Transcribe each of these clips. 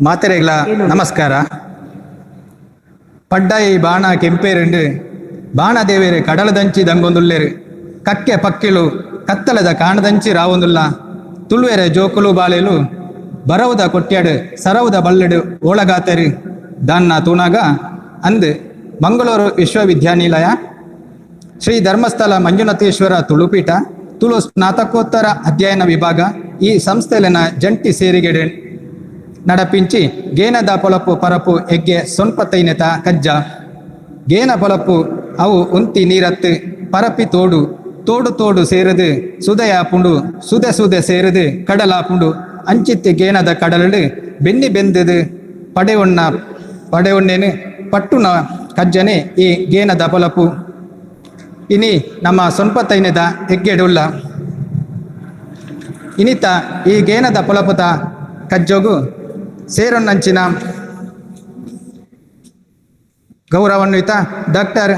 ಮಾತೆರೆಗ್ಲ ನಮಸ್ಕಾರ. ಪಡ್ಡಾಯಿ ಬಾಣ ಕೆಂಪೇರುಂಡು ಬಾಣದೇವೇರು ಕಡಲದಂಚಿ ದಂಗೊಂದುಲ್ಲೇರು ಕಕ್ಕೆ ಪಕ್ಕಿಲು ಕತ್ತಲದ ಕಾಣದಂಚಿ ರಾವೊಂದುಲ್ಲ ತುಳುವೆರೆ ಜೋಕುಲು ಬಾಳೆಲು ಬರವುದ ಕೊಟ್ಯಾಡು ಸರವುದ ಬಲ್ಲೆಡು ಓಳಗಾತೆರು ದಾನ್ನ ತೂನಾಗ ಅಂದು ಮಂಗಳೂರು ವಿಶ್ವವಿದ್ಯಾನಿಲಯ ಶ್ರೀ ಧರ್ಮಸ್ಥಳ ಮಂಜುನಾಥೇಶ್ವರ ತುಳುಪೀಠ ತುಳು ಸ್ನಾತಕೋತ್ತರ ಅಧ್ಯಯನ ವಿಭಾಗ ಈ ಸಂಸ್ಥೆಲೆನ ಜಂಟಿ ಸೇರಿಗೆಡೆ ನಡಪಿಂಚಿ ಗೇನದ ಪೊಲಪು ಪರಪು ಎಗ್ಗೆ ಸೊನ್ಪತೈನೆತ ಕಜ್ಜ ಗೇನ ಪೊಲಪು ಅವು ಉಂತಿ ನೀರತ್ತು ಪರಪಿ ತೋಡು ತೋಡು ತೋಡು ಸೇರದು ಸುದೆಯಾಪುಂಡು ಸುದೆ ಸುದೆ ಸೇರದು ಕಡಲಾಪುಂಡು ಅಂಚಿತ್ತಿ ಗೇನದ ಕಡಲಡು ಬೆನ್ನಿ ಬೆಂದದು ಪಡೆಯೊಣ್ಣ ಪಡೆಯೊಣ್ಣೇನು ಪಟ್ಟುನ ಕಜ್ಜನೆ ಈ ಗೇನದ ಪೊಲಪು. ಇನಿ ನಮ್ಮ ಸೊನ್ಪತೈನೆದ ಎಗ್ಗೆಡುಲ್ಲ ಇನಿತ ಈ ಗೇನದ ಪೊಲಪುತ ಕಜ್ಜೋಗು ಸೇರೊನ್ನಂಚಿನ ಗೌರವಾನ್ವಿತ ಡಾಕ್ಟರ್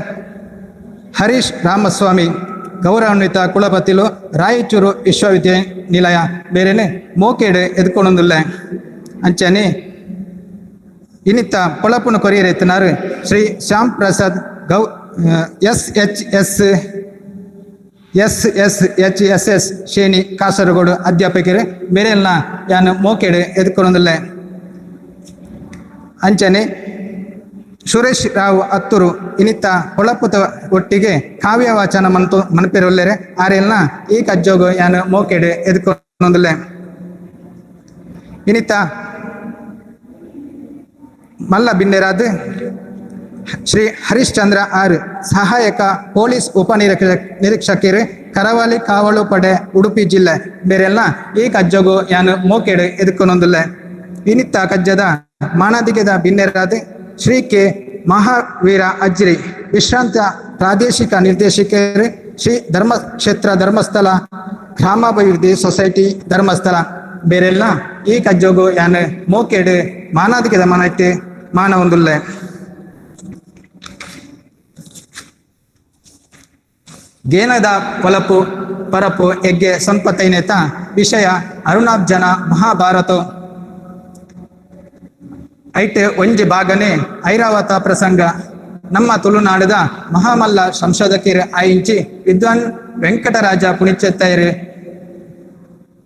ಹರೀಶ್ ರಾಮಸ್ವಾಮಿ ಗೌರವಾನ್ವಿತ ಕುಲಪತಿಲು ರಾಯಚೂರು ವಿಶ್ವವಿದ್ಯಾನಿಲಯ ಬೇರೆನೆ ಮೋಕೇಡು ಎದ್ಕೊಂಡೊಂದುಲ್ಲ. ಅಂಚನೆ ಇನಿತ ಪೊಳಪುನ ಕೊರಿಯರ್ ಎತ್ತನಾರು ಶ್ರೀ ಶ್ಯಾಮ್ ಪ್ರಸಾದ್ ಗೌ S H S S S H S S Sheni Kasaragod ಅಧ್ಯಾಪಕರು ಬೇರೆಲ್ಲ ಯಾನು ಮೋಕೇಡು ಎದ್ಕೊಂಡೊಂದುಲ್ಲ. ಅಂಚನೆ ಸುರೇಶ್ ರಾವ್ ಅತ್ತೂರು ಇನಿತ ಹೊಳಪುತ ಒಟ್ಟಿಗೆ ಕಾವ್ಯ ವಾಚನ ಮಂತು ಮನಪಿರೊಲ್ಲೆರೆ ಆರೆಲ್ನ ಈ ಕಜ್ಜೋಗು ಯಾನು ಮೋಕೆಡು ಎದ್ಕೊಂಡೊಂದುಲ್ಲೆ. ಇನಿತ ಮಲ್ಲ ಬಿನ್ನೆರಾದ್ ಶ್ರೀ ಹರಿಶ್ಚಂದ್ರ ಆರ್ ಸಹಾಯಕ ಪೊಲೀಸ್ ಉಪ ನಿರೀಕ್ಷಕರು ಕರಾವಳಿ ಕಾವಲು ಪಡೆ ಉಡುಪಿ ಜಿಲ್ಲೆ ಬೇರೆಲ್ಲ ಈ ಕಜ್ಜೋಗು ಯಾನು ಮೋಕೆಡು ಎದ್ಕೊಂಡೊಂದುಲ್ಲೆ. ಇನಿತ ಕಜ್ಜದ ಮಾನಾದಿಗೆದ ಬಿನ್ನೆರಾದ್ ಶ್ರೀ ಕೆ ಮಹಾವೀರ ಅಜ್ರಿ ವಿಶ್ರಾಂತ ಪ್ರಾದೇಶಿಕ ನಿರ್ದೇಶಕರು ಶ್ರೀ ಧರ್ಮಕ್ಷೇತ್ರ ಧರ್ಮಸ್ಥಳ ಗ್ರಾಮಾಭಿವೃದ್ಧಿ ಸೊಸೈಟಿ ಧರ್ಮಸ್ಥಳ ಬೇರೆಲ್ಲ ಈ ಕಜ್ಜೋಗು ಯಾನು ಮೋಕೆಡು ಮಾನಾದಿಗೆದ ಮನಟ್ಟು ಮಾನವೊಂದುಲ್ಲೆ. ಗೇನದ ಪೊಲಪು ಪರಪು ಎಗ್ಗೆ ಸೊನ್ಪತೈನೇತ ವಿಷಯ ಅರುಣಾಬ್ಜನ ಮಹಾಭಾರತ ಐಟ್ ಒಂಜಿ ಭಾಗನೆ ಐರಾವತ ಪ್ರಸಂಗ. ನಮ್ಮ ತುಳುನಾಡದ ಮಹಾಮಲ್ಲ ಸಂಶೋಧಕಿರ್ ಆಯಿಂಚಿ ವಿದ್ವಾನ್ ವೆಂಕಟರಾಜ ಪುಣಿಚೆತ್ತೈರ್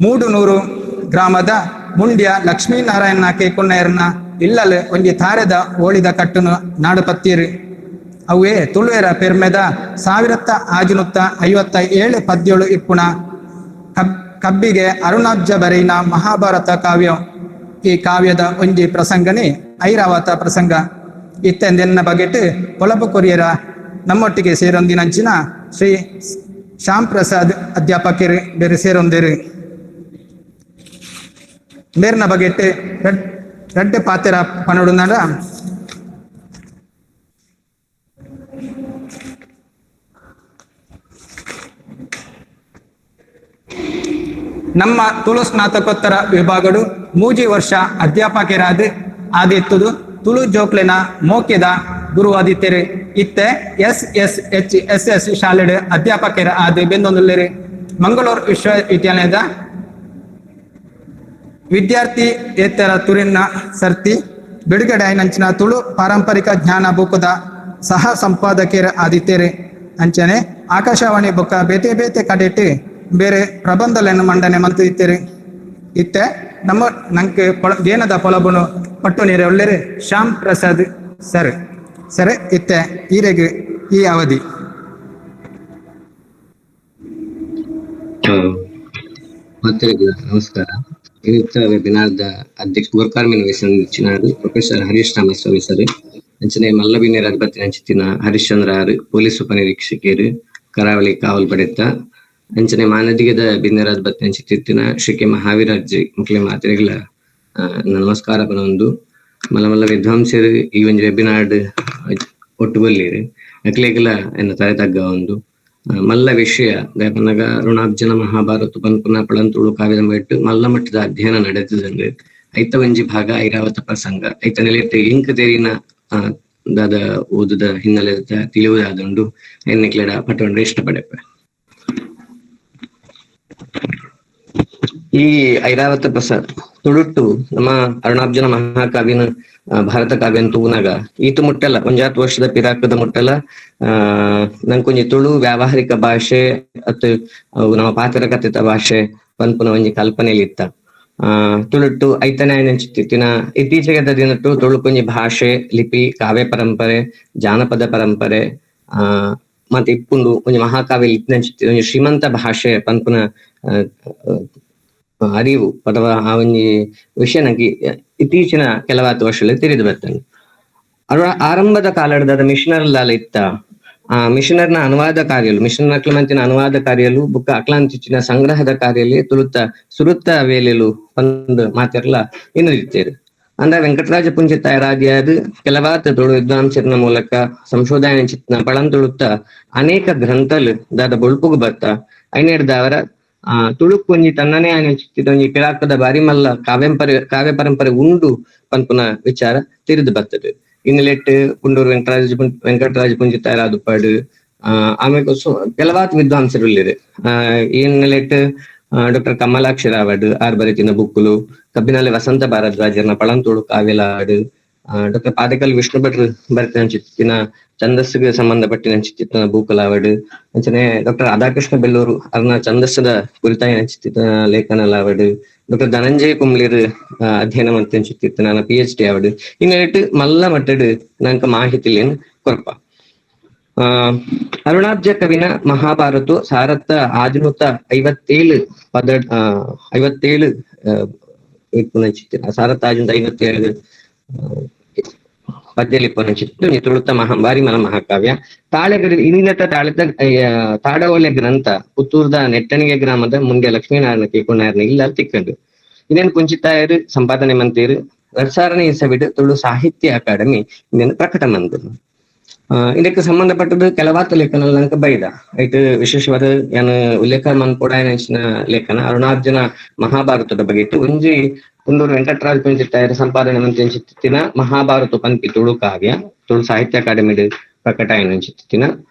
ಮೂಡುನೂರು ಗ್ರಾಮದ ಮುಂಡ್ಯ ಲಕ್ಷ್ಮೀನಾರಾಯಣ ಕೇಕುಣ್ಣಯರ್ನ ಇಲ್ಲಲ್ ಒಂಜಿ ತಾರೆದ ಓಳಿದ ಕಟ್ಟುನು ನಾಡುಪತ್ತೀರು. ಅವೇ ತುಳುವೆರ ಪೆರ್ಮೆದ 1657 ಪದ್ಯಳು ಇಪ್ಪುಣ ಕಬ್ಬಿಗೆ ಅರುಣಾಬ್ಜ ಬರೆಯಿನ ಮಹಾಭಾರತ ಕಾವ್ಯ. ಈ ಕಾವ್ಯದ ಒಂಜಿ ಪ್ರಸಂಗನೇ ಐರಾವತ ಪ್ರಸಂಗ. ಇತ್ತೆಂದೆನ್ನ ಬಗೆಟ್ ಪೊಲಬು ಕೊರಿಯರ ನಮ್ಮೊಟ್ಟಿಗೆ ಸೇರೊಂದಿನಂಚಿನ ಶ್ರೀ ಶ್ಯಾಮ್ ಪ್ರಸಾದ್ ಅಧ್ಯಾಪಕರು ಬೇರೆ ಸೇರೊಂದಿರು. ಮೇರ್ನ ಬಗೆಟ್ ರಡ್ಡೆ ಪಾತೆರ ಪನೊಡುನಾಡ ನಮ್ಮ ತುಳು ಸ್ನಾತಕೋತ್ತರ ವಿಭಾಗಡು 3 ವರ್ಷ ಅಧ್ಯಾಪಕರಾದ ಆದಿತ್ತುದು ತುಳು ಜೋಕ್ಲೆನ ಮೋಕೆದ ಗುರುವಾದಿತ್ತೆರು. ಇತ್ತೆ S S H S S ಶಾಲೆಡ್ ಅಧ್ಯಾಪಕರ ಆದ ಬೆಂದೊಂದುಲ್ಲೆರು. ಮಂಗಳೂರು ವಿಶ್ವವಿದ್ಯಾಲಯದ ವಿದ್ಯಾರ್ಥಿ ಏತರ ತುರಿನ ಸರ್ತಿ ಬಿಡುಗಡೆ ಆಯ್ನಂಚಿನ ತುಳು ಪಾರಂಪರಿಕ ಜ್ಞಾನ ಬುಕ್ಕದ ಸಹ ಸಂಪಾದಕಿಯರ ಆದಿತ್ಯರು. ಅಂಚನೆ ಆಕಾಶವಾಣಿ ಬುಕ್ಕ ಬೇತೆ ಬೇತೆ ಕಡೆಟ್ ಬೇರೆ ಪ್ರಬಂಧಗಳನ್ನು ಮಂಡನೆ ಮಂತಿತ್ತೇರು. ಇತ್ತೆ ನಮ್ಮ ನಂಗೆ ಗೇನದ ಪೊಲಬುನು ಪಟ್ಟು ನೀರೆ ಒಳ್ಳೆರು ಶ್ಯಾಮ್ ಪ್ರಸಾದ್ ಸರ್. ಸರ್ ಇತ್ತೆ ಈರೆಗ್ ಈ ಅವಧಿ. ನಮಸ್ಕಾರ. ಇವತ್ತ ವೆಬಿನಾರ್ದ ಅಧ್ಯಕ್ಷ ಗುರ್ಕಾರ್ಮಿನ ವಹಿಸಿನಾರು ಪ್ರೊಫೆಸರ್ ಹರೀಶ್ ರಾಮಸ್ವಾಮಿ ಸರ್. ಅಂಚನೆ ಮಲ್ಲಬಿನೇರ ಅಧಿಪತಿ ಅಂಚಿತ್ತಿನ ಹರಿಶ್ಚಂದ್ರ ಆರ್ ಪೊಲೀಸ್ ಉಪನಿರೀಕ್ಷಕರು ಕರಾವಳಿ ಕಾವಲು ಪಡೆತ. ಅಂಚನೆ ಮಾನದಿಗದ ಬಿನ್ನೆರಾದ ಬತ್ತಿ ಅಂಚಿತ್ತಿನ ಶ್ರೀ ಕೆ ಮಹಾವೀರಾಜ್ ಮುಕ್ಲೆ ಮಾತ್ರೆಗಳ ನಮಸ್ಕಾರ ಪನೊಂದು. ಮಲ್ಲ ಮಲ್ಲ ವಿದ್ವಾಂಸರು ಈ ಒಂಜಿ ವೆಬಿನಾರ್ಡ್ ಒಟ್ಟು ಬಲ್ಲಿರು ಅಕ್ಲೆಗ್ಲ ಎನ್ನ ತಲೆ ತಗ್ಗ ಒಂದು ಮಲ್ಲ ವಿಷಯ ದಾಯಪನ್ನಗ ಋಣಾಬ್ಜನ ಮಹಾಭಾರತ ಪನ್ಪುನ ಪಳಂತುಳು ಕಾವ್ಯದ ಬಿಟ್ಟು ಮಲ್ಲ ಮಟ್ಟದ ಅಧ್ಯಯನ ನಡೆತದಂದ್ರೆ ಐತ ಒಂಜಿ ಭಾಗ ಐರಾವತ ಪ್ರಸಂಗ ಐತ ನೆಲೆಟ್ ಇಂಕ್ ತೆರಿನ ದಾದ ಓದುದ ಹಿನ್ನೆಲೆ ತಿಳಿಯುವುದಾದುಂಡು ಎನ್ನಿಕ್ಲೆಡ ಪಟ್ಟೊಂಡ್ರೆ ಇಷ್ಟಪಡೆಪೆ. ಈ ಐರಾವತ ಪ್ರಸಾದ್ ತುಳುಟ್ಟು ನಮ್ಮ ಅರುಣಾಬ್ಜನ ಮಹಾಕಾವ್ಯನ ಭಾರತ ಕಾವ್ಯನ ತೂನಾಗ ಈತ ಮುಟ್ಟಲ್ಲ ಒಂಜಾತ್ ವರ್ಷದ ಪಿರಾಕದ ಮುಟ್ಟಲ್ಲ ನಂಕೊಂಜಿ ತುಳು ವ್ಯಾವಹಾರಿಕ ಭಾಷೆ ಅತ್ ನಮ್ಮ ಪಾತ್ರ ಕಥಿತ ಭಾಷೆ ಪನ್ಪುನ ಒಂಜಿ ಕಲ್ಪನೆಯಲ್ಲಿ ಇತ್ತ. ತುಳುಟ್ಟು ಐತನೇ ನೆಂಚಿತ್ತಿನ ಇತ್ತೀಚೆಗೆ ದಿನಟ್ಟು ತುಳುಕೊಂಜಿ ಭಾಷೆ, ಲಿಪಿ, ಕಾವ್ಯ ಪರಂಪರೆ, ಜಾನಪದ ಪರಂಪರೆ, ಮತ್ತೆ ಇಪ್ಪುಂಡು ಒಂಜಿ ಮಹಾಕಾವ್ಯ ಇತ್ತಿನಂಚಿತ್ತಿ ಒಂಜಿ ಶ್ರೀಮಂತ ಭಾಷೆ ಪನ್ಪುನ ಅರಿವು ಅಥವಾ ಆ ಒಂಜಿ ವಿಷಯ ನಂಗೆ ಇತ್ತೀಚಿನ ಕೆಲವಾತು ವರ್ಷಗಳಲ್ಲಿ ತಿಳಿದು ಬರ್ತೇನೆ. ಆರಂಭದ ಕಾಲದ ಮಿಷನರ್ ಲಾಲ ಇತ್ತ ಆ ಮಿಷನರ್ನ ಅನುವಾದ ಕಾರ್ಯಲು, ಮಿಷನರ್ ಅಕ್ಲಮಂತಿನ ಅನುವಾದ ಕಾರ್ಯಲು ಬುಕ್ಕ ಅಕ್ಲಾಂಚಿನ ಸಂಗ್ರಹದ ಕಾರ್ಯಲ್ಲಿ ತುಳುತ್ತ ಸುರುತ್ತ ವೇಲೆಲು ಒಂದು ಮಾತಿರ್ಲ ಇನ್ನಿರ್ತೇರು. ಅಂದ ವೆಂಕಟರಾಜ ಪುಂಚಿತಾಯರಾದಿಯಾದ ಕೆಲವಾತ ತುಳು ವಿದ್ವಾಂಸರನ ಮೂಲಕ ಸಂಶೋಧನೆ ಚಿತ್ನ ಪಳಂತುಳುತ್ತ ಅನೇಕ ಗ್ರಂಥಲು ದಾದ ಬೊಳ್ಪುಗು ಬರ್ತ ಐನೇಡ್ದವರ ತುಳುಕ್ಕೊಂಜಿ ತನ್ನನೇ ಆನೆ ಒಂಜಿ ಪಿರಾಕದ ಬಾರಿ ಮಲ್ಲ ಕಾವ್ಯ ಪರಂಪರೆ ಉಂಡು ಪನ್ಪುನ ವಿಚಾರ ತಿರಿದು ಬರ್ತದೆ. ಇನ್ನಿಲೆಟ್ ಪುಂಡೂರು ವೆಂಕಟರಾಜ ಪುಂಚಿತಾಯರಾದುಪ್ಪಾಡು, ಆಮೇಲೆ ಕೆಲವಾತ್ ವಿದ್ವಾಂಸರು ಇಲ್ಲಿದೆ. ಈ ನೆಲೆಟ್ ಡಾಕ್ಟರ್ ಕಮಲಾಕ್ಷರಾವಡ್ ಆರ್ ಬರೆತಿನ ಬುಕ್ಕುಲು, ಕಬ್ಬಿನಾಲೆ ವಸಂತ ಭಾರದ್ವಾಜರ್ನ ಪಳಂತೋಳು ಕಾವ್ಯಲಾಡು, ಡಾಕ್ಟರ್ ಪಾದಕಲ್ ವಿಷ್ಣು ಭಟ್ರು ಬರೆತಿನ ಚಿತ್ತಿನ ಛಂದಸ್ಸಿಗೆ ಸಂಬಂಧಪಟ್ಟಿನ ಚಿತ್ತಿನ ಬೂಕಲಾವಡ್, ಅಂಚನೆ ಡಾಕ್ಟರ್ ರಾಧಾಕೃಷ್ಣ ಬೆಲ್ಲೂರು ಅರ್ನ ಛಂದಸ್ಸದ ಕುರಿತಾಯಿನ ಚಿತ್ತಿನ ಲೇಖನಲಾವಡ್, ಡಾಕ್ಟರ್ ಧನಂಜಯ ಕುಂಬ್ಳಿರ್ ಅಧ್ಯಯನ ಮಂತಿನ ಚಿತ್ತಿನ PhD ಆವಡ್, ಇನ್ನೆಟ್ಟು ಮಲ್ಲ ಮಟ್ಟಡ್ ನಂಕ ಮಾಹಿತಿಲೇನು ಕೊರಪ. ಅರುಣಾಬ್ಜ ಕವಿನ ಮಹಾಭಾರತ ಸಾರತ್ತ 657 ಪದ, 57 ಸಾರತ್ತ 657 ಪದ್ಯಲಿಪ್ಪನ ಚಿತ್ತು ತುಳುತ್ತ ಮಹಾ ಬಾರಿ ಮನ ಮಹಾಕಾವ್ಯ. ತಾಳೆಗರಿ ಇನ್ನಿನತ ತಾಳೆದ ತಾಡವಲೆ ಗ್ರಂಥ ಪುತ್ತೂರ್ದ ನೆಟ್ಟಣಿಗೆ ಗ್ರಾಮದ ಮುಂದೆ ಲಕ್ಷ್ಮೀನಾರಾಯಣ ಕೇಕೊಂಡಾರನ ಇಲ್ಲ ತಿಕ್ಕಂಡು. ಇನ್ನೇನು ಕುಂಚಿತಾಯರು ಸಂಪಾದನೆ ಮಂತೀರು 2000ನೇ ಇಸವಿಡು ತುಳು ಸಾಹಿತ್ಯ ಅಕಾಡೆಮಿ ಇನ್ನೇನು ಪ್ರಕಟ ಮಂದರು. ಇದಕ್ಕೆ ಸಂಬಂಧಪಟ್ಟದ್ದು ಕೆಲವಾತ ಲೇಖನ ನಂಕ ಬೈದ ಐಟ್ ವಿಶೇಷವಾದ ಏನು ಉಲ್ಲೇಖ ಮನ್ಪೊಡಾಯನ ಲೇಖನ ಅರುಣಾರ್ಜುನ ಮಹಾಭಾರತದ ಬಗ್ಗೆ ಇಟ್ಟು ಒಂಜಿ ಪುಂಡೂರು ವೆಂಕಟರಾಜ ಪುಂಚಿತ್ತಾಯರ ಸಂಪಾದನೆ ಮಂತಿನ ಮಹಾಭಾರತ ಪಂಪಿ ತುಳು ಕಾವ್ಯ ತುಳು ಸಾಹಿತ್ಯ ಅಕಾಡೆಮಿ ಪ್ರಕಟ ಚಿತ್ತಿನ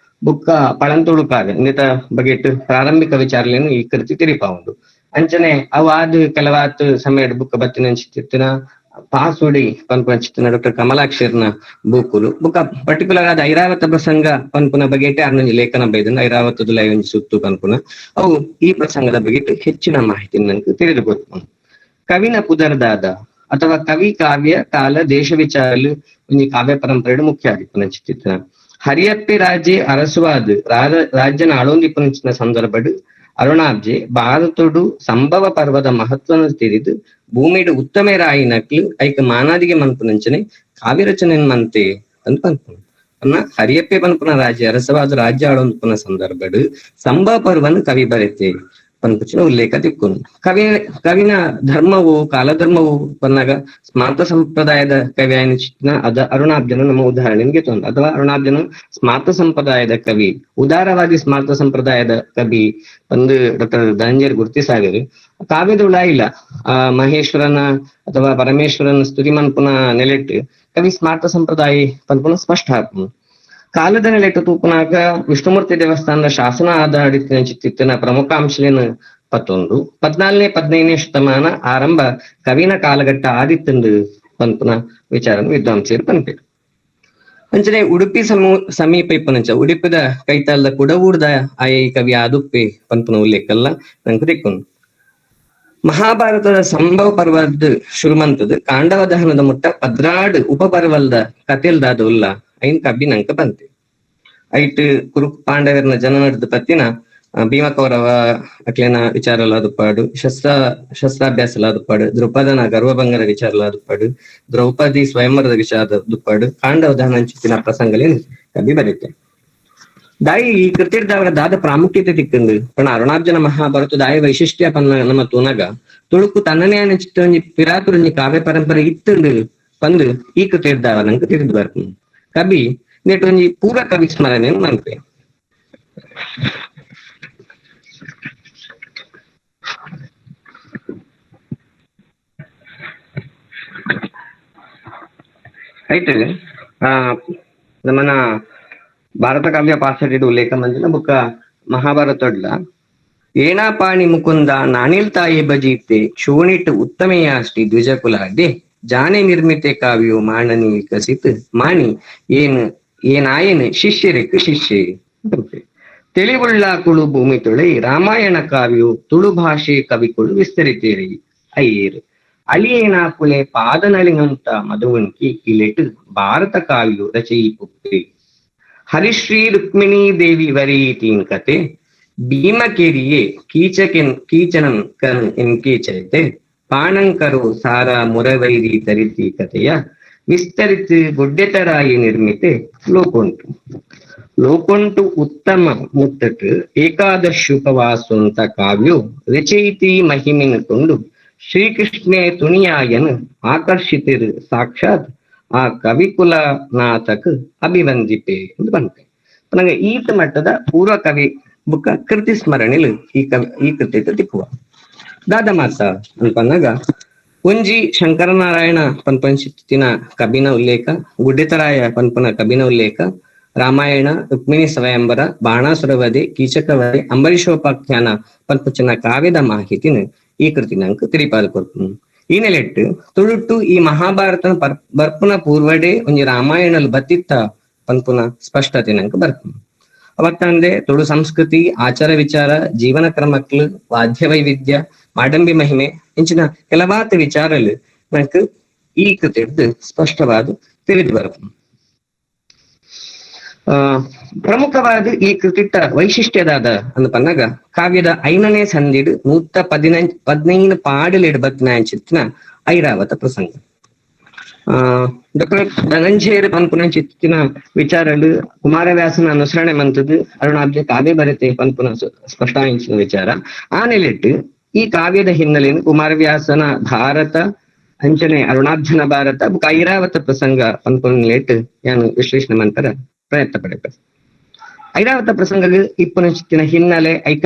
ಬುಕ್ಕ ಪಳಂತುಳು ಕಾವ್ಯ ಇಂದಿತ ಬಗ್ಗೆ ಇಟ್ಟು ಪ್ರಾರಂಭಿಕ ವಿಚಾರಲೇನು ಈ ಕೃತಿ ತಿರಿಪಾವುಂಡು. ಅಂಚನೆ ಅವು ಆದ ಕೆಲವಾತ್ ಸಮಯ ಬುಕ್ಕ ಬತ್ತಿನ ಚಿತ್ತಿನ ಪಾಸುಡಿ ಪನ್ಪುನ ಡಾಕ್ಟರ್ ಕಮಲಾಕ್ಷರ್ನ ಬೂಕುಲು ಬುಕ್ಕ ಪರ್ಟಿಕ್ಯುಲರ್ ಆದ ಐರಾವತ ಪ್ರಸಂಗ ಪನ್ಪುನ ಬಗ್ಗೆ ಅರ್ನೊಂಜಿ ಲೇಖನ ಬೈದನ ಐರಾವತದ ಒಂಜಿ ಸುತ್ತು ಪನ್ಪುನ ಅವು ಈ ಪ್ರಸಂಗದ ಬಗ್ಗೆ ಹೆಚ್ಚಿನ ಮಾಹಿತಿ ನನಗೆ ತಿಳಿದು ಗೊತ್ತು. ಕವಿನ ಪುದರ್ದಾದ ಅಥವಾ ಕವಿ ಕಾವ್ಯ ಕಾಲ ದೇಶ ವಿಚಾರಲು ಒಂಜಿ ಕಾವ್ಯ ಪರಂಪರೆ ಮುಖ್ಯ ಆಗಿಪ್ಪುನ ಚಿತ್ತಿನ ಹರಿಯಪ್ಪೆ ರಾಜೆ ಅರಸುವಾದ ರಾಜ್ಯನ ಆಳೊಂದಿಪ್ಪುನ ಸಂದರ್ಭಡ್ ಅರುಣಾಬ್ಜೆ ಭಾರತೋಡು ಸಂಭವ ಪರ್ವದ ಮಹತ್ವನ ತಿಳಿದು ಭೂಮಿಡು ಉತ್ತಮೇರಾಯಿನಕ್ಲು ಐಕ ಮಾನಾದಿಗೆ ಮನ್ಪುನಂಚನೆ ಕಾವ್ಯ ರಚನೆ ಮಂತೆ ಅಂತ ಪನ್ಪುನ. ಅನ್ನ ಹರಿಯಪ್ಪೆ ಪನ್ಪುನ ರಾಜ್ಯ ಅರಸವಾದ ರಾಜ್ಯ ಆಳೊಂದಿಪ್ಪುನ ಸಂದರ್ಭಡ್ ಸಂಭವ ಪರ್ವನ ಕವಿ ಬರೆತೆ ಪನ್ಪುಚಿನ ಉಲ್ಲೇಖ ತಿಕ್ಕುನು. ಕವಿನ ಧರ್ಮವು ಕಾಲಧರ್ಮವು ಪನ್ನಾಗ ಸ್ಮಾರ್ತ ಸಂಪ್ರದಾಯದ ಕವಿಯಾಯನ ಚಿತ್ನ ಅದ ಅರುಣಾಬ್ಜನ ನಮ್ಮ ಉದಾಹರಣೆಗೆ ತೊಂದ ಅಥವಾ ಅರುಣಾಬ್ಜನ ಸ್ಮಾರ್ತ ಸಂಪ್ರದಾಯದ ಕವಿ, ಉದಾರವಾದಿ ಸ್ಮಾರ್ತ ಸಂಪ್ರದಾಯದ ಕವಿ ಒಂದು ಡಾಕ್ಟರ್ ಧನಂಜಯರ್ ಗುರುತಿಸಾಗಿರು. ಕಾವ್ಯದ ಉಳಾಯಿಲ್ಲ ಆ ಮಹೇಶ್ವರನ ಅಥವಾ ಪರಮೇಶ್ವರನ ಸ್ತುತಿ ಮನ್ಪುನ ನೆಲೆಟ್ಟು ಕವಿ ಸ್ಮಾರ್ತ ಸಂಪ್ರದಾಯ ಪನ್ಪುನ ಸ್ಪಷ್ಟ ಹಾಕುನು. ಕಾಲದ ನೆಲೆಟ್ಟು ತೂಪುನಾಗ ವಿಷ್ಣುಮೂರ್ತಿ ದೇವಸ್ಥಾನದ ಶಾಸನ ಆಧಾರಿತ ಚಿತ್ತಿನ ಪ್ರಮುಖ ಅಂಶಲೇನು 11 14ನೇ 15ನೇ ಶತಮಾನ ಆರಂಭ ಕವಿನ ಕಾಲಘಟ್ಟ ಆದಿತ್ತಂದು ಪನ್ಪುನ ವಿಚಾರ ವಿದ್ವಾಂಸರು ಪನ್ಪೇರು. ಅಂಚನೆ ಉಡುಪಿ ಸಮೀಪ ಇಪ್ಪನಂಚ ಉಡುಪಿದ ಕೈತಾಲ್ದ ಕುಡವೂರ್ದ ಆಯ ಕವಿ ಆದುಪ್ಪೆ ಪನ್ಪುನ ಉಲ್ಲೇಖಲ್ಲ ನಂಗೆ ದಿಕ್ಕು. ಮಹಾಭಾರತದ ಸಂಭವ ಪರ್ವದ ಶುರುಮಂತದ ಕಾಂಡವ ದಹನದ ಮುಟ್ಟ 12 ಉಪಪರ್ವಲ್ದ ಕತೆಲ್ದಾದ ಉಲ್ಲ ಐನ್ ಕಬ್ಬಿ ನಂಕ ಬಂತೆ. ಐಟ್ ಕುರು ಪಾಂಡವರ್ನ ಜನನದ ಪತ್ತಿನ ಭೀಮ ಕೌರವ ಅಕ್ಲೇನ ವಿಚಾರಲಾದುಪ್ಪಾಡು, ಶಸ್ತ್ರಾಭ್ಯಾಸಲಾದುಪ್ಪಾಡು, ದ್ರೌಪದನ ಗರ್ವಭಂಗದ ವಿಚಾರಲಾದುಪ್ಪಾಡು, ದ್ರೌಪದಿ ಸ್ವಯಂವರದ ವಿಚಾರದ ದುಪ್ಪಾಡು, ಕಾಂಡವ ದಹನಂಚಿತ್ತಿನ ಪ್ರಸಂಗಲೇನು ಕಬ್ಬಿ ಬರುತ್ತೆ. ದಾಯಿ ಈ ಕೃತಿರ್ದವರ ದಾದ ಪ್ರಾಮುಖ್ಯತೆ ತಿಕ್ಕಂದು ಪಣ ಅರುಣಾರ್ಜುನ ಮಹಾಭಾರತ ದಾಯಿ ವೈಶಿಷ್ಟ್ಯ ಪನ್ನ ನಮ್ಮ ತೂನಗ ತುಳುಕು ತನ್ನನೇ ಒಂಜಿ ಪಿರಾತುರಂಜಿ ಕಾವ್ಯ ಪರಂಪರೆ ಇತ್ತಂದು ಪಂದು ಈ ಕೃತಿರ್ದವ ನಂಗೆ ತಿಳಿದು ಬರ್ತೀನಿ. ಕವಿ ನೆಟ್ ಒಂಜಿ ಪೂರ ಕವಿ ಸ್ಮರಣೆ ಮನ್ಪೆ. ಆಯ್ತು, ನಮ್ಮನ ಭಾರತ ಕಾವ್ಯ ಪಾಸಡಿಡು ಉಲ್ಲೇಖ ಮಂಜಿನ ಬುಕ್ಕ ಮಹಾಭಾರತ ಏಣಾಪಾಣಿ ಮುಕುಂದ ನಾಣಿಲ್ ತಾಯಿ ಬಜೀತೆ ಶೋಣಿಟ್ ಉತ್ತಮೆಯಾಷ್ಟಿ ದ್ವಿಜಕುಲಾದೆ ಜಾನೆ ನಿರ್ಮಿತೆ ಕಾವ್ಯೋ ಮಾಣನಿ ವಿಕಸಿತ್ ಮಾಣಿ ಏನ್ ಏನಾಯನ್ ಶಿಷ್ಯರಿಕ್ ಶಿಷ್ಯೆ. ತಿಳಿವುಳ್ಳ ಕುಳು ಭೂಮಿ ತುಳಿ ರಾಮಾಯಣ ಕಾವ್ಯೋ ತುಳು ಭಾಷೆ ಕವಿಕುಳು ವಿಸ್ತರಿತೇರಿ ಅಯ್ಯೇರು. ಅಳಿಯೇನಾಕುಲೆ ಪಾದನಳಿನಂತ ಮಧುವನ್ಕಿ ಇಲೆಟ್ ಭಾರತ ಕಾವ್ಯೋ ರಚಯಿಪುಪ್ಪೆ. ಹರಿಶ್ರೀ ರುಕ್ಮಿಣೀ ದೇವಿ ವರೀತೀನ್ ಕತೆ ಭೀಮಕೇರಿಯೇ ಕೀಚಕೆನ್ ಕೀಚನನ್ ಕನ್ ಎನ್ ಕೀಚೈತೆ ಪಾಣಂಕರು ಸಾರಾ ಮುರವೈರಿ ತರಿತಿ ಕತೆಯ ವಿಸ್ತರಿತು ಗುಡ್ಡೆತರಾಯಿ ನಿರ್ಮಿತೆ ಲೋಕೊಂಟು. ಲೋಕೊಂಟು ಉತ್ತಮ ಮುತ್ತಟು ಏಕಾದಶುಪವಾಸುಂತ ಕಾವ್ಯೋ ರಚಯಿತಿ ಮಹಿಮಿನ ಕೊಂಡು ಶ್ರೀಕೃಷ್ಣೇ ತುಣಿಯಾಯನ್ ಆಕರ್ಷಿತಿರು ಸಾಕ್ಷಾತ್ ಆ ಕವಿಕುಲ ನಾಥಕ್ ಅಭಿವಂದಿಪೆ ಎಂದು ಬಂತೆ. ನನಗೆ ಈತ ಮಟ್ಟದ ಪೂರ್ವ ಕವಿ ಬುಕ್ಕ ಕೃತಿ ಸ್ಮರಣೆಲು ಈ ಕವಿ ಈ ಕೃತಿ ತಿಕ್ಕುವ ದಾದ ಮಾತ ಅನ್ಪನ್ನಾಗ ಒಂಜಿ ಶಂಕರನಾರಾಯಣ ಪನ್ಪಂಚಿತ್ತಿನ ಕಬಿನ ಉಲ್ಲೇಖ, ಗುಡ್ಡೆತರಾಯ ಪನ್ಪನ ಕಬಿನ ಉಲ್ಲೇಖ, ರಾಮಾಯಣ, ರುಕ್ಮಿಣಿ ಸ್ವಯಂವರ, ಬಾಣಾಸುರವಧೆ, ಕೀಚಕವಧೆ, ಅಂಬರೀಷೋಪಾಖ್ಯಾನ ಪನ್ಪಂಚನ ಕಾವ್ಯದ ಮಾಹಿತಿನ ಈ ಕೃತಿ ನಂಗೆ ತಿರಿಪಾದ ಕೊಡ್ತು. ಈ ನೆಲೆಟ್ಟು ತುಳುಟ್ಟು ಈ ಮಹಾಭಾರತನ ಬರ್ಪುನ ಪೂರ್ವಡೆ ಒಂಜಿ ರಾಮಾಯಣಲ್ ಬತ್ತಿತ್ತ ಪನ್ಪುನ ಸ್ಪಷ್ಟತೆ ನಂಗೆ ಬರ್ಪುನ. ಅವತ್ತಂದೆ ತುಳು ಸಂಸ್ಕೃತಿ, ಆಚಾರ ವಿಚಾರ, ಜೀವನ ಕ್ರಮಕ್ಲು, ವಾದ್ಯ ವೈವಿಧ್ಯ, ಮಾಡಂಬಿ ಮಹಿಮೆ ಇಂಚಿನ ಕೆಲವಾತ ವಿಚಾರಲು ನಂಗೆ ಈ ಕೃತಿ ಸ್ಪಷ್ಟವಾದ ತಿಳಿದು ಬರ್ಪುನ. ಪ್ರಮುಖವಾದ ಈ ಕೃತಿಟ್ಟ ವೈಶಿಷ್ಟ್ಯದಾದ ಅಂದ ಕಾವ್ಯದ 5ನೇ ಸಂಧಿಡು 115 ಪಾಡಲಿಡ್ ಬತ್ನಾಂಚಿತ್ತಿನ ಐರಾವತ ಪ್ರಸಂಗ. ಡಾಕ್ಟರ್ ಧನಂಜಯರು ಪನ್ಪುನ ಚಿತ್ತಿನ ವಿಚಾರಡು ಕುಮಾರವ್ಯಾಸನ ಅನುಸರಣೆ ಮಂತದ್ದು ಅರುಣಾಬ್ಜ ಕಾವ್ಯ ಬರೆತೆ ಪನ್ಪುನ ಸ್ಪಷ್ಟ ವಿಚಾರ. ಆ ನೆಲೆಟ್ಟು ಈ ಕಾವ್ಯದ ಹಿನ್ನೆಲೆಯನ್ನು ಕುಮಾರವ್ಯಾಸನ ಭಾರತ ಅಂಚನೆ ಅರುಣಾಬ್ಜನ ಭಾರತ ಬುಕ್ ಐರಾವತ ಪ್ರಸಂಗ ಪನ್ಪುನ ನೆಲೆಟ್ಟು ಯಾನು ವಿಶ್ಲೇಷಣೆ ಮಂತರ ಪ್ರಯತ್ನ ಪಡೆಪ. ಐರಾವತ ಪ್ರಸಂಗ ಇಪ್ಪನ ಚಿತ್ತಿನ ಹಿನ್ನೆಲೆ ಐಕ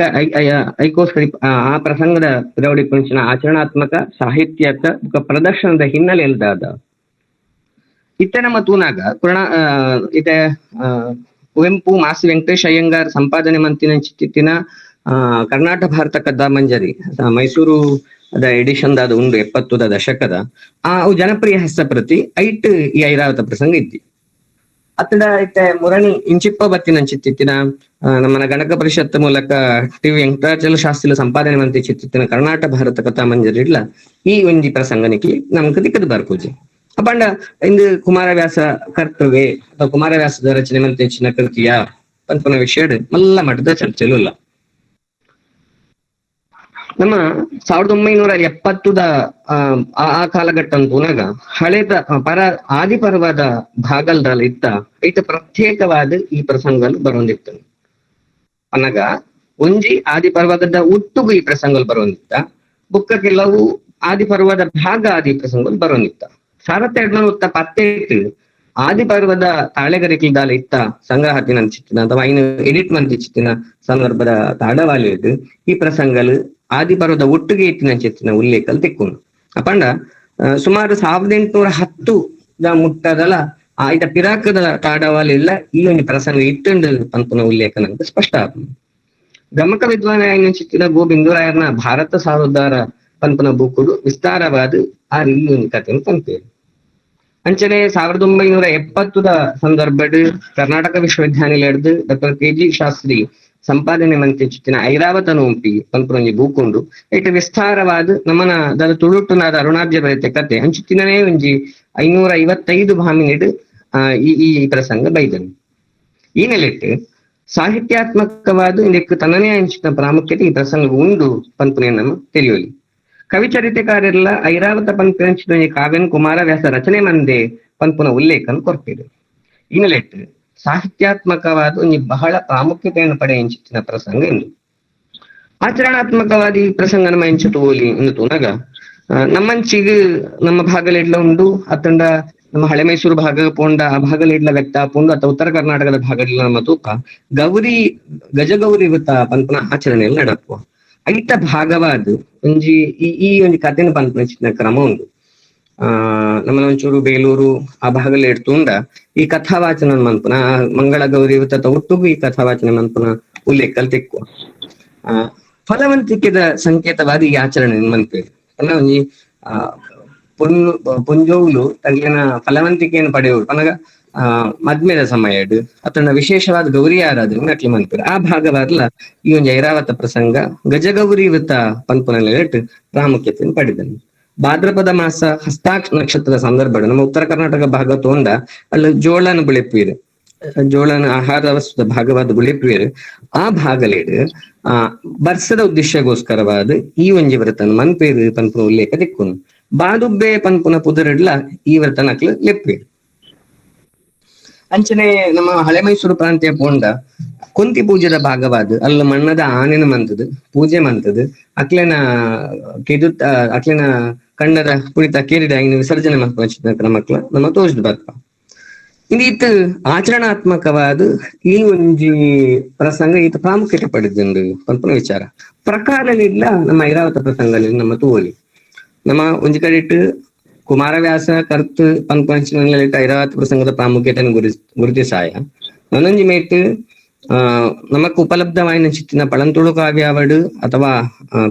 ಐಕೋಸ್ಕರ ಆ ಪ್ರಸಂಗದ ಪ್ರೌಢಿಪುಂಚಿನ ಆಚರಣಾತ್ಮಕ ಸಾಹಿತ್ಯಕ ಪ್ರದರ್ಶನದ ಹಿನ್ನೆಲೆ ಇಲ್ದಾದ ಇತ್ತೆ ನಮ್ಮ ತೂನಾಗ ಕುರಣ ಇತ್ತೆ ಕುವೆಂಪು ಮಾಸಿ ವೆಂಕಟೇಶ್ ಅಯ್ಯಂಗಾರ್ ಸಂಪಾದನೆ ಮಂತಿನ ಚಿತ್ತಿನ ಕರ್ನಾಟಕ ಭಾರತ ಕದ್ದಾಮಂಜರಿ ಮೈಸೂರು ಅದ ಎಡಿಷನ್ ದಾದ ಉಂಡು 70 ದಶಕದ ಆ ಅವು ಜನಪ್ರಿಯ ಹಸ್ತಪ್ರತಿ ಐಟ್ ಈ ಐರಾವತ ಪ್ರಸಂಗ ಇದ್ದಿ. ಅತ್ತಡ ಇತ್ತೆ ಮುರಣಿ ಇಂಚಿಪ್ಪ ಬತ್ತಿನ ಚಿತ್ತಿತ್ತಿನ ನಮ್ಮನ ಗಣಕ ಪರಿಷತ್ ಮೂಲಕ ಟಿ ವೆಂಕಟಾಚಲ ಶಾಸ್ತ್ರಿ ಸಂಪಾದನೆ ಮಂತಿ ಚಿತ್ತಿತ್ತಿನ ಕರ್ನಾಟಕ ಭಾರತ ಕಥಾಮಂಜರಿ ಇಡ್ಲ ಈ ಒಂಜಿ ಪ್ರಸಂಗನಿಗೆ ನಮ್ಗೆ ದಿಕ್ಕದ ಬರ್ಪೂಜೆ. ಅಪಂಡ ಇಂದು ಕುಮಾರವ್ಯಾಸ ಕರ್ತವ್ಯ ಅಥವಾ ಕುಮಾರವ್ಯಾಸದ ರಚನೆ ಮಂತಿನ ಕೃತಿಯ ಪನ್ಪುನ ವಿಷಯ ಮಲ್ಲ ಮಟ್ಟದ ಚರ್ಚೆಲೂ ಇಲ್ಲ. ನಮ್ಮ 1970 ಆ ಕಾಲಘಟ್ಟ ಪುನಗ ಹಳೆದ ಪರ ಆದಿಪರ್ವದ ಭಾಗಲ್ದಲ್ಲಿ ಇತ್ತ ಐತ ಪ್ರತ್ಯೇಕವಾದ ಈ ಪ್ರಸಂಗలు ಬರೋಂದಿತ್ತು. ಅನಗ ಒಂಜಿ ಆದಿಪರ್ವದ ಒಟ್ಟುಗು ಈ ಪ್ರಸಂಗలు ಬರೋಂದಿತ್ತ, ಬುಕ್ಕ ಕೆಲವು ಆದಿಪರ್ವದ ಭಾಗ ಆದಿ ಪ್ರಸಂಗలు ಬರೋಂದಿತ್ತ. 1218 ಆದಿಪರ್ವದ ತಾಳೆಗರಿಕಲ್ದಾಲ ಇತ್ತ ಸಂಗ್ರಹ ಚಿತ್ತಿನ ಅಥವಾ ಇನ್ನು ಎಡಿಟ್ ಮಂತಿಚಿತ್ತಿನ ಸಂದರ್ಭದ ತಾಡವಾಲಿ ಈ ಪ್ರಸಂಗಲು ಆದಿಪರ್ವದ ಒಟ್ಟಿಗೆ ಇತ್ತಿನ ಚಿತ್ತಿನ ಉಲ್ಲೇಖಲ್ ತಿಕ್ಕೊಂಡು. ಅಪಂಡ ಸುಮಾರು 1810 ಮುಟ್ಟದಲ ಆ ಇತ ಪಿರಾಕದ ತಾಡವಾಲಿಲ್ಲ ಈ ಒಂದು ಪ್ರಸಂಗ ಇಟ್ಟುಂಡು ಪಂಪನ ಉಲ್ಲೇಖ ನಂಗೆ ಸ್ಪಷ್ಟ ಆಪುಂಡು. ಗಮಕ ವಿದ್ವಾನ ಚಿತ್ತಿನ ಗೋಬಿಂದುರಾಯರ್ನ ಭಾರತ ಸಾರೋದ್ಧಾರ ಪಂಪನ ಬೂಕುಡು ವಿಸ್ತಾರವಾದ ಆ ಈ ಒಂದು ಕಥೆಯನ್ನು ಪಂಪೇರು. ಅಂಚನೆ 1970 ಸಂದರ್ಭಡ್ ಕರ್ನಾಟಕ ವಿಶ್ವವಿದ್ಯಾನಿಲಯದ doctor K G Shastri ಸಂಪಾದನೆ ಮಂತಿ ಚಿತ್ತಿನ ಐರಾವತ ನೋಂಪಿ ಪಂಪನೊಂಜಿ ಬೂಕೊಂಡು ಇಟ್ಟು ವಿಸ್ತಾರವಾದ ನಮ್ಮನ ದಾದ ತುಳುಟುನಾದ ಅರುಣಾಬ್ಜ ಬರೆತ ಕತೆ ಅಂಚುತ್ತಿನನೇ ಒಂಜಿ 555 ಭಾಮಿನಿಡ್ ಈ ಈ ಪ್ರಸಂಗ ಬೈದನು. ಈ ನೆಲೆಟ್ಟು ಸಾಹಿತ್ಯಾತ್ಮಕವಾದ ಇದಕ್ಕೆ ತನ್ನನೇ ಅಂಚಿನ ಪ್ರಾಮುಖ್ಯತೆ ಈ ಪ್ರಸಂಗ ಉಂಡು ಪಂಪನೆ ನಮ್ಮ ತಿಳಿಯೋಲಿ. ಕವಿಚರಿತೆಕಾರೆಲ್ಲ ಐರಾವತ ಪಂಪಿನ ಕಾವ್ಯನ್ ಕುಮಾರವ್ಯಾಸ ರಚನೆ ಮಂದೆ ಪಂಪುನ ಉಲ್ಲೇಖನ ಕೊರ್ಪಿರು. ಈ ನೆಲೆಟ್ಟು ಸಾಹಿತ್ಯಾತ್ಮಕವಾದ ಒಂಜಿ ಬಹಳ ಪ್ರಾಮುಖ್ಯತೆಯನ್ನು ಪಡೆಯಿಂಚಿನ ಪ್ರಸಂಗ ಎಂದು. ಆಚರಣಾತ್ಮಕವಾದ ಈ ಪ್ರಸಂಗ ನಮ್ಮ ಎಂಚು ಓಲಿ ಎಂದು ತೂನಾಗ ನಮ್ಮಂಚಿಗೆ ನಮ್ಮ ಭಾಗಲಿಡ್ಲ ಉಂಡು ಅತ್ತಂಡ ನಮ್ಮ ಹಳೆ ಮೈಸೂರು ಭಾಗ ಪೋಂಡ ಆ ಭಾಗಲಿಡ್ಲ ವ್ಯಕ್ತ ಪೋಂಡು ಅಥವಾ ಉತ್ತರ ಕರ್ನಾಟಕದ ಭಾಗಲಿಡ್ಲ ನಮ್ಮ ತೂಕ ಗೌರಿ ಗಜಗೌರಿ ವೃತ್ತ ಪಂಪನ ಆಚರಣೆಯಲ್ಲಿ ನಡಪುವ ಐತ ಭಾಗವಾದ ಒಂಜಿ ಈ ಈ ಒಂಜಿ ಕಥೆನ ಪನ್ಪುನ ಕ್ರಮ ಉಂಡು. ನಮ್ಮ ಒಂಚೂರು ಬೇಲೂರು ಆ ಭಾಗದಲ್ಲಿ ಇಡ್ತುಂಡ ಈ ಕಥಾವಾಚನ ಮನ್ಪುನ ಮಂಗಳ ಗೌರಿ ವೃತ್ತ ಒಟ್ಟುಗು ಈ ಕಥಾವಾಚನ ಮನ್ಪುನ ಉಲ್ಲೇಖಲ್ ತಿಕ್ಕುವ. ಫಲವಂತಿಕೆದ ಸಂಕೇತವಾದ ಈ ಆಚರಣೆ ಮನ್ಪೇರು. ಪಂಡ ಒಂಜಿ ಪೊಣ್ಣು ಪೊಂಜೋವುಲು ತಗ್ಲಿನ ಫಲವಂತಿಕೆಯನ್ನು ಪಡೆಯುವುದು ಪನಗ ಮದ್ಮೆದ ಸಮಯಡ್ ಅತನ ವಿಶೇಷವಾದ ಗೌರಿ ಆರಾಧನೆ ಅಕ್ಲಿ ಮನ್ಪೇರು. ಆ ಭಾಗವಾದ್ಲ ಈ ಒಂಜಿ ಐರಾವತ ಪ್ರಸಂಗ ಗಜಗೌರಿ ವೃತ್ತ ಪನ್ಪುನ ಪ್ರಾಮುಖ್ಯತೆಯನ್ನು ಪಡೆದನು. ಭಾದ್ರಪದ ಮಾಸ ಹಸ್ತಾಕ್ಷ ನಕ್ಷತ್ರದ ಸಂದರ್ಭ ನಮ್ಮ ಉತ್ತರ ಕರ್ನಾಟಕ ಭಾಗ ತೋಂಡ ಅಲ್ಲಿ ಜೋಳನ ಬುಳೆಪುವಿರು, ಜೋಳನ ಆಹಾರ ವಸ್ತುದ ಭಾಗವಾದ ಬುಳೆಪುವಿರು. ಆ ಭಾಗಲೇಡ್ ಬರ್ಸದ ಉದ್ದೇಶಗೋಸ್ಕರವಾದ ಈ ಒಂಜಿ ವ್ರತನ ಮನ್ಪೇರು ಪನ್ಪುನ ಉಲ್ಲೇಖ ದಿಕ್ಕುನು. ಬಾದುಬ್ಬೆ ಪನ್ಪುನ ಪುದರಿಡ್ಲ ಈ ವ್ರತನ ಅಕ್ಲು ಲೆಪ್ಪೇರು. ಅಂಚನೆ ನಮ್ಮ ಹಳೆ ಮೈಸೂರು ಪ್ರಾಂತ್ಯ ಪೋಂಡ ಕುಂತಿ ಪೂಜೆದ ಭಾಗವಾದ ಅಲ್ಲ ಮಣ್ಣದ ಆನೆನ ಮಂತದ ಪೂಜೆ ಮಂತದ ಅಕ್ಲೆನ ಕೆದುತ್ತ ಅಕ್ಲೆನ ಕಣ್ಣದ ಪುಳಿತ ಕೇರಿದ ಇನ್ನು ವಿಸರ್ಜನೆ ಮನ್ಪುನ ಕ್ರಮಕ್ಲ ನಮ್ಮ ತೋಜದ್ ಬರ್ಪ. ಇಂದೀತ್ ಆಚರಣಾತ್ಮಕವಾದ ಈ ಒಂಜಿ ಪ್ರಸಂಗ ಈತ ಪ್ರಾಮುಖ್ಯತೆ ಪಡೆದಂದು ಪನ್ಪುನ ವಿಚಾರ. ಪ್ರಕಾರಲಿಲ್ಲ ನಮ್ಮ ಐರಾವತ ಪ್ರಸಂಗದಲ್ಲಿ ನಮ್ಮ ತೂವಲಿ ನಮ್ಮ ಒಂಜಿ ಕಡೆಟ್ ಕುಮಾರವ್ಯಾಸ ಕರ್ತ್ ಪನ್ಪಂಚಿನ ಐರಾವತ ಪ್ರಸಂಗದ ಪ್ರಾಮುಖ್ಯತೆಯನ್ನು ಗುರುತಿಸಾಯ. ನನ್ನೊಂಜಿ ಮೇಟ್ ನಮಕ್ ಉಪಲಬ್ಧವಾಯಿನ ಚಿತ್ತಿನ ಪಳಂತುಳು ಕಾವ್ಯಾವಡು ಅಥವಾ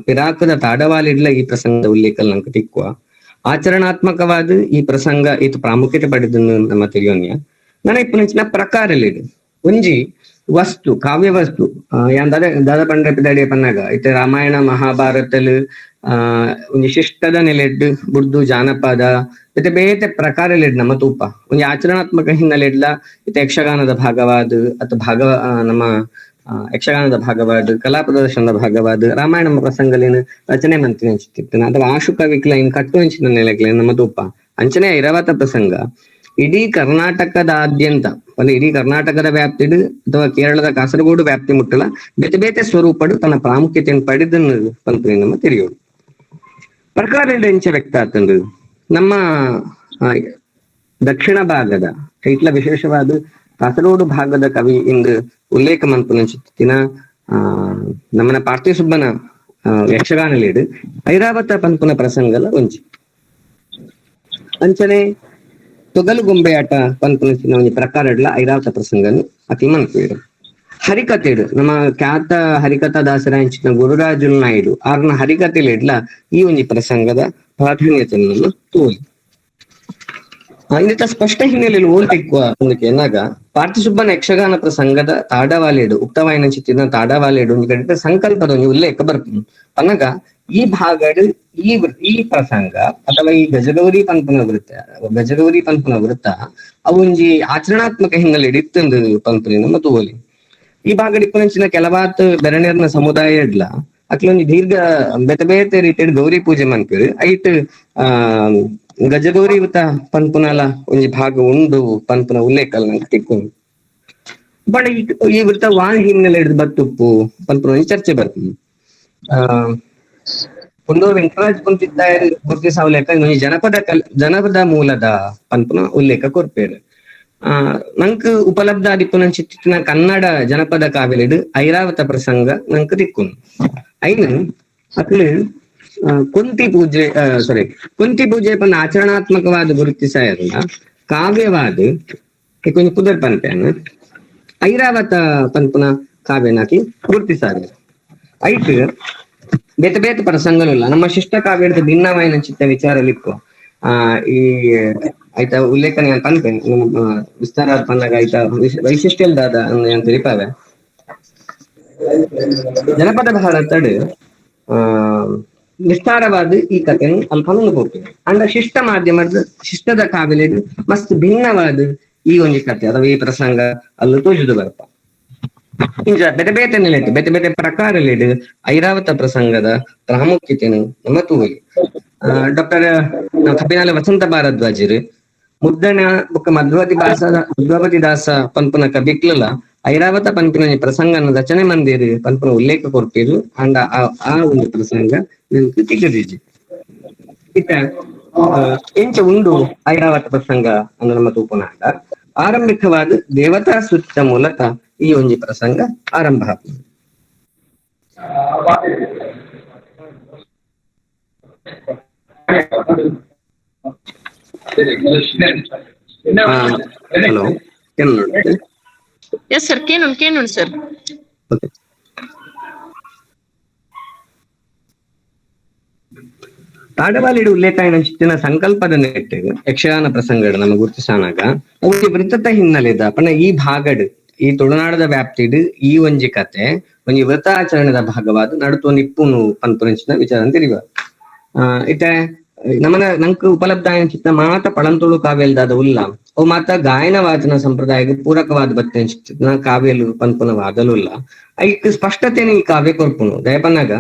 ಪಿರಾಕದ ತಾಡವಾಲಿಡ್ಲ ಈ ಪ್ರಸಂಗದ ಉಲ್ಲೇಖ ನಂಗೆ ತಿಕ್ಕುವ. ಆಚರಣಾತ್ಮಕವಾದ ಈ ಪ್ರಸಂಗ ಈತ ಪ್ರಾಮುಖ್ಯತೆ ಪಡೆದನ್ನು ನಮ್ಮ ತಿಳಿಯೋನ್ಯ. ನನ್ನ ಇಪ್ಪುನಂಚಿನ ಪ್ರಕಾರಲಿಡು ಒಂಜಿ ವಸ್ತು ಕಾವ್ಯ ವಸ್ತು ಯಾನ್ ದಾದ ದಾದ ಪಂಡ್ರೆ ಪಿದಾಡಿಯ ಪನ್ನಾಗ ಇತ್ತೆ ರಾಮಾಯಣ ಮಹಾಭಾರತಲು ಒಂಜಿ ಶಿಷ್ಟದ ನೆಲೆಡ್ ಬುಡ್ದು ಜಾನಪದ ಬೇತೆ ಬೇತೆ ಪ್ರಕಾರಲಿಡ್ ನಮ್ಮ ತೂಪ ಒಂಜಿ ಆಚರಣಾತ್ಮಕ ಹಿನ್ನೆಲೆಡ್ಲ ಇತ್ತೆ ಯಕ್ಷಗಾನದ ಭಾಗವಾದ ಅಥವಾ ಭಾಗ ನಮ್ಮ ಯಕ್ಷಗಾನದ ಭಾಗವಾದ ಕಲಾ ಪ್ರದರ್ಶನದ ಭಾಗವಾದ ರಾಮಾಯಣ ಪ್ರಸಂಗಲೇನು ರಚನೆ ಮಂತ್ರಿ ಅನ್ಸುತ್ತಿತ್ತು ಅಥವಾ ಆಶುಕವಿಕ್ಲ ಇನ್ ಕಟ್ಟು ಅಂಚಿನ ನೆಲೆಗ್ಲೇನು ನಮ್ಮ ತೂಪ. ಅಂಚನೆ ಐರಾವತ ಪ್ರಸಂಗ ಇಡೀ ಕರ್ನಾಟಕದಾದ್ಯಂತ ಒಂದು ಇಡೀ ಕರ್ನಾಟಕದ ವ್ಯಾಪ್ತಿಡು ಅಥವಾ ಕೇರಳದ ಕಾಸರಗೋಡು ವ್ಯಾಪ್ತಿ ಮುಟ್ಟಲ ಬೇತೆ ಬೇತೆ ಸ್ವರೂಪಡು ತನ್ನ ಪ್ರಾಮುಖ್ಯತೆಯನ್ನು ಪಡೆದನ್ನು ಪಂಪನೆ ನಮ್ಮ ತಿಳಿಯೋಡು. ಪ್ರಕಾರ ಎಂಚ ವ್ಯಕ್ತ ಆತಂದು ನಮ್ಮ ದಕ್ಷಿಣ ಭಾಗದ ಇಟ್ಲ ವಿಶೇಷವಾದ ಕಾಸರಗೋಡು ಭಾಗದ ಕವಿ ಇಂದು ಉಲ್ಲೇಖ ಮನ್ಪುನಂಚಿತ್ತಿನ ನಮ್ಮನ ಪಾರ್ಥಿಸುಬ್ಬನ ಯಕ್ಷಗಾನ ಲೀಡು ಐರಾವತ ಪನ್ಪುನ ಪ್ರಸಂಗಲ ಒಂಜಿ. ಅಂಚನೆ ತೊಗಲು ಗೊಂಬೆ ಆಟ ಪನ್ಪುನ ಒಂಜಿ ಪ್ರಕಾರ ಇಡ್ಲ ಐರಾವತ ಪ್ರಸಂಗನು ಅತಿ ಮನ್ಪುವಿರು. ಹರಿಕಥೆಡು ನಮ್ಮ ಖ್ಯಾತ ಹರಿಕಥಾ ದಾಸರ ಅಂಚಿನ ಗುರುರಾಜುಲ್ ನಾಯ್ಡು ಆರ್ನ ಹರಿಕಥೆಲಿಡ್ಲ ಈ ಒಂಜಿ ಪ್ರಸಂಗದ ಪ್ರಾಧಾನ್ಯತೆಯನ್ನು ತೋಲಿ. ಇನ್ನಿತ ಸ್ಪಷ್ಟ ಹಿನ್ನೆಲೆಯಲ್ಲಿ ಓಲ್ತಿಕ್ವ ಒಂದಕ್ಕೆ ಎನ್ನಾಗ ಪಾರ್ಥಿಸುಬ್ಬನ ಯಕ್ಷಗಾನ ಪ್ರಸಂಗದ ತಾಡವಾಲೇಡು ಉಕ್ತವಾಯಿನ ಚಿತ್ತಿನ ತಾಡವಾಲೇಡು ಒಂಜಿ ಕಡೆ ಸಂಕಲ್ಪದ ಒಂಜಿ ಉಲ್ಲೇಖ ಬರ್ಪುಂಡು. ಪನ್ನಗ ಈ ಭಾಗಡ್ ಈ ಪ್ರಸಂಗ ಅಥವಾ ಈ ಗಜಗೌರಿ ಪನ್ಪುನ ವೃತ್ತ ಗಜಗೌರಿ ಪನ್ಪುನ ವೃತ್ತ ಅವೊಂಜಿ ಆಚರಣಾತ್ಮಕ ಹಿನ್ನೆಲೆ ಇತ್ತಂದು ಪನ್ಪುನಿ ನಮ್ಮ ತೂವಲಿ. ಈ ಭಾಗಡ್ ಇಪ್ಪುನಂಚಿನ ಕೆಲವಾತ್ ಬೆರಣೆರ್ನ ಸಮುದಾಯ ಇಡ್ಲ ಅಕ್ಲೊಂಜಿ ದೀರ್ಘ ಬೇತೆ ಬೇತೆ ರೀತಿಯಡ್ ಗೌರಿ ಪೂಜೆ ಮನ್ಪೆರ್. ಐಟ್ ಗಜಗೌರಿ ವೃತ್ತ ಪನ್ಪುನಲ ಒಂಜಿ ಭಾಗ ಉಂಡು ಪನ್ಪುನ ಉಲ್ಲೇಖ ನಂಗೆ ತಿಕ್ಕು. ಬಟ್ ಈ ವೃತ್ತ ವಾನ್ ಹಿನ್ನೆಲೆ ಹಿಡಿದು ಬತ್ತುಪ್ಪು ಪನ್ಪುನ ಒಂಜಿ ಚರ್ಚೆ ಬರ್ಪುಂಡು. ಪುಂಡೂರು ವೆಂಕಟರಾಜ್ ಪುಂಚಿತ್ತಾಯರ್ ಗುರುತಿಸಾವಲೆಕ್ಕ ಒಂಜಿ ಜನಪದ ಜನಪದ ಮೂಲದ ಪನ್ಪುನ ಉಲ್ಲೇಖ ಕೊರ್ಪೇರು. ನಂಕ್ ಉಪಲಬ್ಧ ಆದಿಪ್ಪುನಂಚಿತ್ತಿನ ಕನ್ನಡ ಜನಪದ ಕಾವ್ಯಲೆಡ್ ಐರಾವತ ಪ್ರಸಂಗ ನಂಕ್ ತಿಕ್ಕುನು. ಐನ್ ಅಕ್ಲು ಕುಂತಿ ಪೂಜೆ ಕುಂತಿ ಪೂಜೆ ಪನ್ನ ಆಚರಣಾತ್ಮಕವಾದ ಗುರುತಿಸಾಯಲ್ಲ ಕಾವ್ಯವಾದ ಕೊಂಚ ಪುದರ್ ಪನ್ಪೇನು ಐರಾವತ ಪನ್ಪುನ ಕಾವ್ಯನಾಕಿ ಗುರುತಿಸಾರ. ಐಟ್ ಬೇತೆ ಬೇತೆ ಪ್ರಸಂಗಲಿಲ್ಲ ನಮ್ಮ ಶಿಷ್ಟ ಕಾವ್ಯದ ಭಿನ್ನವಾಯಿನ ಚಿತ್ತ ವಿಚಾರಲಿಕ್ಕು ಈ ಆಯ್ತಾ ಉಲ್ಲೇಖನ ಪನ್ಪೇನು ವಿಸ್ತಾರ ಪನ್ನಾಗ ಆಯ್ತಾ ವೈಶಿಷ್ಟ್ಯಲ್ದಾದ ಅಂತ ತಿಳಿಪಾವೆ. ಜನಪದ ಭಾರತಡ್ ವಿಸ್ತಾರವಾದ ಈ ಕಥೆಯನ್ನು ಅಲ್ಪ ಹೋಗ್ತೇವೆ. ಅಂಡ ಶಿಷ್ಟ ಮಾಧ್ಯಮದ ಶಿಷ್ಟದ ಕಾವ್ಯಲೆಡ್ ಮಸ್ತ್ ಭಿನ್ನವಾದ ಈ ಒಂಜಿ ಕಥೆ ಅಥವಾ ಈ ಪ್ರಸಂಗ ಅಲ್ಲೂ ತೋಜುದು ಬರ್ಪ. ಇಂಚ ಬೇತೆ ಬೇತೆ ನೆಲೆಟ್ ಬೇತೆ ಬೇತೆ ಪ್ರಕಾರಲೆಡ್ ಐರಾವತ ಪ್ರಸಂಗದ ಪ್ರಾಮುಖ್ಯತೆಯನ್ನು ನಮ್ಮ ತೂವಲಿ. ಡಾಕ್ಟರ್ ಕಬ್ಬಿನಾಲ ವಸಂತ ಭಾರದ್ವಾಜರು ಮುದ್ದಣ ಬೊಕ್ಕ ಮಧ್ವತಿ ದಾಸ ಮಧ್ವಪತಿ ದಾಸ ಪನ್ಪುನ ಕಬಿಕ್ಲಲ ಐರಾವತ ಪನ್ಪಿನ ಪ್ರಸಂಗನ ರಚನೆ ಮಂದಿರ್ ಪನ್ಪುನ ಉಲ್ಲೇಖ ಕೊರ್ಪೇರು. ಅಂಡ ಆ ಒಂದು ಪ್ರಸಂಗ ನಂಗೆ ತಿಕ್ಕದಿಜಿ. ಇತ್ತ ಎಂಚ ಉಂಡು ಐರಾವತ ಪ್ರಸಂಗ ಅಂದ್ರೆ ನಮ್ಮ ತೂಪುನಾಂಡ ಆರಂಭಿಕವಾದ ದೇವತಾ ಸೂಚಿತ ಮೂಲಕ ಈ ಒಂಜಿ ಪ್ರಸಂಗ ಆರಂಭ. Hello yes sir, ಕೇನುನ್ ಕೇನುನ್ sir. Okay. ಪಾಡವಾಲಿಡ್ ಉಲ್ಲೇಖ ಆಯಿನಂಚಿತ್ತಿನ ಸಂಕಲ್ಪದ ನೆಟ್ಟ್ ಯಕ್ಷಗಾನ ಪ್ರಸಂಗಡ್ ನಮ ಗುರುತಿಸಾನಾಗ ಅವು ವೃತ್ತದ ಹಿನ್ನೆಲೆದ ಪಂಡ ಈ ಭಾಗಡ್ ಈ ತುಳುನಾಡದ ವ್ಯಾಪ್ತಿಡ್ ಈ ಒಂಜಿ ಕತೆ ಒಂಜಿ ವ್ರತಾಚರಣೆದ ಭಾಗವಾದ ನಡುತು ನಿಪ್ಪುನು ಪನ್ಪುನಂಚಿನ ವಿಚಾರ ತೆರಿವ. ಇತ್ತೆ ನಮನ ನಂಕ್ ಉಪಲಬ್ಧ ಆಯಿನಂಚಿತ್ತಿನ ಮಾತ ಪಳಂತುಳು ಕಾವ್ಯಲ್ದಾದ ಉಲ್ಲ ಅವು ಮಾತ ಗಾಯನ ವಾಚನ ಸಂಪ್ರದಾಯಕ್ಕೆ ಪೂರಕವಾದ ಬತ್ತಿನಂಚಿತ್ತಿನ ಕಾವ್ಯಲು ಪನ್ಪುನ ವಾದಲು ಉಲ್ಲ. ಐಕ್ ಸ್ಪಷ್ಟತೆನ ಈ ಕಾವ್ಯ ಕೊರ್ಪುನು ದಯಪನ್ನಾಗ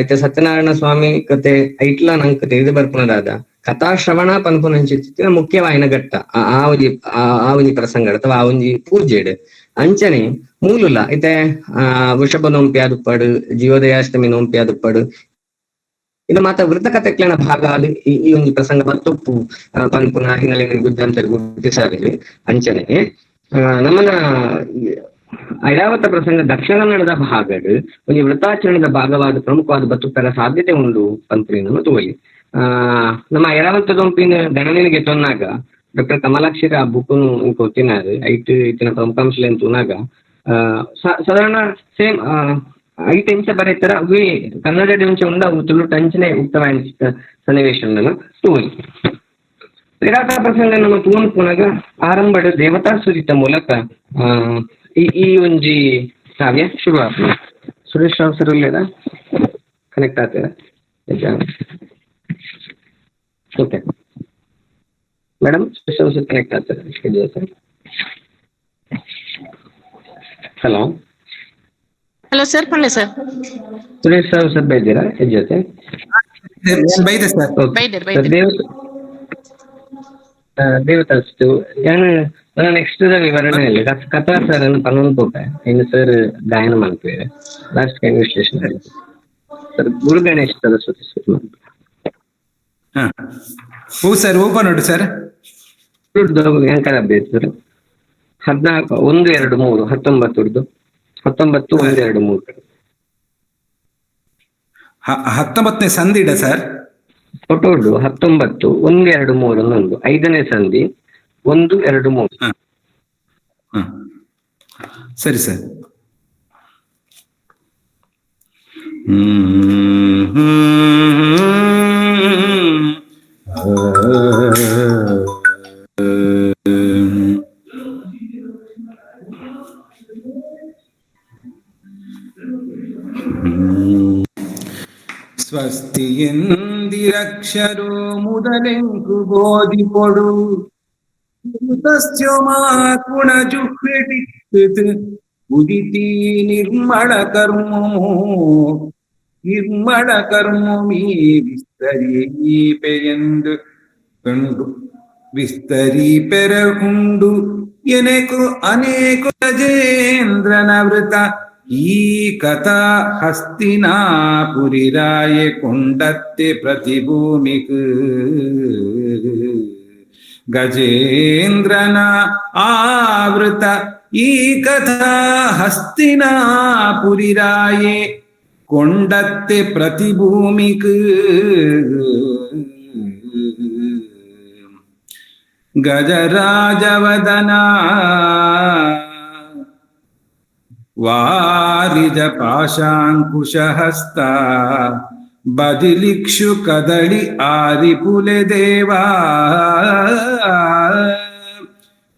ಇತ್ತೆ ಸತ್ಯನಾರಾಯಣ ಸ್ವಾಮಿ ಕತೆ ಐಟ್ಲ ನಂಕ್ ತೆಗೆದು ಬರ್ಪುನದಾದ ಕಥಾಶ್ರವಣ ಪನ್ಪುನಂಚಿತ್ತಿನ ಮುಖ್ಯವಾಯಿನ ಘಟ್ಟ ಆ ಒಂಜಿ ಆ ಒಂಜಿ ಪ್ರಸಂಗ ಅಥವಾ ಆ ಒಂಜಿ ಪೂಜೆಡ್ ಅಂಚನೆ ಮೂಲುಲ ಇತ್ತೆ ವೃಷಭ ನೋಂಪಿ ಆದುಪ್ಪಡು, ಜೀವೋದಯಾಷ್ಟಮಿ ನೋಂಪಿ ಆದುಪ್ಪಡು, ಇದು ಮಾತ ವೃತ್ತ ಕಥೆಕ್ಲೆನ ಭಾಗ ಆದ್ ಈ ಒಂಜಿ ಪ್ರಸಂಗ ಬತ್ತೊಪ್ಪು ಪನ್ಪುನ ಹಿನ್ನೆಲೆ ಗುದ್ದಾಂತರು ಗುರುತಿಸಾದಿರಿ. ಅಂಚನೆ ನಮ್ಮನ ಐರಾವತ ಪ್ರಸಂಗ ದಕ್ಷಿಣ ಕನ್ನಡದ ಭಾಗಡ್ ಒಂಜಿ ವೃತ್ತಾಚರಣೆದ ಭಾಗವಾದ ಪ್ರಮುಖವಾದ ಬತ್ತುಪ್ಪರ ಸಾಧ್ಯತೆ ಉಂಡು ಪನ್ಪುನ ತೋಲಿ. ನಮ್ಮ ಐರಾವತ ದೊಂಪಿನ ಗಣನೆಗೆ ತೊನ್ನಾಗ ಡಾಕ್ಟರ್ ಕಮಲಾಕ್ಷರ ಆ ಬುಕ್ಕುನು ಕೊತ್ತಿನಾರು ಐಟ್ ಇತ್ತಿನ ಪ್ರಮುಖಾಂಶಲೇನು ತೂನಾಗ ಸಾಧಾರಣ ಸೇಮ್ ಐಟ್ ಎಂಚ ಬರೆತರ ಅವೇ ಕನ್ನಡ ಎಂಚ ಉಂಡು ಅವು ತುಳುಟ್ ಅಂಚನೆ ಉಕ್ತವಾಯಿನ ಸನ್ನಿವೇಶ ತೂವೊಲಿ. ಐರಾವತ ಪ್ರಸಂಗ ನಮ್ಮ ತೂವೊಂದು ಪೋನಾಗ ಆರಂಭಡ್ ದೇವತಾ ಸುರಿತ ಮೂಲಕ ಈ ಒಂಜಿ ಕಾವ್ಯ ಶುರು ಆಪುಂಡು. ಸುರೇಶ್ ರಾವ್ ಸರ್ ಉಲ್ಲೇರಾ? ಕನೆಕ್ಟ್ ಆತೇರಾ? Okay madam, Suresh Rao sir connect ಆತೇರಾ? Hello hello sir, ಪನ್ಲೆ sir. Suresh Rao sir ಬೈದ್ದೀರಾ ಹೆಜ್ಜತೆ? ಬೈದೆ ಸರ್. ಬೈದೆರ್ ಬೈದೆರ್. ದೇವತಾಸ್ತು ಯಾನ್ ನೆಕ್ಸ್ಟ್ ದ ವಿವರಣೆ ಇಲ್ಲ ಕಥಾ ಸರ್ ಅನ್ನು ಪನ್ನೊಂದು ಪೋಪೆ ಇನ್ನು ಸರ್ ಗಾಯನ ಮನ್ಪುವೆರ್ ಲಾಸ್ಟ್ ಕೈನ್ ವಿಶ್ಲೇಷಣೆ ಸರ್ ಗುರು ಗಣೇಶ್ ಸರಸ್ವತಿ ಸರ್ ಮನ್ಪುವೆ. ಹೂ ಸರ್, ಹೂ ಪನೊಡು ಸರ್. ಎಂಕಲ ಸರ್ 14 1 2 3 19 19 1 2 3 19ನೇ ಸಂಧಿಡ ಸರ್. ಫೋಟೋಡು 19 1 2 3 1 5ನೇ ಸಂಧಿ 1 2 3. ಸರಿ ಸರ್. ಸ್ವಸ್ತಿ ಎಂದಿರಕ್ಷರು ಮುದಲೆಂಕು ಬೋಧಿ ಪೊಡು ಉದಿತಿ ನಿರ್ಮಳ ಕರ್ಮೋ ನಿರ್ಮಳ ಕರ್ಮಮೀ ವಿಸ್ತರೀಪೆಯೆಂದು ಕಂಡು ವಿಸ್ತರೀಪೆರಗುಂಡು ಎನೆಕು ಅನೇಕ ಗಜೇಂದ್ರನ ವೃತ ಈ ಕಥಾ ಹಸ್ತಿನಾಪುರಿರಾಯೆ ಕೊಂಡತ್ತೆ ಪ್ರತಿಭೂಮಿಕ್ ಗಜೇಂದ್ರನ ಆವೃತ ಈ ಕಥಾ ಹಸ್ತಿನಾಪುರಿರಾಯೆ ಕೊಂಡತ್ತೆ ಪ್ರತಿಭೂಮಿಕ್ ಗಜರಾಜವದನ ವಾರಿಜ ಪಾಶಾಂಕುಶಹಸ್ತ ಬದಿಲಿಕ್ಷು ಕದಳಿ ಆರಿಪುಲೆ ದೇವಾ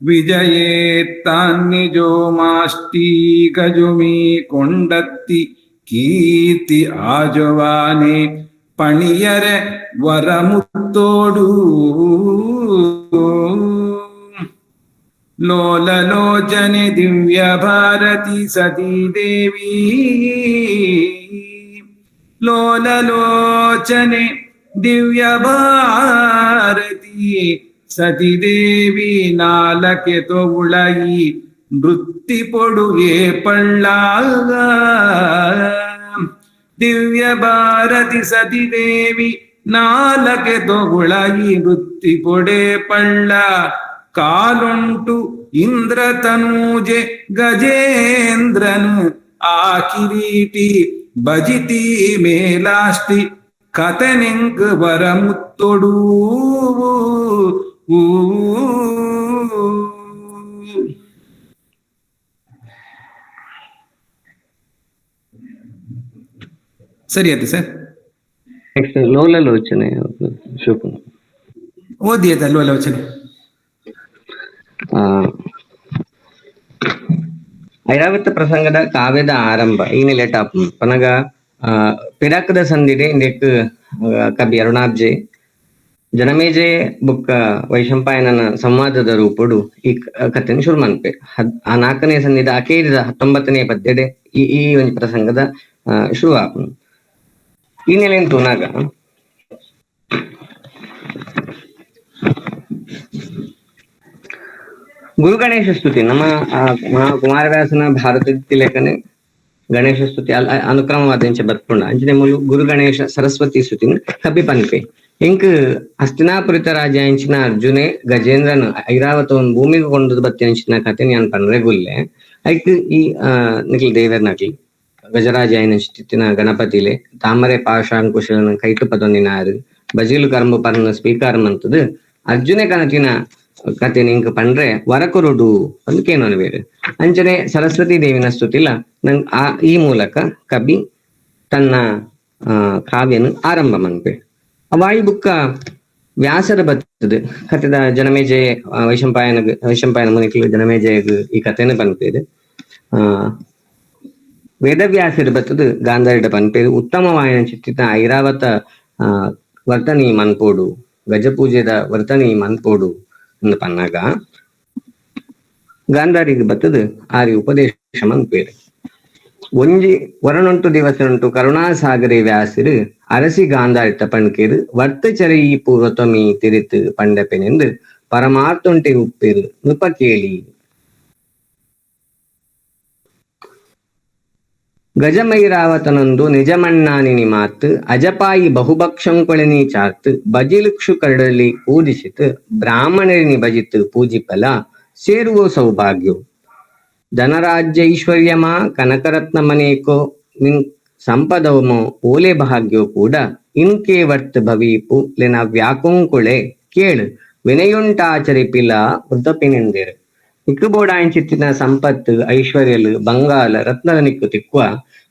ವಿಜಯೇತ್ತಾನ್ನಿಜೋ ಮಾಷ್ಟಿ ಗಜುಮಿ ಕೊಂಡತ್ತಿ ಕೀರ್ತಿ ಆಜವಾನೆ ಪಣಿಯರೆ ವರಮುತ್ತೋಡು ಲೋಲಲೋಚನೆ ದಿವ್ಯ ಭಾರತಿ ಸತೀ ದೇವಿ ಲೋಲಲೋಚನೆ ದಿವ್ಯ ಭಾರತಿ ಸತಿ ದೇವಿ ನಾಲಕೆ ತೋಳಯಿ ನೃತ್ತಿ ಪೊಡುಗೆ ಪಳ್ಳಾಗ ದಿವ್ಯ ಭಾರತಿ ಸತಿ ದೇವಿ ನಾಲಕೆ ತೋಳಯಿ ನೃತ್ತಿ ಪೊಡೆ ಪಳ್ಳ ಕಾಲುಂಟು ಇಂದ್ರ ತನೂಜೆ ಗಜೇಂದ್ರನು ಆ ಕಿರೀಟಿ ಭಜಿತಿ ಮೇಲಾಷ್ಟಿ ಕಥನೆಂಕ್ ವರಮುತ್ತೊಡೂ. ಸರಿ ಆಯ್ತು ಸರ್. Next ಲೋಲಲೋಚನೆ ಶೋಪು. ಓದಿ ಅದ ಲೋಲೋಚನೆ. ಐರಾವತ ಪ್ರಸಂಗದ ಕಾವ್ಯದ ಆರಂಭ ಈ ನೆಲೆಟ್ ಪನಗ ಪಿರಾಕದ ಸಂದಿಡೆ ಇಂದೆಕ್ ಕವಿ ಅರುಣಾಬ್ಜೆ ಜನಮೇಜೆ ಬುಕ್ಕ ವೈಶಂಪಾಯನನ ಸಂವಾದದ ರೂಪಡು ಈ ಕಥೆನ ಶುರು ಮನ್ಪೆ. ಆ 4ನೇ ಸಂಧಿದ ಅಕೇರಿದ 19ನೇ ಪದ್ಯಡೆ ಈ ಈ ಒಂಜಿ ಪ್ರಸಂಗದ ಶುರು ಆಪುಂಡು. ಈ ನೆಲೆನ್ ತೂನಾಗ ಗುರು ಗಣೇಶ ಸ್ತುತಿ ನಮ್ಮ ಕುಮಾರವ್ಯಾಸನ ಭಾರತ ಲೇಖನೆ ಗಣೇಶ ಸ್ತುತಿ ಅನುಕ್ರಮವಾದ ಇಂಚ ಬತ್ಪುಂಡ ಅಂಚನೆ ಮೂಲು ಗುರು ಗಣೇಶ ಸರಸ್ವತಿ ಸ್ತುತಿನ ಕಬಿ ಪನ್ಪೆ. ಇಂಕ್ ಹಸ್ತಿನಾಪುರಿತ ರಾಜ ಅಂಚಿನ ಅರ್ಜುನೆ ಗಜೇಂದ್ರನ ಐರಾವತವನ್ ಭೂಮಿಗೆ ಕೊಂಡು ಬತ್ತಿ ಅಂಚಿನ ಕತೆ ಯಾನ್ ಪನ್ರೆ ಗುಲ್ಲೆ. ಐಕ್ ಈ ನಿಕ್ಲ್ ದೇವರ್ನಕ್ಲಿ ಗಜರಾಜ ಐನ ಗಣಪತಿಲೆ ತಾಮರೆ ಪಾಶಾಂಕುಶನ ಕೈಟು ಪದೊಂದಿನಾರು ಬಜಿಲು ಕರ್ಮ ಪರ್ನ ಸ್ವೀಕಾರ ಮಂತದು ಅರ್ಜುನೆ ಕನತಿನ ಕತೆ ನಿಂಕ್ ಪಂಡ್ರೆ ವರಕುರುಡು ಒಂದು ಕೇನೋನು ಬೇರೆ. ಅಂಚನೆ ಸರಸ್ವತಿ ದೇವಿನ ಸ್ತುತಿಲ ನಂಗ್ ಆ ಈ ಮೂಲಕ ಕವಿ ತನ್ನ ಕಾವ್ಯನು ಆರಂಭ ಮನ್ಪೆ. ವಾಯು ಬುಕ್ಕ ವ್ಯಾಸರ ಬತ್ತದು ಕಥೆದ ಜನಮೇಜಯ ವೈಶಂಪಾಯನ ವೈಶಂಪಾಯನ ಮುನಿಕ್ಲು ಜನಮೇಜಯಗ್ ಈ ಕಥೆನ ಪನ್ಪೇರು. ವೇದವ್ಯಾಸರ ಬತ್ತದು ಗಾಂಧಾರಿಡ ಪನ್ಪೇರು ಉತ್ತಮವಾಯನ ಚಿತ್ತಿತ ಐರಾವತ ವರ್ತನಿ ಮನ್ಪೋಡು ಗಜಪೂಜೆದ ವರ್ತನಿ ಮನ್ಪೋಡು ಅಂದ್ ಪನ್ನಾಗ ಗಾಂಧಾರಿಗೆ ಬತ್ತದು ಆರಿ ಉಪದೇಶ ಮನ್ಪೇರು. ಒಂಜಿ ವರಣುಂಟು ದಿವಸನುಂಟು ಕರುಣಾಸಾಗರಿ ವ್ಯಾಸರು ಅರಸಿ ಗಾಂಧಾರಿತ ಪಣ್ಕೇರು ವರ್ತಚರಿ ಪೂರ್ವತ್ವಮಿ ತಿರಿತು ಪಂಡಪೆನೆಂದು ಪರಮಾರ್ಥೊಂಟಿ ಉಪ್ಪೇರು ನೃಪ ಕೇಳಿ. ಗಜಮೈರಾವತನೊಂದು ನಿಜಮಣ್ಣಾನಿನಿ ಮಾತು ಅಜಪಾಯಿ ಬಹುಭಕ್ಷಂಕೊಳನಿ ಚಾರ್ತ್ ಬಜಿಲುಕ್ಷು ಕರಡಲಿ ಪೂಜಿಸಿತು ಬ್ರಾಹ್ಮಣರಿನಿ ಭಜಿತು ಪೂಜಿಪಲ ಸೇರುವ ಸೌಭಾಗ್ಯು ಧನರಾಜ್ಯ ಐಶ್ವರ್ಯಮ ಕನಕರತ್ನ ಮನೇಕೋ ನಿನ್ ಸಂಪದವಮೋ ಓಲೆ ಭಾಗ್ಯೋ ಕೂಡ ಇನ್ಕೆ ವರ್ತ್ ಭವೀಪು ಲೆನ ವ್ಯಾಕುಂಕುಳೆ ಕೇಳು ವಿನಯುಂಟಾಚರಿಪಿಲ ವೃತಪಿನೆಂದಿರು. ಇಕ್ಕುಬೋಡಾಂಚಿತ್ತಿನ ಸಂಪತ್ತು ಐಶ್ವರ್ಯಲು ಬಂಗಾಲ ರತ್ನದ ನಿಕ್ಕು ತಿಕ್ಕುವ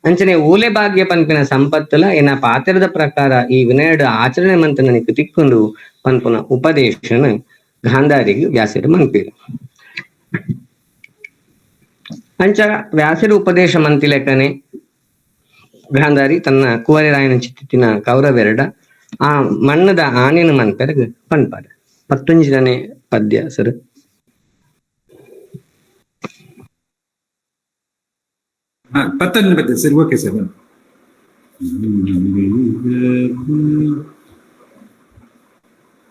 ಅಂಚನೆ ಓಲೆ ಭಾಗ್ಯ ಪನ್ಪಿನ ಸಂಪತ್ತುಲ ಏನ ಪಾತ್ರದ ಪ್ರಕಾರ ಈ ವಿನಯಡು ಆಚರಣೆ ಮಂತನ ನಿಕ್ಕು ತಿಕ್ಕೊಂಡು ಪನ್ಪುನ ಉಪದೇಶನ ಗಾಂಧಾರಿಗೆ ವ್ಯಾಸರು ಮನ್ಪಿರು. ಅಂಚ ವ್ಯಾಸರು ಉಪದೇಶ ಮಂತಿಲೆಕ್ಕನೆ ಗಾಂಧಾರಿ ತನ್ನ ಕುವರಿರಾಯನ ಚಿತ್ತಿನ ಕೌರವೆರಡ ಆ ಮಣ್ಣದ ಆನಿನ ಮನ್ಪೆರಗ್ ಪನ್ಪಾರ. 19ನೇ ಪದ್ಯ ಸರ್. 19 ಪದ್ಯ ಸರಿ, ಓಕೆ ಸರ್.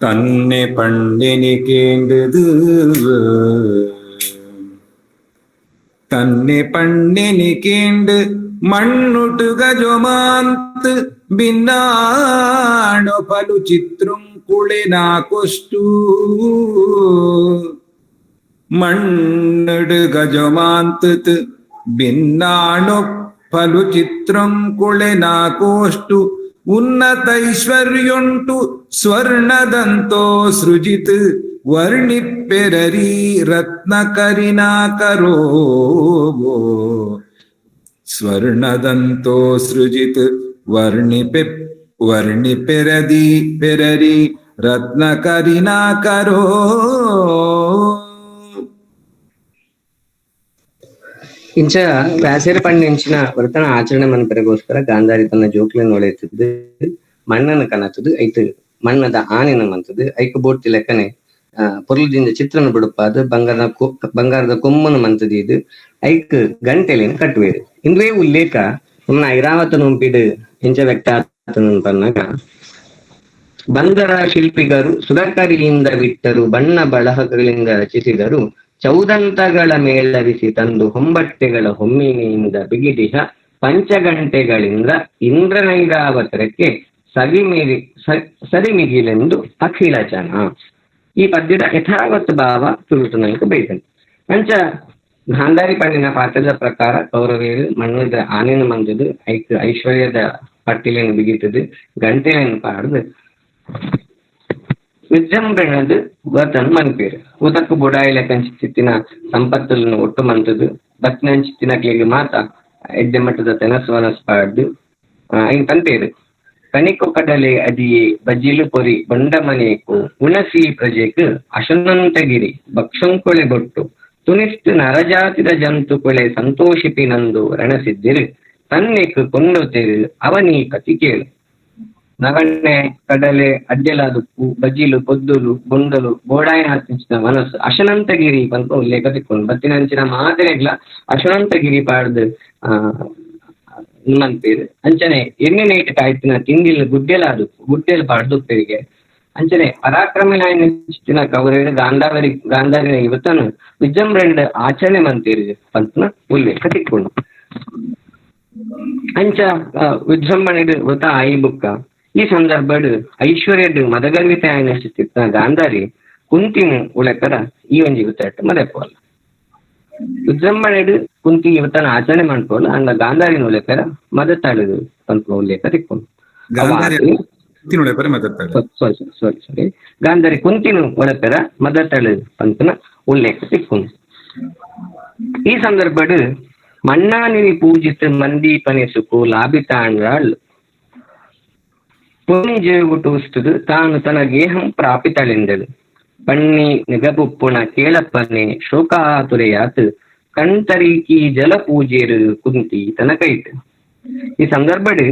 ತನ್ನೆ ಪಂಡಿನಿ ಕೇಂದ್ರದು ತನ್ನೆ ಪಣ್ಣಿನಿ ಕೇಂಡ್ ಮಣ್ಣುಟು ಗಜಮಾಂತ್ ಭಿನ್ನಾಣು ಫಲು ಚಿತ್ರುಂಕುಳಿನಾಕೊಷ್ಟು ಮಣ್ಣುಡು ಗಜಮಾಂತ್ ಭಿನ್ನಾಣು ಫಲು ಚಿತ್ರಂಕುಳಿನಾಕೋಷ್ಟು ಉನ್ನತ ಐಶ್ವರ್ಯುಂಟು ಸ್ವರ್ಣದಂತೋ ಸೃಜಿತ್ ವರ್ಣಿಪೆರರಿ ರತ್ನ ಕರಿನಾಕರೋ ಸ್ವರ್ಣದಂತೋ ಸೃಜಿತ್ ವರ್ಣಿಪೆ ವರ್ಣಿಪೆರದಿ ಪೆರರಿ ರತ್ನ ಕರಿನಾಕರೋ. ಇಂಚ ವ್ಯಾಸರ ಪಂಡಿಂಚಿನ ವರ್ತನ ಆಚರಣೆ ಮನ್ಪೆರೆಗೋಸ್ಕರ ಗಾಂಧಾರಿ ತನ್ನ ಜೋಕ್ಲೆನ್ ಒಳೆಯುತ್ತಿದ್ದು ಮಣ್ಣನ್ನು ಕನತದು ಐತು ಮಣ್ಣದ ಆನೆನ ಮಂತದು ಐಕು ಬೋರ್ತಿ ಲೆಕ್ಕನೆ ಪೊರ್ಲುದಿಂದ ಚಿತ್ರನ ಬಿಡುಪಾದು ಬಂಗಾರದ ಕೊಮ್ಮನು ಮಂತದು ಇದು ಐಕ್ ಗಂಟೆಲೇನು ಕಟ್ಟುವೇರು. ಇಂದುವೇ ಉಲ್ಲೇಖ ನಮ್ಮ ಐರಾವತ ನೊಂಪಿಡು ಇಂಚ ವ್ಯಕ್ತ ಪನ್ನಾಗ ಬಂದರ ಶಿಲ್ಪಿಗರು ಸುಧಾಕರಿಯಿಂದ ಬಿಟ್ಟರು ಬಣ್ಣ ಬಳಹಗಳಿಂದ ರಚಿಸಿದರು ಚೌದಂತಗಳ ಮೇಳವಿಸಿ ತಂದು ಹೊಂಬಟ್ಟೆಗಳ ಹೊಮ್ಮಿನಿಯಿಂದ ಬಿಗಿದಿಹ ಪಂಚಗಂಟೆಗಳಿಂದ ಇಂದ್ರನೈರಾವತರಕ್ಕೆ ಸರಿಮಿಗಿಲೆಂದು ಅಖಿಲ ಜನ. ಈ ಪದ್ಯದ ಯಥಾವತ್ ಭಾವ ತುಳುಟು ಬೈದನು. ಅಂಚ ಗಾಂಧಾರಿ ಪಂಡಿನ ಪಾತ್ರದ ಪ್ರಕಾರ ಕೌರವೇರು ಮಣ್ಣದ ಆನೆನ ಮಂದದು ಐಕ್ ಐಶ್ವರ್ಯದ ಪಟ್ಟಿಲೆಯನ್ನು ಬಿಗಿತದು ಗಂಟೆಯನ್ನು ಪಾಡ್ದು ವಿಜೃಂಭಣದು ವತನ್ ಮನ್ಪೇರು. ಉದಕ್ಕು ಬುಡಾಯಿಲ ಕಂಚಿತ್ತಿನ ಸಂಪತ್ತನ್ನು ಒಟ್ಟು ಮಂತದು ಬತ್ನಂಚಿತ್ತಿನ ಕ್ಲಿಗೆ ಮಾತ ಎಡ್ಡೆ ಮಟ್ಟದ ತೆನಸ್ ವನಸ್ ಪಾಡ್ದು ಐನ್ ಪನ್ಪೇರು. ಕಣಿಕು ಕಡಲೆ ಅದಿಯೇ ಬಜಿಲು ಪೊರಿ ಬೊಂಡಮನೇಕು ಉಣಸಿ ಪ್ರಜೆಕ್ ಅಶನಂತಗಿರಿ ಭಕ್ಷಂಕೊಳೆ ಬೊಟ್ಟು ತುನಿಷ್ಟು ನರಜಾತಿದ ಜಂತು ಕೊಳೆ ಸಂತೋಷಿಪಿ ನಂದು ರಣಸಿದ್ದಿರು ತನ್ನೆಕ್ ಕೊಂಡೊತೆರು ಅವನೀ ಕತಿ ಕೇಳು. ನಗಣ್ಣೆ ಕಡಲೆ ಅಡ್ಡೆಲಾದುಪ್ಪು ಬಜಿಲು ಪೊದ್ದುಲು ಬೊಂಡಲು ಬೋಡಾಯಿನ ಹತ್ತಿಂಚಿನ ಮನಸ್ಸು ಅಶನಂತಗಿರಿ ಪನ್ಪ ಉಲ್ಲೇಖ ತಿಕ್ಕೊಂಡು ಬತ್ತಿನಂಚಿನ ಮಾದರಿಗ್ಲ ಅಶನಂತಗಿರಿ ಪಾಡ್ದು ಮನ್ಪೇರು. ಅಂಚನೆ ಎಣ್ಣೆ ನೇಟ್ ಕಾಯ್ತಿನ ತಿಂಡಿಲ್ ಗುಡ್ಡೆಲಾದುಪ್ಪು ಗುಡ್ಡೆಲ್ ಪಾಡ್ದುಪ್ಪೆರಿಗೆ. ಅಂಚನೆ ಪರಾಕ್ರಮನಾಯನ ಕೌರವರು ಗಾಂಧಾರಿ ಗಾಂಧಾರಿನ ಯುವತನು ವಿಜೃಂಭಣೆ ಆಚರಣೆ ಮಂತೇರು ಪನ್ಪುನ ಉಲ್ಲೇಖ ತಿಕ್ಕೊಂಡು. ಅಂಚ ವಿಜೃಂಭಣೆ ವೃತ ಆಯಿ ಬುಕ್ಕ ಈ ಸಂದರ್ಭಡ್ ಐಶ್ವರ್ಯಡ್ ಮದಗರ್ವಿತ ಆಯನ ಗಾಂಧಾರಿ ಕುಂತಿನ ಉಳಕರ ಈ ಒಂಜಿ ಯುವತ ಮದೆಪೋಲ್ಲ. ವಿಜೃಂಭಣೆಡ್ ಕುಂತಿ ಯುವತನ ಆಚರಣೆ ಮಾಡ್ಕೊಳ್ಳ ಅಂಡ ಗಾಂಧಾರಿನ ಉಲೆಕರ ಮದತಾಳುದು ಪನ್ಪುನ ಉಲ್ಲೇಖ ತಿಕ್ಕೊಂಡು. ಸಾರಿ ಸಾರಿ ಸಾರಿ ಗಾಂಧಾರಿ ಕುಂತಿನ ಒಳಪೆರ ಮದತಾಳು ಪನ್ಪುನ ಉಲ್ಲೇಖ ತಿಕ್ಕೊಂಡು. ಈ ಸಂದರ್ಭಡ್ ಮಣ್ಣಾನಿನಿ ಪೂಜಿತ ಮಂದೀಪನೆ ಸುಕು ಲಾಭಿತಾಂಡ್ರಾಳ್ ಪುಣಿ ಜೇವುಟುಸ್ತುದು ತಾನು ತನ್ನ ಗೇಹಂ ಪ್ರಾಪಿತಳೆಂದಳು. ಪಣ್ಣಿ ನಿಗಬುಪ್ಪುಣ ಕೇಳಪ್ಪನೆ ಶೋಕಾತುರೆಯಾತ್ ಕಣ್ತರೀಕಿ ಜಲ ಪೂಜೆರು ಕುಂತಿ ತನ ಕೈಟ್. ಈ ಸಂದರ್ಭಡ್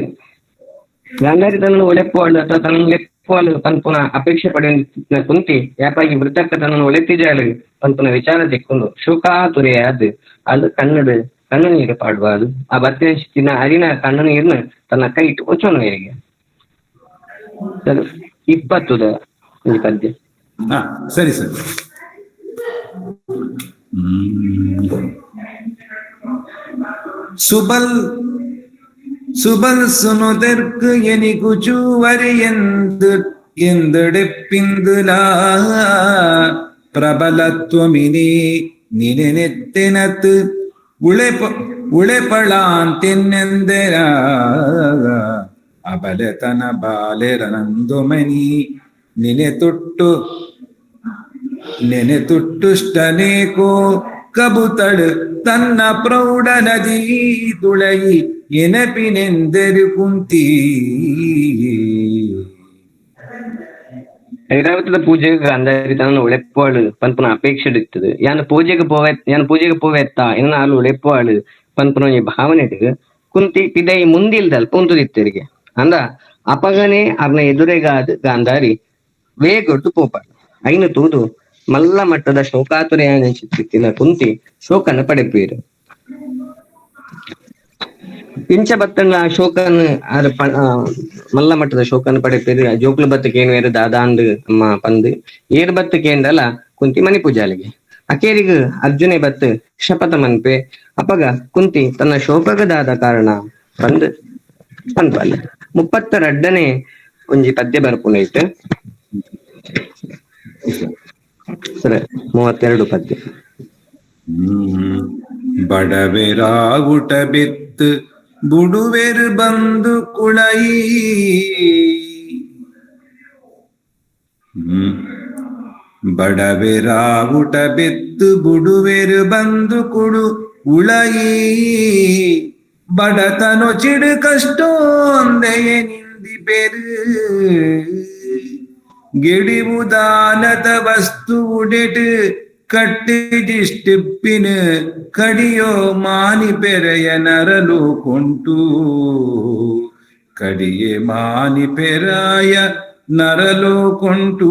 ಗಾಂಧಾರಿ ತನ್ನನ್ನು ಒಳೆಪ್ಪುವಳು ಅಥವಾ ತನ್ನನ್ನು ಲೆಪ್ಪುವಳು ಪನ್ಪುನ ಅಪೇಕ್ಷೆ ಪಡೆಯ ಕುಂತಿ ಯಾಪಾಗಿ ವೃತ್ತಕ್ಕ ತನ್ನನ್ನು ಒಳೆತ್ತಿಜಾಳು ಪನ್ಪುನ ವಿಚಾರ ತೆಕ್ಕೊಂಡು ಶೋಕಾತುರೆಯಾದ್ ಅದು ಕನ್ನಡ ಕಣ್ಣು ನೀರು ಪಾಡುವುದು ಆ ಬತ್ತಿನ ಅರಿನ ಕಣ್ಣು ನೀರನ್ನು ತನ್ನ ಕೈಟ್ ಒಚ್ಚೋನು ಹೇಗೆ. ಸರ್ 20 ಈ ಪದ್ಯ. ಸರಿ ಸರಿ. ಸುಬಲ್ ಸುಬಲ್ ಸುನುದೆರ್ಕು ಎನಿಗುಚೂವರಿ ಎಂದು ಎಂದೆಡೆಪ್ಪಿಂದುಲಾ ಪ್ರಬಲತ್ವಮಿನಿ ನಿನೆನೆತ್ತೆನತ್ ಉಳೆಪ ಉಳೆಪಳಾಂತೆನ್ನೆಂದೆರ ಅಬಲೆತನ ಬಾಲೆರನಂದುಮನಿ ನಿನೆ ತುಟ್ಟು ನೆನೆ ತುಟ್ಟುಷ್ಟನೇಕೋ ಕಬುತಳು ತನ್ನ ಪ್ರೌಢ ನದಿ ತುಳಯಿ ಎನಪಿನೆಂದರು ಕುಂತಿ. ಐರಾವತದ ಪೂಜೆಗೆ ಗಾಂಧಾರಿ ತನ್ನ ಉಳೆಪ್ಪುವಳು ಪನ್ಪುನ ಅಪೇಕ್ಷೆ ಇರ್ತದೆ. ಯಾನ್ ಪೂಜೆಗೆ ಪೋವೆ ಯಾನ್ ಪೂಜೆಗೆ ಪೋವೆತ್ತ ಇನ್ನ ಆಲು ಉಳೆಪ್ಪುವಳು ಪನ್ಪುನ ಈ ಭಾವನೆ ಕುಂತಿ ಪಿದೈ ಮುಂದಿಲ್ದಲ್ಪ ಉಂತುದಿತ್ತರಿಗೆ ಅಂದ ಅಪಗನೆ ಅರ್ನ ಎದುರೆಗಾದ ಗಾಂಧಾರಿ ವೇಗೊಟ್ಟು ಪೋಪಾಳು. ಐನು ತೂದು ಮಲ್ಲ ಮಟ್ಟದ ಶೋಕಾತುರೆಯ ಚಿತ್ತಿನ ಕುಂತಿ ಶೋಕನ ಪಡೆಪೀರು. ಇಂಚ ಬತ್ತಂಡ ಶೋಕನ್ ಆರ್ ಮಲ್ಲ ಮಟ್ಟದ ಶೋಕನ್ ಪಡೆಪೀರು. ಜೋಕ್ಲು ಬತ್ತಕೇನು ದಾದಾಂದು ಅಮ್ಮ ಪಂದು ಏರ್ ಬತ್ತಕೇಂಡಲ ಕುಂತಿ ಮಣಿ ಪೂಜಾಲಿಗೆ ಅಕೇರಿಗ ಅರ್ಜುನೆ ಬತ್ತು ಶಪಥ ಮನ್ಪೆ. ಅಪಗ ಕುಂತಿ ತನ್ನ ಶೋಕಗದಾದ ಕಾರಣ ಬಂದು ಪನ್ಪಲ್ಲ. 32ನೇ ಒಂಜಿ ಪದ್ಯ ಬರ್ಪುನೈಟ್ ಸರಿ 32 ಪದ್ಯ. ಬಡವೆರಾವುಟ ಬಿತ್ತು ಬುಡುವೆರು ಬಂದು ಕುಳಯಿ ಬಡವೆರಾವುಟ ಬಿತ್ತು ಬುಡುವೆರು ಬಂದು ಕುಡು ಉಳಯಿ ಬಡತನೊ ಚಿಡು ಕಷ್ಟೋಂದೆಯೆ ನಿಂದಿ ಪೆರು ಗೆಡಿವುದಾನದ ವಸ್ತು ಉಡೆಟು ಕಟ್ಟಿದಿಷ್ಟಿಪ್ಪಿನ ಕಡಿಯೋ ಮಾನಿ ಪೆರೆಯ ನರಲು ಕೊಂಟು ಕಡಿಯೆ ಮಾನಿ ಪೆರಾಯ ನರಲು ಕೊಂಟು.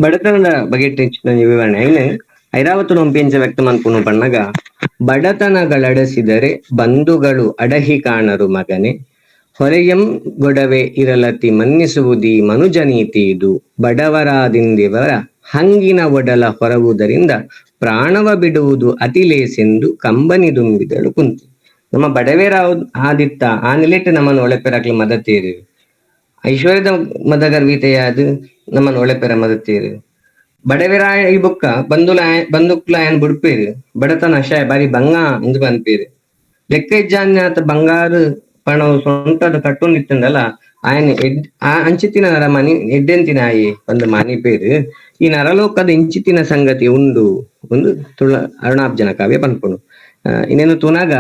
ಬಡತನದ ಬಗೆಟ್ ವಿವರಣೆ ಐನು ಐರಾವತನ ಒಂಪಿಂಚ ವ್ಯಕ್ತ ಮನ್ಪುನು ಪಣ್ಣಗ ಬಡತನಗಳಡಸಿದರೆ ಬಂಧುಗಳು ಅಡಹಿ ಕಾಣರು ಮಗನೆ ಹೊರೆಯಂ ಗೊಡವೆ ಇರಲತಿ ಮನ್ನಿಸುವುದೀ ಮನುಜನೀತಿ ಇದು ಬಡವರಾದಿಂದಿವರ ಹಂಗಿನ ಒಡಲ ಹೊರವುದರಿಂದ ಪ್ರಾಣವ ಬಿಡುವುದು ಅತಿಲೇಸೆಂದು ಕಂಬನಿ ದುಂಬಿದಳು ಕುಂತಿ. ನಮ್ಮ ಬಡವೇರ ಆದಿತ್ತ ಆ ನಿಲೆಟ್ಟು ನಮ್ಮನ್ನು ಒಳೆಪೆರಕ್ಲು ಮದತೇರು ಐಶ್ವರ್ಯದ ಮದಗರ್ವಿತೆಯಾದ ನಮ್ಮನ್ನು ಒಳೆಪೆರ ಮದತೇರು ಬಡವೆರಾಯ ಈ ಬುಕ್ಕ ಬಂಧುಲ ಬಂದುಕ್ಲಾಯನ್ ಬುಡ್ಪೇರು ಬಡತನ ಅಶಾಯ ಬಾರಿ ಬಂಗ ಎಂದು ಪನ್ಪೇರು ಲೆಕ್ಕ ಇಜ್ಜಾನ್ಯಾತ ಬಂಗಾರು ಪಣವು ಸೊಂಟದ ಕಟ್ಟೊಂದಿತ್ತಂದಲ್ಲ ಆಯನ ಆ ಅಂಚಿತಿನ ನರಮನಿ ಎಡ್ಡೆಂತಿನ ಆಯಿ ಒಂದು ಮಾನಿಪೇರು ಈ ನರಲೋಕದ ಇಂಚಿತಿನ ಸಂಗತಿ ಉಂಡು ಒಂದು ತುಳ ಅರುಣಾಬ್ಜನ ಕಾವ್ಯ ಪನ್ಪುಣು. ಇನ್ನೇನು ತೂನಾಗ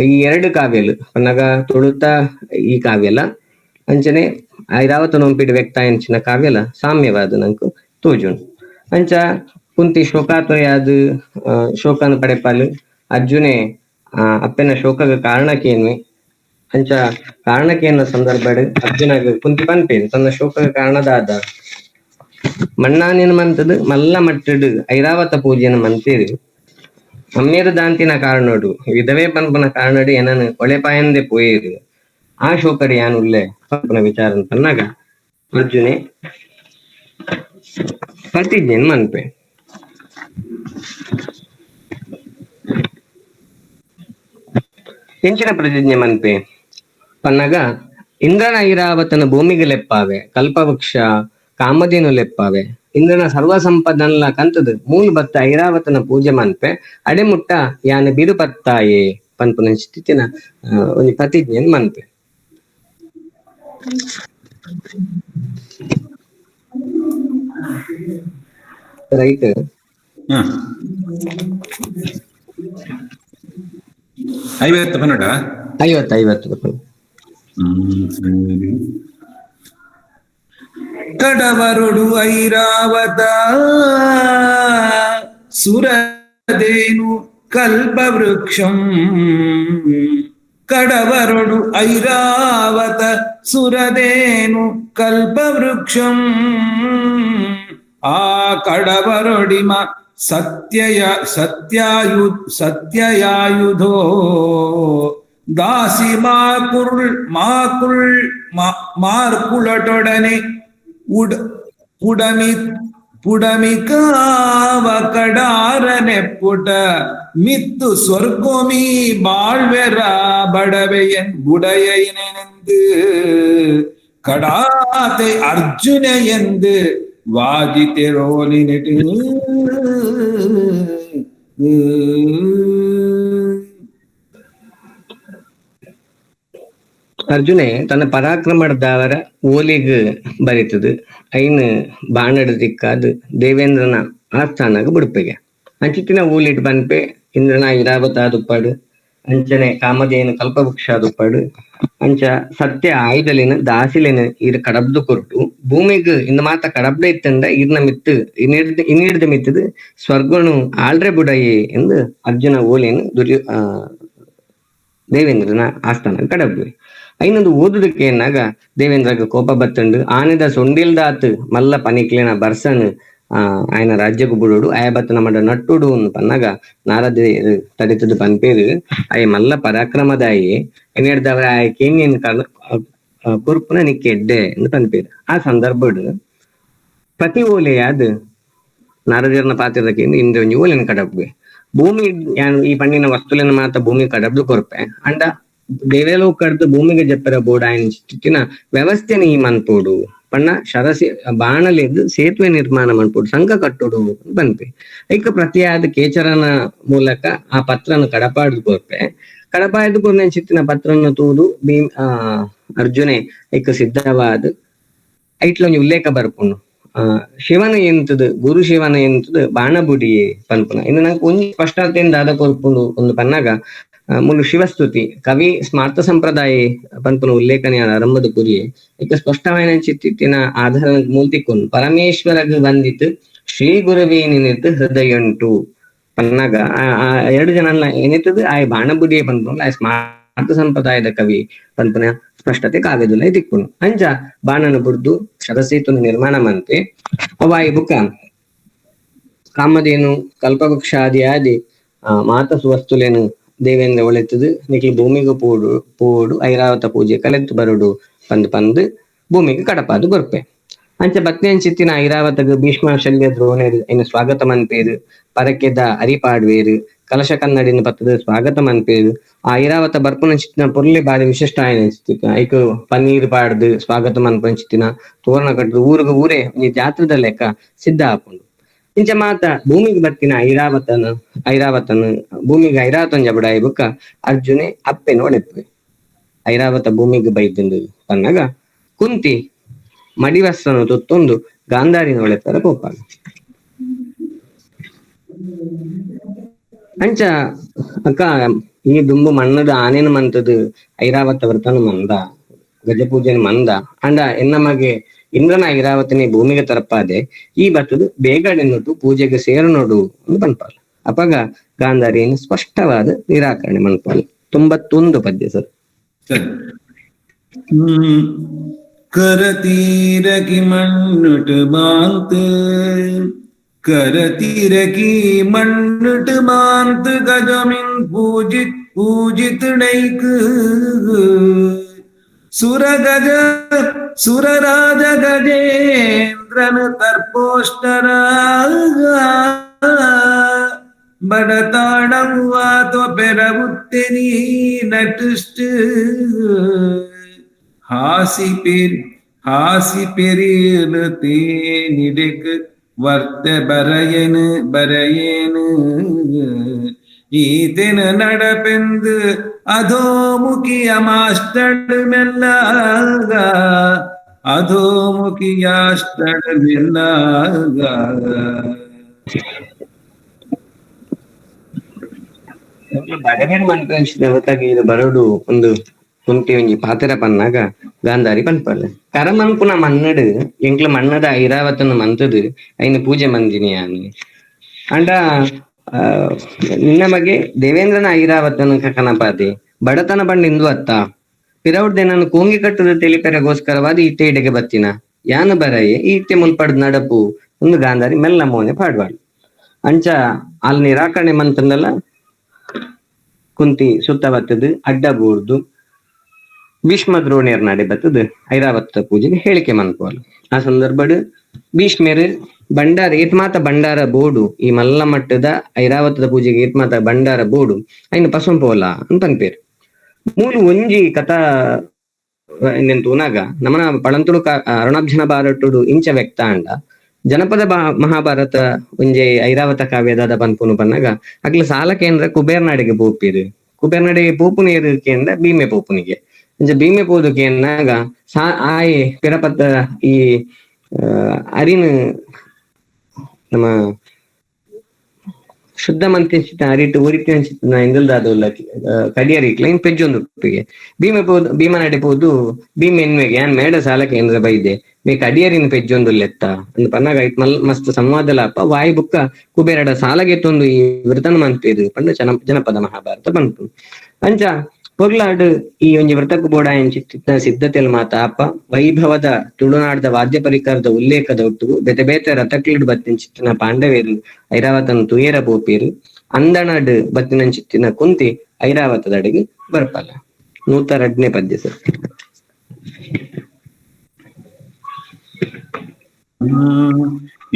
ಈ ಎರಡು ಕಾವ್ಯಲು ಪನ್ನಗ ತುಳುತ ಈ ಕಾವ್ಯಲ ಅಂಚನೆ ಐರಾವತ ನೊಂಪಿಡ್ ವ್ಯಕ್ತ ಅಂಚಿನ ಕಾವ್ಯಲ ಸಾಮ್ಯವಾದ ನಂಕು ತೋಜುಂಡು. ಅಂಚ ಕುಂತಿ ಶೋಕಾತುರೆಯಾದ್ ಶೋಕನ ಪಡೆಪಾಲು ಅರ್ಜುನೆ ಅಪ್ಪೆನ ಶೋಕಗ ಕಾರಣಕ್ಕೇನ್ವೆ ಅಂಚ ಕಾರಣಕ್ಕೇನ ಸಂದರ್ಭಡ್ ಅರ್ಜುನಗ ಕುಂತಿ ಪನ್ಪೇನು ತನ್ನ ಶೋಕಗ ಕಾರಣದಾದ ಮಣ್ಣಾನೇನು ಮಂತದು ಮಲ್ಲ ಮಟ್ಟಡು ಐರಾವತ ಪೂಜೆನ ಮಂತೇರು ಅಮ್ಮೇರು ದಾಂತಿನ ಕಾರಣಡು ವಿಧವೇ ಪನ್ಪನ ಕಾರಣಡು ಏನನು ಒಳೆಪಾಯಂದೆ ಪೋಯೇರು ಆ ಶೋಕಡಿ ಯಾನುಲ್ಲೆ ಪನ್ಪನ ವಿಚಾರ ಪನ್ನಾಗ ಅರ್ಜುನೆ ಪ್ರತಿಜ್ಞೆನ್ ಮನ್ಪೆ. ಎಂಚಿನ ಪ್ರತಿಜ್ಞೆ ಮನ್ಪೆ ಪನ್ನಾಗ ಇಂದ್ರನ ಐರಾವತನ ಭೂಮಿಗೆ ಲೆಪ್ಪಾವೆ ಕಲ್ಪವೃಕ್ಷ ಕಾಮಧೇನು ಲೆಪ್ಪಾವೆ ಇಂದ್ರನ ಸರ್ವ ಸಂಪದನ್ಲ ಕಂತದ ಮೂಲ ಬತ್ತ ಐರಾವತನ ಪೂಜೆ ಮನ್ಪೆ ಅಡೆಮುಟ್ಟ ಯಾನ ಬಿರುಪತ್ತಾಯೆ ಪನ್ಪುನ ಸ್ಥಿತಿನ ಒಂಜಿ ಪ್ರತಿಜ್ಞೆನ್ ಮನ್ಪೆ. ರೈಟ್. 50 ಪನ್ನಡ 50 50. ಕಡವರುಡು ಐರಾವತ ಸುರದೇನು ಕಲ್ಪವೃಕ್ಷಂ ಕಡವರುಡು ಐರಾವತ ಸುರದೇನು ಕಲ್ಪವೃಕ್ಷಂ ಆ ಕಡವರೊಡಿಮ ಸತ್ಯಯ ಸತ್ಯಾಯು ಸತ್ಯಯಾಯುಧೋ ದಾಸಿ ಮಾಕುಳ್ ಮಾಕುಳ್ ಮಾರ್ಕುಳಟೊಡನೆ ಪುಡಮಿ ಪುಡಮಿಕಾವ ಕಡಾರನೆ ಪುಟ ಮಿತ್ತು ಸ್ವರ್ಗೋಮಿ ಬಾಳ್ವೆರ ಬಡವೆಯನ್ ಬುಡಯನೆಂದು ಕಡಾತೆ ಅರ್ಜುನ ಎಂದು ವಾಜಿತೆರೋಲಿನೆಟು. ಅರ್ಜುನೆ ತನ್ನ ಪರಾಕ್ರಮದಾವರ ಓಲಿಗ್ ಬರಿತದು ಐನ್ ಬಾಣಡ್ ದಿಕ್ಕಾದ್ ದೇವೇಂದ್ರನ ಆಸ್ಥಾನಗ ಬುಡ್ಪೆಗೆ ಅಂಚಿತ್ತಿನ ಓಲಿಟ್ ಬನ್ಪೆ ಇಂದ್ರನ ಐರಾವತ ದುಪ್ಪಾಡು ಅಂಚನೆ ಕಾಮಧೇನು ಕಲ್ಪವೃಕ್ಷ ದುಪ್ಪಾಡು ಅಂಚ ಸತ್ಯ ಆಯುಧಲಿನ ದಾಸಿಲಿನ ಇರ್ ಕಡಬ್ದು ಕೊರ್ಟು ಭೂಮಿಗ್ ಇಂದ ಮಾತ ಕಡಬ್ದ ಇತ್ತಂದ ಇರ್ನ ಮಿತ್ತು ಇನ್ನಿಡ್ದ ಮಿತ್ತದು ಸ್ವರ್ಗನು ಆಳ್ರೆ ಬುಡಯೆ ಎಂದು ಅರ್ಜುನ ಓಲಿನ ದೇವೇಂದ್ರನ ಆಸ್ಥಾನ ಕಡಬ್ವೆ. ಐನೊಂದು ಓದುದಕ್ಕೆ ಏನಾಗ ದೇವೇಂದ್ರಗ ಕೋಪ ಬತ್ತಂಡು ಆನೆದ ಸೊಂಡಿಲ್ದಾತ್ ಮಲ್ಲ ಪನಿಕ್ಲೇನ ಬರ್ಸನ್ ఆయన ರಾಜ್ಯకు ಬುಡುಡು ಆಯ ಬತ್ತ ನಮ್ಮಡ ನಟ್ಟುಡು ಪನ್ನಾಗ ನಾರದ ತಡಿತದ ಪನ್ಪೇರು ಆಯ ಮಲ್ಲ ಪರಾಕ್ರಮದಾಯಿ ಎನ್ನೆಡ್ದವರ ಆಯ ಕೇನ್ಯನ್ ಕುರ್ಪುನ ನಿಕ್ಕೆ ಎಡ್ಡೆ ಎಂದು ಪನ್ಪೇರು. ಆ ಸಂದರ್ಭಡ್ ಪ್ರತಿ ಓಲೆಯಾದ ನಾರದಿರ್ನ ಪಾತ್ರದಕ್ಕೆ ಇಂದ ಒಂಜಿ ಓಲೆನ ಕಡಬ್ಗೆ ಭೂಮಿ ಈ ಪಣ್ಣಿನ ವಸ್ತುಲಿನ ಮಾತ ಭೂಮಿ ಕಡಬ್ದು ಕೊರ್ಪೆ ಅಂಡ ದೇವೇಲೋಕಡ್ದು ಭೂಮಿಗೆ ಜಪ್ಪರ ಬೋಡ ఆయన ಸ್ಥಿತಿನ ವ್ಯವಸ್ಥೆನ ಈ ಮನ್ಪೋಡು ಪಣ್ಣ ಶರಸಿ ಬಾಣಲಿದ್ದು ಸೇತುವೆ ನಿರ್ಮಾಣ ಮನ್ಪೋಡು ಸಂಘ ಕಟ್ಟೋಡು ಬನ್ಪೆ. ಐಕ ಪ್ರತಿಯಾದ ಕೇಚರನ ಮೂಲಕ ಆ ಪತ್ರನ ಕಡಪಾಡ್ದು ಕೊರ್ಪೆ ಕಡಪಾಯ್ದು ಕೊರ್ನ ಚಿತ್ತಿನ ಪತ್ರನ ತೂದು ಭೀಮ್ ಅರ್ಜುನೆ ಐಕ ಸಿದ್ಧವಾದ ಐಟ್ಲ ಒಂಜಿ ಉಲ್ಲೇಖ ಬರ್ಪುಂಡು. ಶಿವನ ಎಂತದು ಗುರು ಶಿವನ ಎಂತದು ಬಾಣಬುಡಿಯೇ ಪನ್ಪುನ ಇನ್ನು ನಂಗೆ ಒಂಜಿ ಸ್ಪಷ್ಟತೆಯಿಂದ ದಾದ ಕೊರ್ಪುಂಡು ಒಂದು ಪನ್ನಾಗ ಮುಲು ಶಿವಸ್ತುತಿ ಕವಿ ಸ್ಮಾರ್ಥ ಸಂಪ್ರದಾಯ ಪನ್ಪುನ ಉಲ್ಲೇಖನೆಯ ಆರಂಭದ ಗುರಿಯೇ ಇಕ ಸ್ಪಷ್ಟమైన ಚಿತ್ತಿನ ಆಧಾರ ಮೂಲ್ತಿಕ್ಕೊಂಡು ಪರಮೇಶ್ವರಗ್ ಬಂದಿತ್ತು ಶ್ರೀ ಗುರುವೇ ನಿನಿತು ಹೃದಯುಂಟು ಪನ್ನಾಗ ಆ ಎರಡು ಜನ ಏನಿತ್ತದು ಆ ಬಾಣಬುಡಿಯೇ ಪನ್ಪುನ ಆ ಸ್ಮಾರ್ಥ ಸಂಪ್ರದಾಯದ ಕವಿ ಪನ್ಪುನ ಸ್ಪಷ್ಟತೆ ಕಾವ್ಯದುಲ್ಲ ದಿಕ್ಕುನು. ಅಂಚ ಬಾಣನ ಬುಡ್ದು ಶರಸೇತುನ ನಿರ್ಮಾಣ ಮಂತೆ ಅವಾಯಿ ಬುಕ್ಕ ಕಾಮಧೇನು ಕಲ್ಪವೃಕ್ಷಾದಿ ಆದಿ ಮಾತ ಸುವಸ್ತುಲೇನು ದೇವೇಂದ್ರ ಒಳೆತದು ನಿಖಿಲ್ ಭೂಮಿಗೆ ಪೋಡು ಪೋಡು ಐರಾವತ ಪೂಜೆ ಕಲೆತ್ತು ಬರುಡು ಪಂದ್ ಪಂದ್ ಭೂಮಿಗೆ ಕಡಪಾದು ಬರ್ಪೆ. ಅಂಚ ಬತ್ನೆ ಅಂಚಿತ್ತಿನ ಐರಾವತಗ ಭೀಷ್ಮ ಶಲ್ಯ ದ್ರೋಣರು ಇನ್ನು ಸ್ವಾಗತ ಮನ್ಪೇರು ಪರಕೆದ ಅರಿಪಾಡ್ವೇರು ಕಲಶ ಕನ್ನಡಿನ ಪತ್ತದ ಸ್ವಾಗತ ಮನ್ಪೇರು ಆ ಐರಾವತ ಬರ್ಪುನಂಚಿತ್ತಿನ ಪೊರ್ಲೆ ಬಾರಿ ವಿಶಿಷ್ಟ ಆಯ್ನ ಐಕ್ ಪನ್ನೀರ್ ಪಾಡ್ದು ಸ್ವಾಗತ ಮನ್ಪಂಚಿತ್ತಿನ ತೋರಣ ಕಟ್ಟದು ಊರುಗ ಊರೇ ಈ ಜಾತ್ರದ ಲೆಕ್ಕ ಸಿದ್ಧ ಆಪುಂಡು. ಇಂಚ ಮಾತ ಭೂಮಿಗೆ ಬರ್ತಿನ ಐರಾವತನ ಐರಾವತನ ಭೂಮಿಗೆ ಐರಾವತನ ಜಬಡಾಯಿ ಬುಕ್ಕ ಅರ್ಜುನೆ ಅಪ್ಪೆ ನೋಡೆಪ್ಪೆ ಐರಾವತ ಭೂಮಿಗೆ ಬೈದಿಂದು ಪನ್ನಾಗ ಕುಂತಿ ಮಡಿವಸ್ತ್ರನ ತುತ್ತೊಂದು ಗಾಂಧಾರಿನ ಒಳೆತ್ತರ ಪೋಪಾಗ. ಅಂಚ ಅಕ್ಕ ಈ ದುಂಬು ಮಣ್ಣದ ಆನೇನು ಮಂತದು ಐರಾವತ ವ್ರತನು ಮಂದ ಗಜಪೂಜೆನ ಮಂದ ಅಂಡ ಎನ್ನ ಮಗೆ ಇಂದ್ರನ ಐರಾವತನೇ ಭೂಮಿಗೆ ತರಪಾದೆ ಈ ಬತ್ತದು ಬೇಗಡೆನ್ನುಟ್ಟು ಪೂಜೆಗೆ ಸೇರು ನೋಡು ಒಂದು ಪನ್ಪಾಲ್. ಅಪಗ ಗಾಂಧಾರಿಯನ್ನು ಸ್ಪಷ್ಟವಾದ ನಿರಾಕರಣೆ ಮನ್ಪಾಲ್. 91 ಪದ್ಯ ಸರ್. ಸರಿ. ಕರತೀರಕಿ ಮಣ್ಣುಟು ಮಾಂತು ಕರತೀರಕಿ ಮಣ್ಣುಟು ಮಾಂತು ಗಜಮಿನ್ ಪೂಜಿತ್ ಪೂಜಿತುಣೈಕು ಸುರಗಜ ಸುರರಾಜ ಗಜೇಂದ್ರನು ತರ್ಪೋಷ್ಟರ ಬಡತಾಡವ್ವಾತೋ ಪೆರವುತ್ತೆನಿ ನಟುಷ್ಟು ಹಾಸಿ ಪೇರ್ ಹಾಸಿ ಪೆರಿಯಲು ತೇನಿಡೆಕ್ ವರ್ತೆ ಬರೆಯನು ಬರೆಯೇನು ಈತೆನ நடப்பெந்து அதோமுகிய மாஸ்டடு மெல்லாக அதோமுகியாஷ்டடு மெல்லாக. ಬಡವೇರ್ ಮನ್ಪಂಚಿದ ಬರೋಡು ಒಂದು ಕುಂಟಿ ಒಂಜಿ ಪಾತೆರ ಪನ್ನಾಗ ಗಾಂಧಾರಿ ಪನ್ಪಲ್ ಕರಮನ್ಪುನ ಮನ್ನಡು ಎಂಕ್ಲ ಮಣ್ಣದ ಐರಾವತನ ಮಂತದು ಐನ ಪೂಜೆ ಮಂದಿನಿಯಾನಿ ಅಂಡ ನಿನ್ನ ಬಗ್ಗೆ ದೇವೇಂದ್ರನ ಐರಾವತನ ಕನಪಾತಿ ಬಡತನ ಬಂಡ ಇಂದು ಅತ್ತ ಪಿರೌಡ್ದೆ ನಾನು ಕೋಂಗಿ ಕಟ್ಟದ ತಿಳಿಪೆರಗೋಸ್ಕರವಾದ ಇತ್ತೆ ಇಡೆಗೆ ಬತ್ತಿನ ಯಾನು ಬರಯೆ ಈ ಇತ್ತೆ ಮುಲ್ಪಡ್ದ ನಡಪು ಒಂದು ಗಾಂಧಾರಿ ಮೆಲ್ಲ ಮೋನೆ ಪಾಡ್ವಾಳು. ಅಂಚ ಅಲ್ಲಿ ನಿರಾಕರಣೆ ಮಂತಂದಲ್ಲ ಕುಂತಿ ಸುತ್ತ ಬತ್ತದು ಅಡ್ಡ ಬೂರ್ದು ಭೀಷ್ಮ ದ್ರೋಣಿಯರ್ ನಡೆ ಬತ್ತದು ಐರಾವತ ಪೂಜೆಗೆ ಹೇಳಿಕೆ ಮನ್ಪೋಲು. ಆ ಸಂದರ್ಭಡ್ ಭೀಷ್ಮೇರು ಭಂಡಾರ ಏತ್ಮಾತ ಭಂಡಾರ ಬೋಡು ಈ ಮಲ್ಲ ಮಟ್ಟದ ಐರಾವತದ ಪೂಜೆಗೆ ಏತ್ಮಾತ ಭಂಡಾರ ಬೋಡು ಐನ ಪಸಂಪೋಲ ಅಂತ ಅನ್ಪೇರು. ಮೂಲು ಒಂಜಿ ಕಥಾ ತೂನಾಗ ನಮನ ಪಳಂತುಡು ಅರುಣಾಬ್ಜನ ಬಾರಟುಡು ಇಂಚ ವ್ಯಕ್ತ ಅಂಡ ಜನಪದ ಮಹಾಭಾರತ ಒಂಜೆ ಐರಾವತ ಕಾವ್ಯದಾದ ಪನ್ಪುನು ಪನ್ನಾಗ ಅಗ್ಲ ಸಾಲ ಕೇಂದ್ರ ಕುಬೇರ್ನಾಡಿಗೆ ಪೋಪಿರು ಕುಬೇರ್ನಾಡಿಗೆ ಪೋಪುನೇರು ಕೇಂದ್ರ ಭೀಮೆ ಪೋಪುನಿಗೆ ಅಂಚ ಭೀಮೆ ಪೋದು ಕೇಂದಾಗ ಸಾ ಆಯೆ ಪಿರಪತ್ತ ಈ ಅರಿನ ನಮ್ಮ ಶುದ್ಧ ಮಂತಿಂಚಿತ ಅರಿಟು ಒರಿತಿಂಚಿತ ಇಂದಲ್ದಾದ ಕಡಿಯರಿಕ್ಲ ಇನ್ ಪೆಜ್ಜೊಂದು ಉಪ್ಪಿಗೆ ಭೀಮೆ ಪೋದು ಭೀಮನಡೆ ಪೋದು ಭೀಮೆ ಎನ್ವೆಗೆ ಯಾನ್ ಮೇಡ ಸಾಲ ಕೇಂದ್ರ ಬೈದೆ ಮೇ ಕಡಿಯರಿನ ಪೆಜ್ಜೊಂದು ಲೆತ್ತ ಅಂದ್ ಪನ್ನಾಗ ಐತ್ ಮಲ್ ಮಸ್ತ್ ಸಂವಾದಲಾಪ ವಾಯಿ ಬುಕ್ಕ ಕುಬೇರಡ ಸಾಲಗೆತ್ತೊಂದು ಈ ವೃತನ ಮನ್ಪೇದು ಪಂಡ ಜನಪದ ಮಹಾಭಾರತ ಬಂತು. ಅಂಚ ಪೊರ್ಲಾಡು ಈ ಒಂಜಿ ವ್ರತಕ್ಕೂ ಬೋಡ ಎಂಚಿತ್ತಿನ ಸಿದ್ಧತೆಲ್ ಮಾತ ಅಪ್ಪ ವೈಭವದ ತುಳುನಾಡದ ವಾದ್ಯ ಪರಿಕರದ ಉಲ್ಲೇಖದ ಒಟ್ಟು ಬೇತೆ ಬೇತೆ ರಥಕ್ಲಿಡ್ ಬತ್ತಿಂಚಿತ್ತಿನ ಪಾಂಡವೇರು ಐರಾವತನ ತುಯೇರ ಪೋಪೇರು ಅಂದಣಡ್ ಬತ್ತಿನಂಚಿತ್ತಿನ ಕುಂತಿ ಐರಾವತದಡೆಗೆ ಬರ್ಪಲ್ಲ. 102ನೇ ಪದ್ಯ ಸರ್.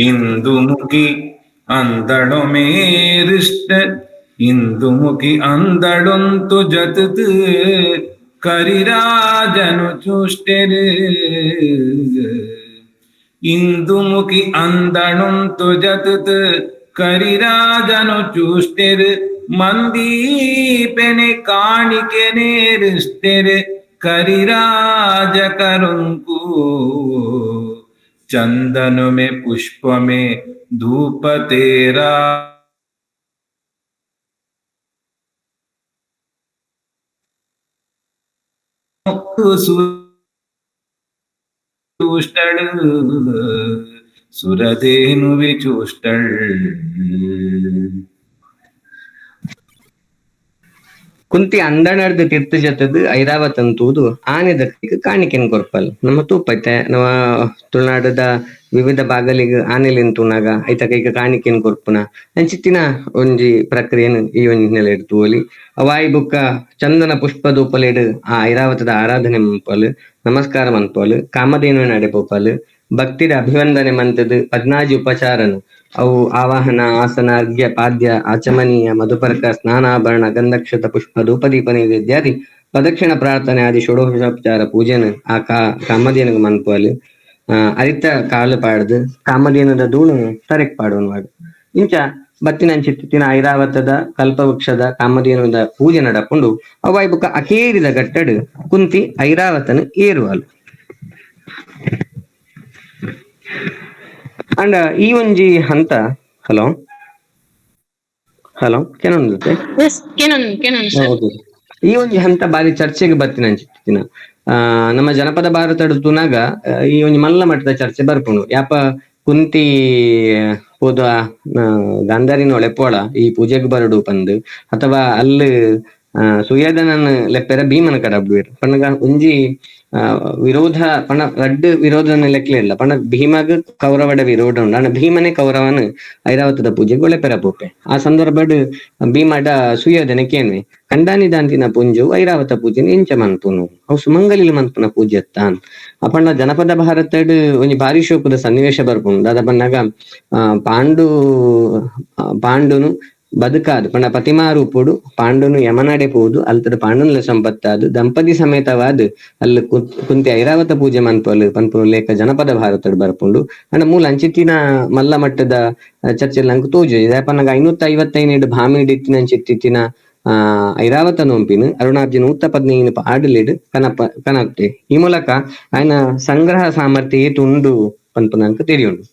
ಇಂದುಮುಖಿ ಅಂದಣೊ ಮೇರಿಷ್ಟ ಇಂದುಮುಖಿ ಅಂದಳೊಂತು ಜತತ್ ಕರಿರಾಜನು ಚೂಷ್ಟೆರು ಇಂದುಮುಖಿ ಅಂದಣೊಂತು ಜತತ್ ಕರಿರಾಜನು ಚೂಷ್ಟೆರು ಮಂದೀಪೆನೆ ಕಾಣಿಕೆನೇರಿಷ್ಟೆರು ಕರಿರಾಜ ಕರುಂಕು ಚಂದನುಮೆ ಪುಷ್ಪಮೆ ಧೂಪ ತೇರಾ ಸೂಷ್ಟಳು ಸುರಧೇನುವೆ ಚೂಷ್ಟಳ್. ಕುಂತಿ ಅಂದಣರ್ದು ತೀರ್ಥ ಜತದು ಐರಾವತಂತೂದು ಆನೆದ ಕಾಣಿಕೆನ್ ಕೊರ್ಪಲ್. ನಮ್ಮ ತೂಪೈತೆ ನಮ್ಮ ತುಳುನಾಡದ ವಿವಿಧ ಭಾಗಲಿಗ್ ಆನೆಲಿನ್ ತೂನಾಗ ಐತ ಕೈಕ ಕಾಣಿಕೆನ್ ಕೊರ್ಪುನ ಅಂಚಿತ್ತಿನ ಒಂಜಿ ಪ್ರಕ್ರಿಯೆನ್ ಈ ಒಂಜಿ ನೆಲೆಡ್ ತೂವೊಲಿ. ಅವಾಯಿ ಬುಕ್ಕ ಚಂದನ ಪುಷ್ಪ ದೂಪಲೆಡ್ ಆ ಐರಾವತದ ಆರಾಧನೆ ಮನ್ಪಲ್, ನಮಸ್ಕಾರ ಮನ್ಪಲ್, ಕಾಮಧೇನುವಿನ ಅಡೆ ಪೋಪಲ್, ಭಕ್ತಿದ ಅಭಿವಂದನೆ ಮಂತದು 14 ಉಪಚಾರನು ಅವು ಆವಾಹನ, ಆಸನ, ಅರ್ಘ್ಯ, ಪಾದ್ಯ, ಆಚಮನೀಯ, ಮಧುಪರ್ಕ, ಸ್ನಾನಾಭರಣ, ಗಂಧಕ್ಷತ, ಪುಷ್ಪ, ಧೂಪದೀಪ ನೈವೇದ್ಯಾದಿ ಪ್ರದಕ್ಷಿಣ ಪ್ರಾರ್ಥನೆ ಆದಿ ಷೋಡಶೋಪಚಾರ ಪೂಜೆನ ಆ ಕಾಮಧೇನುಗ್ ಮನ್ಪಲ್. ಅರಿತ ಕಾಲು ಪಾಡ್ದು ಕಾಮಧೇನುದ ಧೂಳು ತರೆಕ್ ಪಾಡುವನು. ಇಂಚ ಬತ್ತಿನಂಚಿತ್ತಿನ ಐರಾವತದ ಕಲ್ಪವೃಕ್ಷದ ಕಾಮಧೇನುದ ಪೂಜೆ ನಡಪುಂಡು. ಅವಾಯ್ ಬುಕ್ಕ ಅಕೇರಿದ ಗಟ್ಟಡು ಕುಂತಿ ಐರಾವತನ ಏರುವಲು. ಅಂಡ ಈ ಒಂಜಿ ಹಂತ ಹಲೋ Hello ಕೇನೊಂದುತ್ತೆ? S, ಕೇನೊನ್ ಕೇನೊನ್ sir. ಹೌದು, ಈ ಒಂಜಿ ಹಂತ ಬಾರಿ ಚರ್ಚೆಗೆ ಬರ್ತಿನ ಅಂಚಿತ್ತಿನ. ನಮ್ಮ ಜನಪದ ಭಾರತ ತೂನಾಗ ಈ ಒಂಜಿ ಮಲ್ಲ ಮಟ್ಟದ ಚರ್ಚೆ ಬರ್ಪುಂಡು. ಯಾಪ ಕುಂತಿ ಪೋದ ಗಾಂಧಾರಿನ ಒಳೆಪೋಳ ಈ ಪೂಜೆಗ್ ಬರಡು ಪಂದ್, ಅಥವಾ ಅಲ್ಲಿ ಸುಯೋಧನನ್ ಲೆಪ್ಪೆರ ಭೀಮನ ಕಡಬ್ಡುವೆರ್ ಪನ್ನಗ ಒಂಜಿ ವಿರೋಧ ಪಣ ರಡ್ಡ್ ವಿರೋಧನ ಲೆಕ್ಲೆ ಇಲ್ಲ ಪಣ ಭೀಮಗ್ ಕೌರವಡ ವಿರೋಧ ಉಂಡು. ಆಂಡ ಭೀಮನೆ ಕೌರವನ್ ಐರಾವತದ ಪೂಜೆಗ್ ಒಳೆಪೆರ ಪೋಪೆ. ಆ ಸಂದರ್ಭಡ್ ಭೀಮಡ ಸುಯೋಧನೆ ಕೇನ್ವೆ, ಕಂಡಾನಿ ದಾಂತಿನ ಪುಂಜು ಐರಾವತ ಪೂಜೆನ್ ಎಂಚ ಮನ್ಪುನು, ಅವು ಸುಮಂಗಲಿಲ್ ಮನ್ಪುನ ಪೂಜೆ ತಾನ್. ಅಪಂಡ ಜನಪದ ಭಾರತಡ್ ಒಂಜಿ ಭಾರಿ ಶೋಕುದ ಸನ್ನಿವೇಶ ಬರ್ಪುಂಡು. ದಾದ ಪನ್ನಗ ಪಾಂಡುನು ಬದುಕಾದು ಪಂಡ ಪ್ರತಿಮಾ ರೂಪುಡು ಪಾಂಡುನು ಯಮನಡೆ ಪೋದು ಅಲ್ತದ ಪಾಂಡುನ ಸಂಪತ್ತಾದು ದಂಪತಿ ಸಮೇತವಾದ್ ಅಲ್ಲಿ ಕುಂತಿ ಐರಾವತ ಪೂಜೆ ಮನ್ಪಲು ಪನ್ಪುನ ಲೇಖ ಜನಪದ ಭಾರತಡ್ ಬರ್ಪುಂಡು. ಅಂಡ ಮೂಲ ಅಂಚಿತ್ತಿನ ಮಲ್ಲ ಮಟ್ಟದ ಚರ್ಚೆ ನಂಕ್ ತೋಜು. ಪನ್ನಗ 555 ಭಾಮಿಡ್ ಇತ್ತಿನ ಅಂಚಿತ್ತಿನ ಐರಾವತ ನೋಂಪಿನ ಅರುಣಾಬ್ಜಿ 115 ಆಡಲಿಡ್ ಕನಪ್ತೆ. ಈ ಮೂಲಕ ಆಯನ ಸಂಗ್ರಹ ಸಾಮರ್ಥ್ಯ ಏತು ಉಂಡು ಪನ್ಪುನಂಕ್ ತೆರಿಯುಂಡು.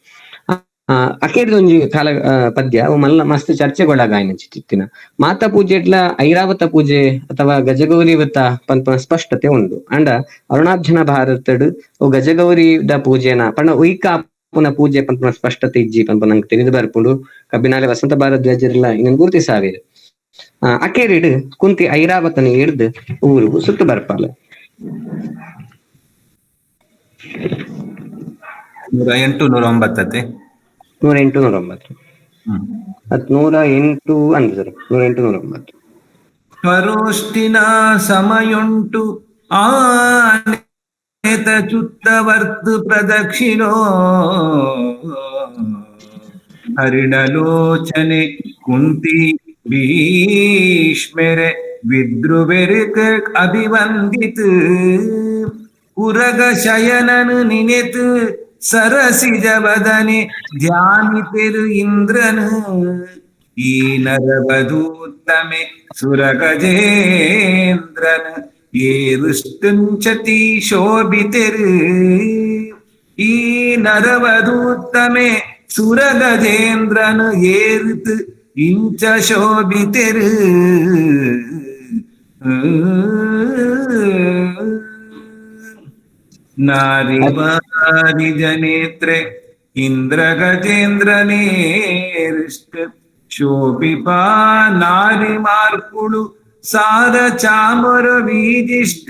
ಅಕೇರಿದ ಒಂಜಿ ಕಾಲ ಪದ್ಯ ಅವು ಮಲ್ಲ ಮಸ್ತ್ ಚರ್ಚೆಗೊಳಗಾಯನ ಚಿತ್ತಿನ ಮಾತಾ ಪೂಜೆಡ್ಲ ಐರಾವತ ಪೂಜೆ ಅಥವಾ ಗಜಗೌರಿ ವೃತ್ತ ಪನ್ಪುನ ಸ್ಪಷ್ಟತೆ ಉಂಡು. ಅಂಡ ಅರುಣಾಬ್ಜನ ಭಾರತಡ್ ಅವು ಗಜಗೌರಿದ ಪೂಜೆನ ಪಂಡ ಉಯ್ಕ ಪುನ ಪೂಜೆ ಪನ್ಪುನ ಸ್ಪಷ್ಟತೆ ಇಜ್ಜಿ ಪನ್ಪುನ ನಂಗೆ ತಿಳಿದು ಬರ್ಪುಂಡು. ಕಬ್ಬಿನಾಲೆ ವಸಂತ ಭಾರದ್ವಾಜರೆಲ್ಲ ಇನ್ನೊಂದು ಗುರುತಿಸಾವೇರು. ಅಕೇರಿಡ್ ಕುಂತಿ ಐರಾವತನ ಹಿಡ್ದು ಊರು ಸುತ್ತು ಬರ್ಪಾಲ. 108 109. 108 109. ಅತ್ 108 ಅಂದ್ ಸರ್, 108 109. ಪರೋಷ್ಟಿನ ಸಮಯುಂಟು ಆನೇತ ಚುತ್ತವರ್ತು ಪ್ರದಕ್ಷಿಣೋ ಹರಿಣಲೋಚನೆ ಕುಂತಿ ಭೀಷ್ಮೆರೆ ವಿದ್ರುವೆರುಕ ಅಭಿವಂದಿತ್ ಉರಗ ಶಯನನು ನಿನೆತು ಸರಸಿಜವದನೆ ಧ್ಯಾನಿತೆರು ಇಂದ್ರನು ಈ ನರವಧೂತ್ತಮೆ ಸುರಗಜೇಂದ್ರನ ಏರುಷ್ಟುಂಚತಿ ಶೋಭಿತೆರು ಈ ನರವಧೂತ್ತಮೆ ಸುರಗಜೇಂದ್ರನು ಏರುತು ಇಂಚ ಶೋಭಿತೆರು. ನಾರಿ ಜನೇತ್ರೆ ಇಂದ್ರ ಗಜೇಂದ್ರನೇರಿಷ್ಟ ಶೋಭಿಪಾ ನಾರಿ ಮಾರ್ಪುಳು ಸಾರ ಚಾಮರ ವೀಜಿಷ್ಟ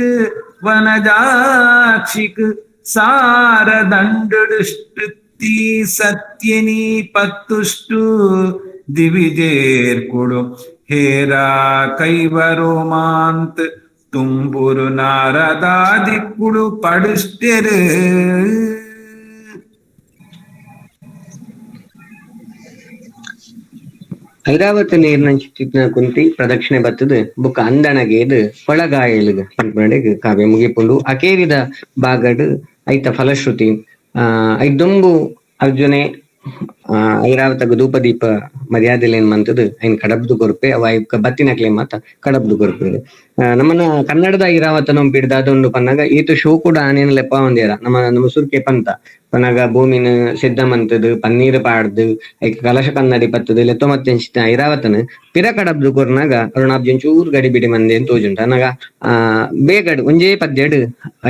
ವನಜಾಕ್ಷಿಕ್ ಸಾರ ದಂಡುಡಿಷ್ಟು ಸತ್ಯನಿ ಪತ್ತುಷ್ಟು ದಿವಿಜೇರ್ಕುಳು ಹೇರಾ ಕೈವರೋಮಾಂತ್ ತುಂಬುರು ನಾರದಾದಿಕ್ಕುಳು ಪಡುಷ್ಟೆರು. ಐರಾವತ ನೀರಿನ ಕುಂತಿ ಪ್ರದಕ್ಷಿಣೆ ಬತ್ತದ ಬುಕ್ಕ ಅಂದಣಗೇದು ಕೊಳಗಾಯಲುಗ ಪನ್ಪುನಡೆಗ್ ಕಾವ್ಯ ಮುಗಿಪುಂಡು. ಅಕೇರಿದ ಬಾಗಡ್ ಐತ ಫಲಶ್ರುತಿ ಐದೊಂಬು ಅರ್ಜುನೆ ಐರಾವತಗ ಧೂಪದೀಪ ಮರ್ಯಾದೆಲೇನ್ ಮಂತದ ಐನ್ ಕಡಬ್ದು ಕೊರ್ಪೆ ಅವ ಐಕ ಬತ್ತಿನಕ್ಲೆ ಮಾತ ಕಡಬ್ದು ಕೊರ್ಪೆ. ನಮ್ಮನ ಕನ್ನಡದ ಐರಾವತ ನಂಬಿಡ್ದಾದೊಂಡು ಪನ್ನಗ ಈತ ಶೋ ಕೂಡ ಆನೇನ್ ಲೆಪ್ಪ ಒಂದೇರ ನಮ್ಮ ನಮ್ಮ ಸುರ್ಕೆ ಪಂತ ಪನ್ನಗ ಭೂಮಿನ ಸಿದ್ಧ ಮಂತದ ಪನ್ನೀರ್ ಪಾಡ್ದು ಐಕ ಕಲಶ ಕನ್ನಡಿ ಪತ್ತದ ಲೆತ್ತೊ ಮತ್ತೆ ಐರಾವತನ ಪಿರ ಕಡಬ್ದು ಕೊರ್ನಾಗ ಅರುಣಾಬ್ಜನ್ ಚೂರು ಗಡಿ ಬಿಡಿ ಮಂದೆ ತೋಜುಂಟು. ಅನ್ನಾಗ ಬೇಗಡ್ ಒಂಜೇ ಪದ್ಯಡ್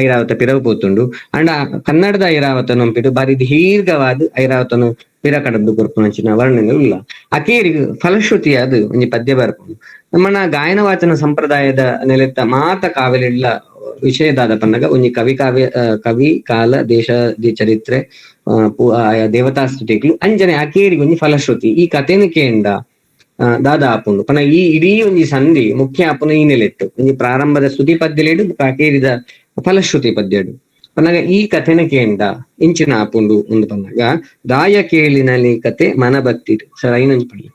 ಐರಾವತ ಪಿರವು ಪೋತುಂಡು. ಅಂಡ ಕನ್ನಡದ ಐರಾವತ ನಂಬಿಡು ಬಾರಿ ದೀರ್ಘವಾದ ಐರಾವತನು ಪಿರ ಕಡಬ್ದು ಕೊರ್ಪುನಂಚಿನ ವರ್ಣನೆ ಇಲ್ಲ. ಅಕೇರಿಗ್ ಫಲಶ್ರುತಿಯಾದ ಒಂಜಿ ಪದ್ಯ ಬರ್ಪುಂಡು. ನಮ್ಮನ ಗಾಯನ ವಾಚನ ಸಂಪ್ರದಾಯದ ನೆಲೆತ್ತ ಮಾತ ಕಾವ್ಯಲೆಡ್ಲ ವಿಷಯದಾದ ಪನ್ನಗ ಒಂಜಿ ಕವಿ ಕಾವ್ಯ ಕವಿ ಕಾಲ ದೇಶ ಚರಿತ್ರೆ ದೇವತಾ ಸ್ತುತಿಗಳು ಅಂಜನೆ ಅಕೇರಿಗೆ ಒಂಜಿ ಫಲಶ್ರುತಿ ಈ ಕಥೆನ ಕೇಂಡ ದಾದಾ ಆಪುಂಡು. ಪನ ಈ ಇಡೀ ಒಂಜಿ ಸಂಧಿ ಮುಖ್ಯ ಆಪುನ ಈ ನೆಲೆತ್ತು ಒಂಜಿ ಪ್ರಾರಂಭದ ಸ್ತುತಿ ಪದ್ಯಲೇಡು ಅಕೇರಿದ ಫಲಶ್ರುತಿ ಪದ್ಯಡು. ಪನ್ನಗ ಈ ಕಥೆನ ಕೇಂಡ ಇಂಚಿನ ಆಪುಂಡು ಒಂದು ಪನ್ನಗ ದಾಯ ಕೇಳಿನಲ್ಲಿ ಕತೆ ಮನಭಕ್ತಿ ಸರ್ ಐನಂಜಿ ಪಳ್ಳಿ.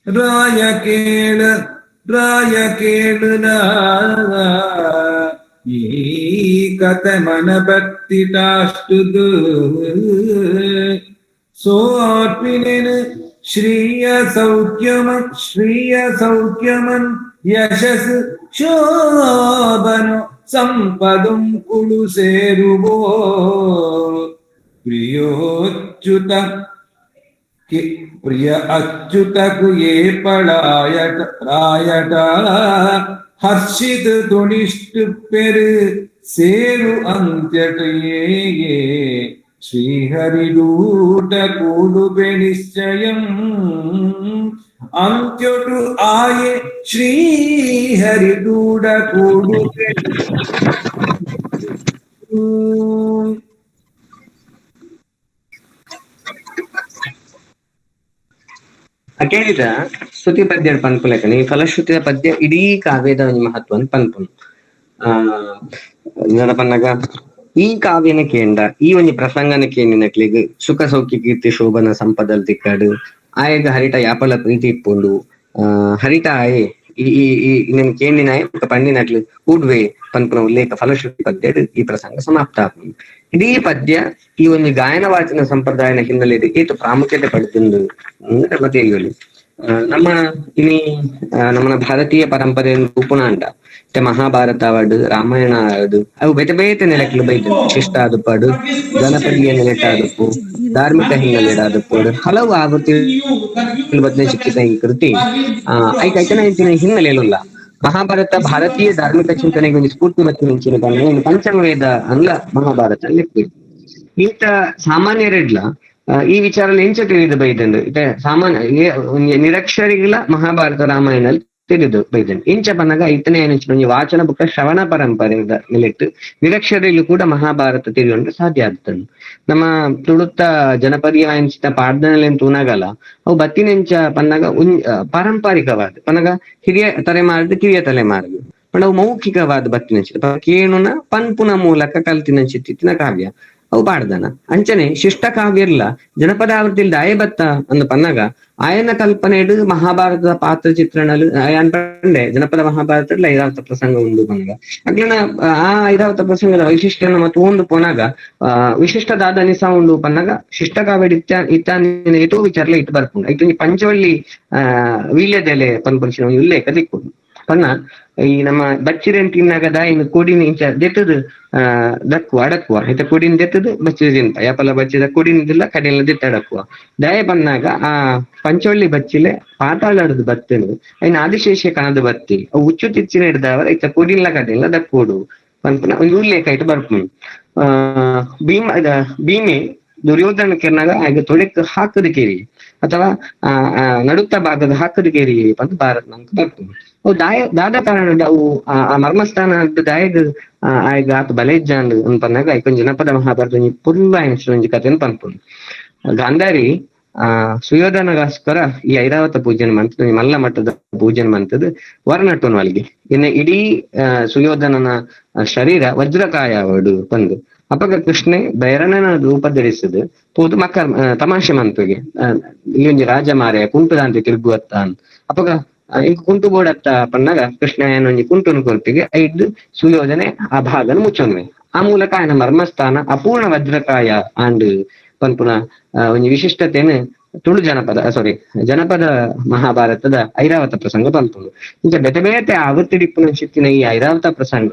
ರಾಯ ಕೇಳ ರಾಯ ಕೇಳುನ ಈ ಕತೆ ಮನಭಕ್ತಿ ಟಾಷ್ಟುದು ಸೋರ್ಪಿನೇನು ಶ್ರೀಯ ಸೌಖ್ಯಮ ಶ್ರೀಯ ಸೌಖ್ಯಮನ್ ಯಶಸ್ ಶೋಭನು ಸಂಪದುಂ ಕುಳು ಸೇರುವೋ ಪ್ರಿಯೋಚ್ಯುತ ಪ್ರಿಯ ಅಚ್ಯುತಕು ಏಪಳಾಯಟ ರಾಯಟ ಹರ್ಷಿತ ತುಣಿಷ್ಟು ಪೆರು ಸೇರು ಅಂತ್ಯಟ ಏ ಶ್ರೀಹರಿಡೂಟ ಕೂಡುಬೆ ನಿಶ್ಚಯಂ ಅಂತ್ಯೊಟು ಆಯೆ ಶ್ರೀಹರಿಡೂಡ ಕೂಡುಬೆ. ಕೇಳಿದ ಸ್ತುತಿ ಪದ್ಯ ಪನ್ಪುಲೆಕನೆ ಈ ಫಲಶ್ರುತಿಯ ಪದ್ಯ ಇಡೀ ಕಾವ್ಯದ ಒಂಜಿ ಮಹತ್ವನ್ ಪನ್ಪುನು. ಆ ಪನ್ನಗ ಈ ಕಾವ್ಯನ ಕೇಂಡ ಈ ಒಂಜಿ ಪ್ರಸಂಗನ ಕೇಂಡಿನಕ್ಲೆಗ್ ಸುಖ ಸೌಖ್ಯ ಕೀರ್ತಿ ಶೋಭನ ಸಂಪದಲ್ ತಿಕ್ಕಡು ಆಯಗ ಹರಿಟ ಯಾಪಲ ಪ್ರೀತಿ ಇಪ್ಪುಂಡು. ಆ ಹರಿಟ ಆಯೆ ಈ ಈ ಈ ನಿನ್ ಕೇಂಡಿನಾಯ ಪಂಡಿನಕ್ಲು ಕೂಡ್ವೆ ಪನ್ಪುನ ಉಲ್ಲೇಖ ಫಲಶ್ರುತಿ ಪದ್ಯಡ್ ಈ ಪ್ರಸಂಗ ಸಮಾಪ್ತ ಆಪುಂಡು. ಇಡೀ ಪದ್ಯ ಈ ಒಂದು ಗಾಯನ ವಾಚನ ಸಂಪ್ರದಾಯನ ಹಿನ್ನೆಲೆಯಲ್ಲಿ ಏತು ಪ್ರಾಮುಖ್ಯತೆ ಪಡೆದುಂಡು ಮತ್ತೆ ಹೇಳಿ. ನಮ್ಮ ಇನಿ ನಮ್ಮನ ಭಾರತೀಯ ಪರಂಪರೆಯನ್ನು ರೂಪುಣಾಂಡ ಮಹಾಭಾರತ ಆವಡ್ ರಾಮಾಯಣ ಆವಡ್ ಅವು ಬೇತೆ ಬೇತೆ ನೆಲೆಕ್ಲು ಬೈದು ಶಿಷ್ಟ ಆದುಪಾಡು ಜನಪದೀಯ ನೆಲೆಟಾದಪ್ಪು ಧಾರ್ಮಿಕ ಹಿನ್ನೆಲೆಡಾದಪ್ಪು ಹಲವು ಆವೃತ್ತಿ ಬದನೆ ಶಿಕ್ಷಿತ ಈ ಕೃತಿ ಐಕ ಐಕನ ಹಿನ್ನೆಲೆಯಲ್ಲ. ಮಹಾಭಾರತ ಭಾರತೀಯ ಧಾರ್ಮಿಕ ಚಿಂತನೆಗೆ ಒಂದು ಸ್ಫೂರ್ತಿ ಮತ್ತು ಮಿಂಚಿನ ಪಂಚಮವೇದ ಅಲ್ಲ ಮಹಾಭಾರತ ಲೆಕ್ಕ. ಈತ ಸಾಮಾನ್ಯರೆಡ್ಲ ಈ ವಿಚಾರ ಎಂಚ ತಿಳಿದು ಬೈದಂಡು ಇತ ಸಾಮಾನ್ಯ ನಿರಕ್ಷರಿಗಳ ಮಹಾಭಾರತ ರಾಮಾಯಣ ತಿಳಿದು ಬೈದಂಡು ಇಂಚ ಪನ್ನಗ ಇತನೇ ಒಂಜಿ ವಾಚನ ಬುಕ್ಕ ಶ್ರವಣ ಪರಂಪರೆ ನೆಲೆಟ್ಟು ನಿರಕ್ಷರಿಲು ಕೂಡ ಮಹಾಭಾರತ ತಿಳಿಯುವಂತ ಸಾಧ್ಯ ಆಗ್ತದೆ. ನಮ್ಮ ತುಳುತ್ತ ಜನಪದೀಯ ಎಂಚಿತ ಪಾಡ್ದನೆಲೆನ್ ತೂನಗಲ ಅವು ಬತ್ತಿನೆಂಚ ಪನ್ನಗ ಪಾರಂಪರಿಕವಾದ ಪನ್ನಗ ಹಿರಿಯ ತಲೆಮಾರದು ಕಿರಿಯ ತಲೆಮಾರದು ಪಂಡ ಅವು ಮೌಖಿಕವಾದ ಬತ್ತಿನಂಚಿತ ಕೇಣುನ ಪನ್ಪುನ ಮೂಲಕ ಕಲ್ತಿನಂಚಿತ್ತಿನ ಕಾವ್ಯ ಅವು ಪಾಡ್ದನ. ಅಂಚನೆ ಶಿಷ್ಟ ಕಾವ್ಯ ಇರ್ಲ ಜನಪದ ಆವೃತ್ತಿಲ್ ದಾಯ ಬತ್ತ ಅಂದ್ ಪನ್ನಗ ಆಯನ ಕಲ್ಪನೆಡು ಮಹಾಭಾರತದ ಪಾತ್ರ ಚಿತ್ರಣಲು ಆಯನ್ ಪಂಡೆ ಜನಪದ ಮಹಾಭಾರತ ಐರಾವತ ಪ್ರಸಂಗ ಉಂಡು ಪನ್ನಗ ಅಗ್ಲನ ಆ ಐರಾವತ ಪ್ರಸಂಗದ ವೈಶಿಷ್ಟ್ಯ ನಮ್ಮ ತೂಂದು ಪೋನಾಗ ಆ ವಿಶಿಷ್ಟ ದಾದನಿಸ ಉಂಡು ಪನ್ನಗ ಶಿಷ್ಟ ಕಾವ್ಯ ಇತ್ತ ಇತ್ತ ಏತೋ ವಿಚಾರಲ ಇಟ್ಟು ಬರ್ಪುಂಡು. ಐತು ಪಂಚವಳ್ಳಿ ಆ ವೀಳ್ಯದೆಲೆ ಪನ್ಪುಂಚಿನ ಉಲ್ಲೇಖ ದಿಕ್ಕು ಪನ್ನ ಈ ನಮ್ಮ ಬಚ್ಚಿರೆನ್ ತಿನ್ನಾಗ ದಾಯಿನ ಕೊಡಿನ ಇಂಚ ದೆತ್ತದು ದಕ್ಕುವ ಅಡಕ್ಕುವ ಐತ ಕೊಡಿನ ದೆತ್ತದು ಬಚ್ಚಿರೆ ತಿನ್ಪ ಯಾಪಲ ಬಚ್ಚಿದ ಕೊಡಿನ ಕಡಿನ ದೆತ್ತ ಅಡಕ್ಕುವ ದಯ ಬನ್ನಾಗ ಆ ಪಂಚವಳ್ಳಿ ಬಚ್ಚಿಲೆ ಪಾತಾಳಡ್ದು ಬತ್ತನು ಐನ ಆದಿಶೇಷ ಕಣದ ಬತ್ತಿ ಅವು ಹುಚ್ಚು ತಿಚ್ಚಿನ ಹಿಡ್ದವರ ಐತ ಕೊಡಿನ್ಲ ಕಡಿನ್ಲ ದಕ್ಕೋಡು ಪನ್ಪುನ ಒಂದು ಉಲ್ಲೇಖ ಐತ ಬರ್ಪುಂಡು. ಆ ಭೀಮ ಭೀಮೆ ದುರ್ಯೋಧನ ಕೆರ್ನಾಗ ಆಗ ತೊಡೆಕ್ ಹಾಕದ ಕೇರಿ ಅಥವಾ ಆ ನಡುತ್ತ ಭಾಗದ ಹಾಕದ ಕೇರಿ ಅಂತ ಭಾರತ ನಮ್ಗೆ ಬರ್ತದೆ. ಅವು ದಾಯ ದಾದ ಕಾರಣ ಅವು ಆ ಮರ್ಮಸ್ಥಾನ ದಾಯಗ್ ಆಯ್ಗ ಆತ ಬಲೇಜ್ಜಾಂಡ್ ಅನ್ಪನ್ನಾಗ ಐಕೊಂಜಿ ಜನಪದ ಮಹಾಭಾರತ ಒಂಜಿ ಪುಲ್ಲ ಒಂಜಿ ಕಥೆನ್ ಪನ್ಪುಂಡು. ಗಾಂಧಾರಿ ಆ ಸುಯೋಧನಗೋಸ್ಕರ ಈ ಐರಾವತ ಪೂಜನೆ ಮಂತದ ಮಲ್ಲ ಮಟ್ಟದ ಪೂಜನೆ ಮಂತದ ವರನಟ್ಟುನು ಅಲ್ಲಿಗೆ ಇನ್ನು ಇಡೀ ಸುಯೋಧನನ ಶರೀರ ವಜ್ರಕಾಯ ಅವಡು ಬಂದು ಅಪಗ ಕೃಷ್ಣೆ ಬೈರಣನ ರೂಪ ಧರಿಸದು ಪೋದು ಮಕ್ಕರ್ ತಮಾಷೆ ಮಂತುಗೆ ಇಲ್ಲಿ ಒಂಜಿ ರಾಜ ಮಾರೆ ಕುಂಟುದಾಂತೆ ತಿರುಗುವತ್ತ ಅಪಗ ಇಂಕ ಕುಂಟು ಬೋಡತ್ತ ಪನ್ನಾಗ ಕೃಷ್ಣ ಒಂಜಿ ಕುಂಟುನು ಕೊರ್ಪಿಗೆ ಐದು ಸುಯೋಧನೆ ಆ ಭಾಗನ ಮುಚ್ಚೊನ್ವೆ ಆ ಮೂಲಕ ఆయన ಮರ್ಮಸ್ಥಾನ ಅಪೂರ್ಣ ವಜ್ರಕಾಯ ಆಂಡ್ ಪನ್ಪುನ ಒಂಜಿ ವಿಶಿಷ್ಟತೆಯನ್ನು ತುಳು ಜನಪದ ಸಾರಿ ಜನಪದ ಮಹಾಭಾರತದ ಐರಾವತ ಪ್ರಸಂಗ ಪನ್ಪುಂಡು. ಇಂಚ ಬೇತೆ ಬೇತೆ ಆವೃತ್ತಿಡಿಪ್ಪುನ ಶಿತ್ತಿನ ಈ ಐರಾವತ ಪ್ರಸಂಗ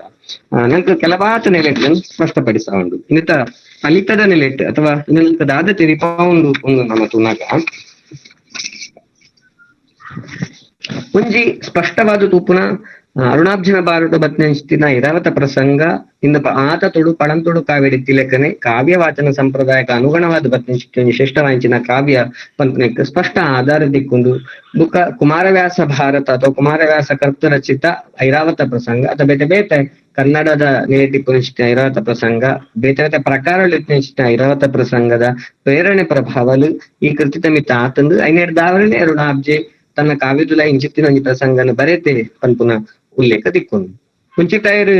ನಂಗೆ ಕೆಲವಾತ ನೆಲೆಟ್ಟು ಸ್ಪಷ್ಟಪಡಿಸ ಉಂಡು. ಇನ್ನಿತ ಫಲಿತದ ನೆಲೆಟ್ಟು ಅಥವಾ ಇನ್ನು ದಾದ ತೆರಿಪ ಉಂಡು ಒಂದು ನಮ್ಮ ತುನಾಗ ಒಂಜಿ ಸ್ಪಷ್ಟವಾದ ತೂಪುನ ಅರುಣಾಬ್ಜನ ಭಾರತ ಬತ್ನಿನ ಐರಾವತ ಪ್ರಸಂಗ ಇಂದ ಆತ ತುಳು ಪಳಂತುಳು ಕಾವ್ಯ ತಿಲಕನೆ ಕಾವ್ಯ ವಾಚನ ಸಂಪ್ರದಾಯಕ್ಕೆ ಅನುಗುಣವಾದ ಬತ್ನಿಂಚಿನ ಶ್ರೇಷ್ಠವಾಂಚಿನ ಕಾವ್ಯ ಪಂಪನೆಕ್ ಸ್ಪಷ್ಟ ಆಧಾರ ದಿಕ್ಕೊಂದು ಬುಕ್ಕ ಕುಮಾರವ್ಯಾಸ ಭಾರತ ಅಥವಾ ಕುಮಾರವ್ಯಾಸ ಕರ್ತ ರಚಿತ ಐರಾವತ ಪ್ರಸಂಗ ಅಥವಾ ಬೇತೆ ಬೇತೆ ಕನ್ನಡದ ನೆಲೆಟಿಪ್ಪುನಿಂಚಿನ ಐರಾವತ ಪ್ರಸಂಗ ಬೇತೆ ಬೇತೆ ಪ್ರಕಾರ ಐರಾವತ ಪ್ರಸಂಗದ ಪ್ರೇರಣೆ ಪ್ರಭಾವಲು ಈ ಕೃತಿ ತಮಿತ ಆತಂದು ಐನೇಡ್ ದಾವರಣೆ ಅರುಣಾಬ್ಜೆ ತನ್ನ ಕಾವ್ಯದುಲ ಇಂಚಿತ್ತಿನ ಒಂಜಿ ಪ್ರಸಂಗನ ಬರೆತೆ ಪನ್ಪುನ ಉಲ್ಲೇಖ ದಿಕ್ಕೊಂದು. ಪುಂಚಿತಾಯರು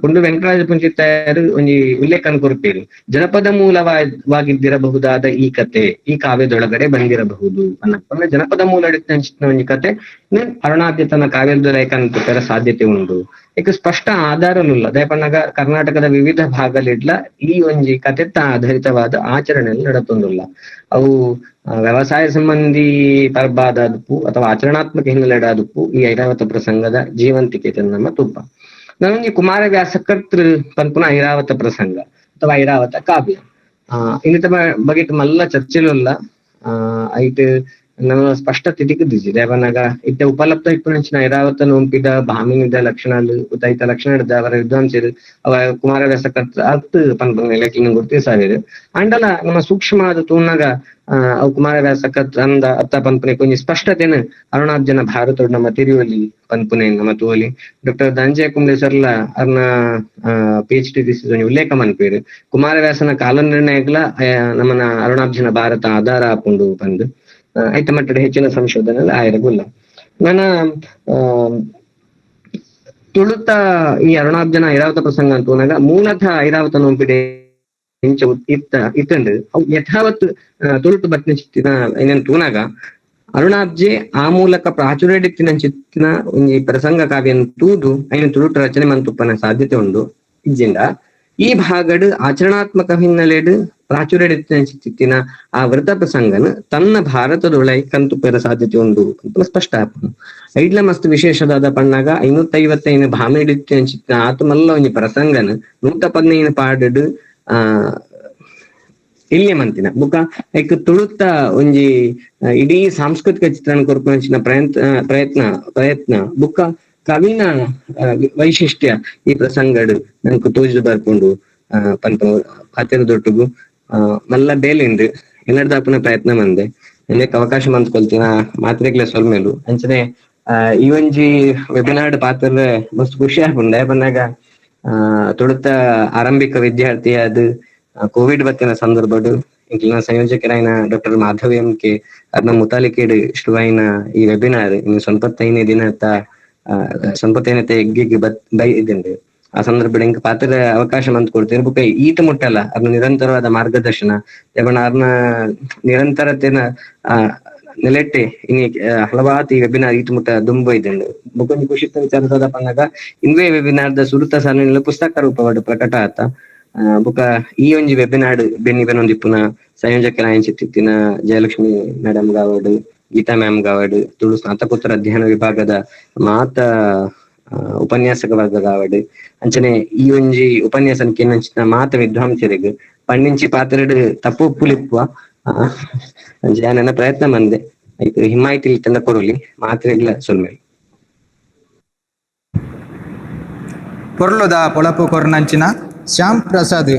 ಕುಂಡು ವೆಂಕಟರಾಜ ಪುಂಚಿತಾಯರು ಒಂಜಿ ಉಲ್ಲೇಖನ ಕೊರ್ಪೇರು ಜನಪದ ಮೂಲವಾಗಿದ್ದಿರಬಹುದಾದ ಈ ಕತೆ ಈ ಕಾವ್ಯದೊಳಗಡೆ ಬಂದಿರಬಹುದು ಅನ್ನೋ ಜನಪದ ಮೂಲ ಒಂಜಿ ಕತೆ ಅರುಣಾಬ್ಜೆ ತನ್ನ ಕಾವ್ಯದೊಳಗೆ ಸಾಧ್ಯತೆ ಉಂಟು. ಏಕ ಸ್ಪಷ್ಟ ಆಧಾರವಿಲ್ಲ ದಯಪನ್ನಾಗ ಕರ್ನಾಟಕದ ವಿವಿಧ ಭಾಗಲಿಡ್ಲ ಈ ಒಂಜಿ ಕತೆತ್ತ ಆಧಾರಿತವಾದ ಆಚರಣೆಯಲ್ಲಿ ನಡತೊಂದುಲ್ಲ. ಅವು ವ್ಯವಸಾಯ ಸಂಬಂಧಿ ಪರ್ಬಾದಪ್ಪು ಅಥವಾ ಆಚರಣಾತ್ಮಕ ಹಿನ್ನೆಲೆಡಾದಪ್ಪು ಈ ಐರಾವತ ಪ್ರಸಂಗದ ಜೀವಂತಿಕೆ ನಮ್ಮ ತುಪ್ಪ. ನಾನೊಂಜಿ ಕುಮಾರವ್ಯಾಸ ಕರ್ತೃ ಪನ್ಪುನ ಐರಾವತ ಪ್ರಸಂಗ ಅಥವಾ ಐರಾವತ ಕಾವ್ಯ ಇನ್ನಿತ ಬಗೆಟ್ ಮಲ್ಲ ಚರ್ಚೆಲುಲ್ಲ. ಐಟ್ ನಮ್ಮ ಸ್ಪಷ್ಟತೆ ತಿಕ್ಕದಿಜಿ ದೇವನಾಗ ಇತ್ತ ಉಪಲಬ್ಧ ಇಪ್ಪುನಂಚಿನ ಐರಾವತ ನೋಂಪಿದ ಭಾಮಿನಿದ ಲಕ್ಷಣಲು ಉದೈತ ಲಕ್ಷಣ ಅವರ ವಿದ್ವಾಂಸರು ಅವ ಕುಮಾರವ್ಯಾಸ ಕರ್ತ ಅತ್ ಪನ್ಪುನ ಲೆಕ್ಕಿನ ಗುರ್ತಿಸಾವೇರು. ಅಂಡಲ ನಮ್ಮ ಸೂಕ್ಷ್ಮ ಆದ ತೂನಾಗ ಅವು ಕುಮಾರವ್ಯಾಸ ಕರ್ತ ಅಂದ ಅತ್ತ ಪನ್ಪುನೆ ಕೊಂಚ ಸ್ಪಷ್ಟತೆನ ಅರುಣಾಬ್ಜನ ಭಾರತೋಡ್ ನಮ್ಮ ತಿರಿಯೋಲಿ ಪನ್ಪುನೆ ನಮ್ಮ ತೋಲಿ. ಡಾಕ್ಟರ್ ಧನಂಜಯ ಕುಂಬ್ಳೆ ಸರ್ಲ ಅರ್ನ PhD thesis ಉಲ್ಲೇಖ ಮನ್ಪೇರು ಕುಮಾರವ್ಯಾಸನ ಕಾಲ ನಿರ್ಣಯಕ್ಲ ನಮ್ಮನ ಅರುಣಾಬ್ಜನ ಭಾರತ ಆಧಾರ ಆಪುಂಡು ಬಂದು ಐತ ಮಟ್ಟದ ಹೆಚ್ಚಿನ ಸಂಶೋಧನೆ ಆಯಿರಗುಲ್ಲ. ನನ್ನ ತುಳುತ ಈ ಅರುಣಾಬ್ಜನ ಐರಾವತ ಪ್ರಸಂಗ ಅಂತ ಹೋದಾಗ ಮೂಲತಃ ಐರಾವತ ನೋಂಪಿಡೆ ಇಂಚ ಇತ್ತ ಇತ್ತಂಡು ಅವು ಯಥಾವತ್ ತುಳುಟು ಬತ್ತಿನ ಚಿತ್ತಿನ ಏನೇನು ತೂನಾಗ ಅರುಣಾಬ್ಜೆ ಆ ಮೂಲಕ ಪ್ರಾಚುರ್ಯಡಿತ್ತಿನ ಚಿತ್ತಿನ ಒಂಜಿ ಪ್ರಸಂಗ ಕಾವ್ಯನ್ ತೂದು ಐನ ತುಳುಟು ರಚನೆ ಮಂತುಪ್ಪನ ಸಾಧ್ಯತೆ ಉಂಡು. ಇಜ್ಜಿಂದ ಈ ಭಾಗಡ್ ಆಚರಣಾತ್ಮಕ ಹಿನ್ನೆಲೆಡ್ ಪ್ರಾಚುರ್ಯಡಿತ್ತಿನ ಚಿತ್ತಿನ ಆ ವೃತ ಪ್ರಸಂಗನ ತನ್ನ ಭಾರತದೊಳೈ ಕಂತುಪ್ಪರ ಸಾಧ್ಯತೆ ಉಂಡು ಅಂತ ಸ್ಪಷ್ಟ ಆಪುಂಡು. ಐಡ್ಲ ಮಸ್ತ್ ವಿಶೇಷದಾದ ಪಣ್ಣಾಗ 555 ಭಾಮಿಡಿತ್ತಿನ ಚಿತ್ತಿನ ಆತಮಲ್ಲ ಒಂಜಿ ಪ್ರಸಂಗನ 115 ಪಾಡಡ್ ಇಲ್ಲಿಯ ಮಂತಿನ ಬುಕ್ಕ ಐಕ್ ತುಳುತ್ತ ಒಂಜಿ ಇಡೀ ಸಾಂಸ್ಕೃತಿಕ ಚಿತ್ರಣ ಕೊರ್ಪುನಂಚಿನ ಪ್ರಯತ್ನ ಪ್ರಯತ್ನ ಬುಕ್ಕ ಕವಿನ ವೈಶಿಷ್ಟ್ಯ ಈ ಪ್ರಸಂಗಡ್ ನಂಗೆ ತೋಜು ಬರ್ಕೊಂಡು ಪನ್ಪ ಪಾತೆರದೊಟ್ಟುಗು ಮಲ್ಲ ಬೇಲಿಂದು ಎನ್ನಡ್ದಾಪುನ ಪ್ರಯತ್ನ ಮಂದೆ ಎನ್ನಕ್ ಅವಕಾಶ ಮಂತ್ಕೊಲ್ತಿನ ಮಾತ್ರೆಗ್ಲೆ ಸೊಲ್ಮೇಲು. ಅಂಚನೆ ಈ ಒಂಜಿ ವೆಬಿನಾರ್ ಪಾತ್ರ ಮಸ್ತ್ ಖುಷಿ ಆಪುಂಡೆ ಬಂದಾಗ ತುಳುತ್ತ ಆರಂಭಿಕ ವಿದ್ಯಾರ್ಥಿ ಅದು ಕೋವಿಡ್ ಬತ್ತಿನ ಸಂದರ್ಭಡು ಇಂಕ್ಲಿನ ಸಂಯೋಜಕರಾಯಿನ doctor Madhav M K ಅರ್ನ ಮುತಾಲಿಕೇಡ್ ಶುರುವಾಯಿನ ಈ ವೆಬಿನಾರ್ ಇನ್ನು 95 ದಿನ 95 ಎಗ್ಗಿಗೆ ಬೈದಿಂಡು. ಆ ಸಂದರ್ಭ ಇಂಕ ಪಾತ್ರ ಅವಕಾಶ ಮಂತ್ ಕೊಡ್ತೇನೆ ಬುಕ್ಕ ಈತ ಮುಟ್ಟಲ್ಲ ಅರ್ನ ನಿರಂತರವಾದ ಮಾರ್ಗದರ್ಶನ ದೇವಣ್ಣ ಅರ್ನ ನಿರಂತರತೆನ ನೆಲೆಟ್ಟೆ ಇನಿ ಹಲವಾರು ಈ ವೆಬಿನಾರ್ ಈತ ಮುಟ್ಟ ದುಂಬ ಇದ್ದಂಡು. ಬುಕ್ಕೊಂಜಿ ಖುಷಿ ವಿಚಾರದಾದ ಪನ್ನಾಗ ಇಂದುವೆ ವೆಬಿನಾರ್ದ ಸುರುತ ಸಾಲಿನ ಪುಸ್ತಕ ರೂಪವಾಡು ಪ್ರಕಟ ಆತ. ಬುಕ್ಕ ಈ ಒಂಜಿ ವೆಬಿನಾರ್ ಬೆನ್ನಿ ಬೆನೊಂದಿಪ್ಪುನ ಸಂಯೋಜಕರಾಯನ್ ಚಿತ್ತಿನ ಜಯಲಕ್ಷ್ಮಿ ಮೇಡಮ್ ಗಾವಡ್, ಗೀತಾ ಮ್ಯಾಮ್ ಗಾವಡ್, ತುಳು ಸ್ನಾತಕೋತ್ತರ ಅಧ್ಯಯನ ವಿಭಾಗದ ಮಾತ ಉಪನ್ಯಾಸಕ ವರ್ಗದಾವಡ್, ಅಂಚನೆ ಈ ಒಂಜಿ ಉಪನ್ಯಾಸನ ಕೇನಂಚಿನ ಮಾತ ವಿದ್ವಾಂಸರಿಗೆ ಪಣ್ಣಿಂಚಿ ಪಾತ್ರೆಡ್ ತಪ್ಪು ಪುಲಿಪ್ಪುವ ನನ್ನ ಪ್ರಯತ್ನ ಮಂದೆ ಐತು ಹಿಮಾಯಿತಿ ತಂದ ಕೊಡಲಿ ಮಾತ್ರೆಗ್ಲ ಸೊಲ್ಮೇಲೆ. ಪೊರ್ಲುದ ಪೊಳಪು ಕೊರ್ನಂಚಿನ ಶ್ಯಾಮ್ ಪ್ರಸಾದ್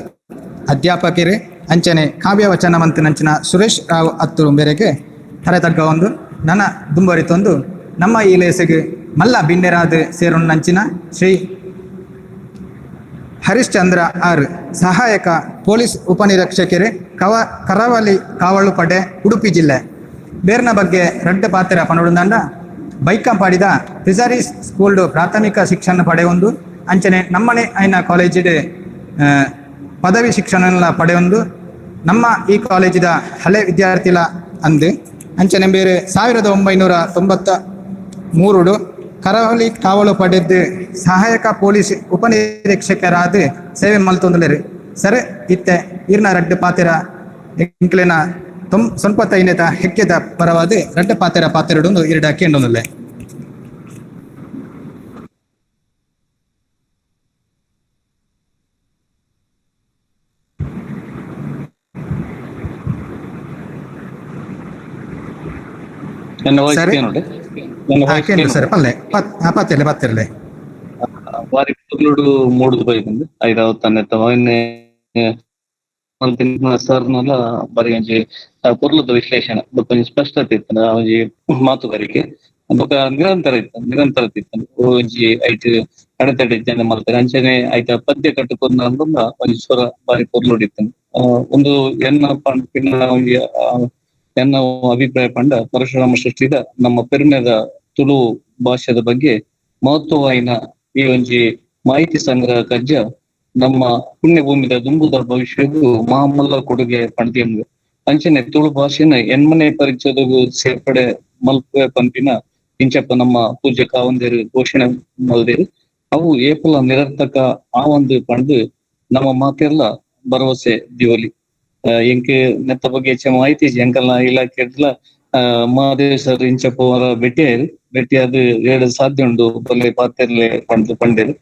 ಅಧ್ಯಾಪಕರು ಅಂಚನೆ ಕಾವ್ಯ ವಚನ ಮಂತಿನಂಚಿನ ಸುರೇಶ್ ರಾವ್ ಅತ್ತೂರು ಮೇರೆಗೆ ತರೆ ತಗ್ಗ ಒಂದು ನನ್ನ ದುಂಬರಿತೊಂದು ನಮ್ಮ ಈ ಲೇಸೆಗೆ ಮಲ್ಲ ಬಿಂಡೆರಾದ ಸೇರುಣ್ಣಂಚಿನ ಶ್ರೀ ಹರಿಶ್ಚಂದ್ರ ಆರ್ ಸಹಾಯಕ ಪೊಲೀಸ್ ಉಪನಿರೀಕ್ಷಕರು ಕರಾವಳಿ ಕಾವಲು ಪಡೆ ಉಡುಪಿ ಜಿಲ್ಲೆ. ಬೇರ್ನ ಬಗ್ಗೆ ರಡ್ಡ ಪಾತ್ರ ಪನೊಡುಂದಂಡ ಬೈಕಂಪಾಡಿದ ಫಿಸರೀಸ್ ಸ್ಕೂಲ್ಡು ಪ್ರಾಥಮಿಕ ಶಿಕ್ಷಣ ಪಡೆಯೊಂದು ಅಂಚನೆ ನಮ್ಮನೆ ಐನ ಕಾಲೇಜಿಡ್ ಪದವಿ ಶಿಕ್ಷಣ ಪಡೆಯೊಂದು ನಮ್ಮ ಈ ಕಾಲೇಜಿದ ಹಳೆ ವಿದ್ಯಾರ್ಥಿಲ ಅಂದು ಅಂಚನೆ ಬೇರೆ 1993 ಕರಾವಳಿ ಕಾವಲು ಪಡೆದು ಸಹಾಯಕ ಪೊಲೀಸ್ ಉಪನಿರೀಕ್ಷಕರಾದ ಸೇವೆ ಮಲ್ತೊಂದುಲೇರು. ಸರ್ ಇತ್ತೆ ಇರ್ನ ರಡ್ಡು ಪಾತೆರ ಎಂಕ್ಲೆನ ಸೊನ್ಪತ್ತೈನೇತ ಹೆಕ್ಕೆದ ಪರವಾದ ರಡ್ಡು ಪಾತೆರ ಪಾತೆರಡೊಂದು ಇರಡ ಕೇಂಡೊಂದುಲ್ಲೆ. ನನ್ನ ವಾಯ್ಸ್ ಸರಿ. ಕೇನೋಡೆ ನನ್ನ ವಾಯ್ಸ್ ಕೇಂದ್ರ ಸರ್ ಪಲ್ಲೆ ಪತ್ತಿರ್ಲೆ ಪತ್ತಿರ್ಲೆ. ಬಾರಿ ಪೊರ್ಲುಡು ಮೂಡುದು ಬೈದಂದು ಐರಾವತ್ ಅನ್ನೆತ್ತ ಮೊನ್ನೆ ಮಂತಿನ ಸರ್ನಲ ಬಾರಿ ಒಂಜಿ ಪೊರ್ಲುದ ವಿಶ್ಲೇಷಣೆ ಬೊಕ್ಕ ಒಂಜಿ ಸ್ಪಷ್ಟತೆ ಇತ್ತು, ಒಂಜಿ ಮಾತುಗಾರಿಕೆ ಬೊಕ್ಕ ನಿರಂತರ ಇತ್ತು, ನಿರಂತರತೆ ಇತ್ತು. ಒಂಜಿ ಐಟ್ ಅಡೆತಡೆ ಜನ ಮಲ್ತಾರೆ ಅಂಚನೆ ಐತ ಪದ್ಯ ಕಟ್ಟುಕೊಂಡ ಒಂಜಿ ಸ್ವರ ಬಾರಿ ಪೊರ್ಲುಡು ಇತ್ತು. ಒಂದು ಎನ್ನ ಪಂಪಿನ ಒಂಜಿ ಎನ್ನ ಅಭಿಪ್ರಾಯ ಪಂಡ ಪರಶುರಾಮ ಸೃಷ್ಟಿದ ನಮ್ಮ ಪೆರ್ಮೆದ ತುಳು ಭಾಷೆದ ಬಗ್ಗೆ ಮಹತ್ವವಾಯಿನ ಈ ಒಂಜಿ ಮಾಹಿತಿ ಸಂಗ್ರಹ ಕಜ್ಜ ನಮ್ಮ ಪುಣ್ಯಭೂಮಿದ ದುಂಬುದ ಭವಿಷ್ಯಗೂ ಮಹಾಮಲ್ಲ ಕೊಡುಗೆ ಪಂಡಿಯಂಗ. ಅಂಚನೆ ತುಳು ಭಾಷೆನ ಎನ್ಮನೆ ಪರಿಚಯದ ಸೇರ್ಪಡೆ ಮಲ್ಪೆ ಪಂಪಿನ ಇಂಚಪ್ಪ ನಮ್ಮ ಪೂಜ್ಯ ಕಾವಂದೇರು ಘೋಷಣೆ ಮಲ್ದೇರು ಅವು ಏಪಲ ನಿರರ್ಥಕ ಆ ಒಂದು ಪಂಡು ನಮ್ಮ ಮಾತೆಲ್ಲ ಭರವಸೆ ದಿವಲಿ. ಎಂಕ್ ನೆತ್ತ ಬಗ್ಗೆ ಹೆಚ್ಚು ಮಾಹಿತಿ ಎಂಕಲ್ನ ಇಲಾಖೆ ಮಹಾದೇವ್ ಸರ್ ಇಂಚಪ್ಪ ಅವರ ಭೇಟಿಯಾರು ಭೇಟಿಯಾದ ಎರಡು ಸಾಧ್ಯ ಉಂಟು ಬಲ್ಲೆ ಪಾತೆರ್ಲೆ ಪಂಡ್ ಪಂಡೇರು.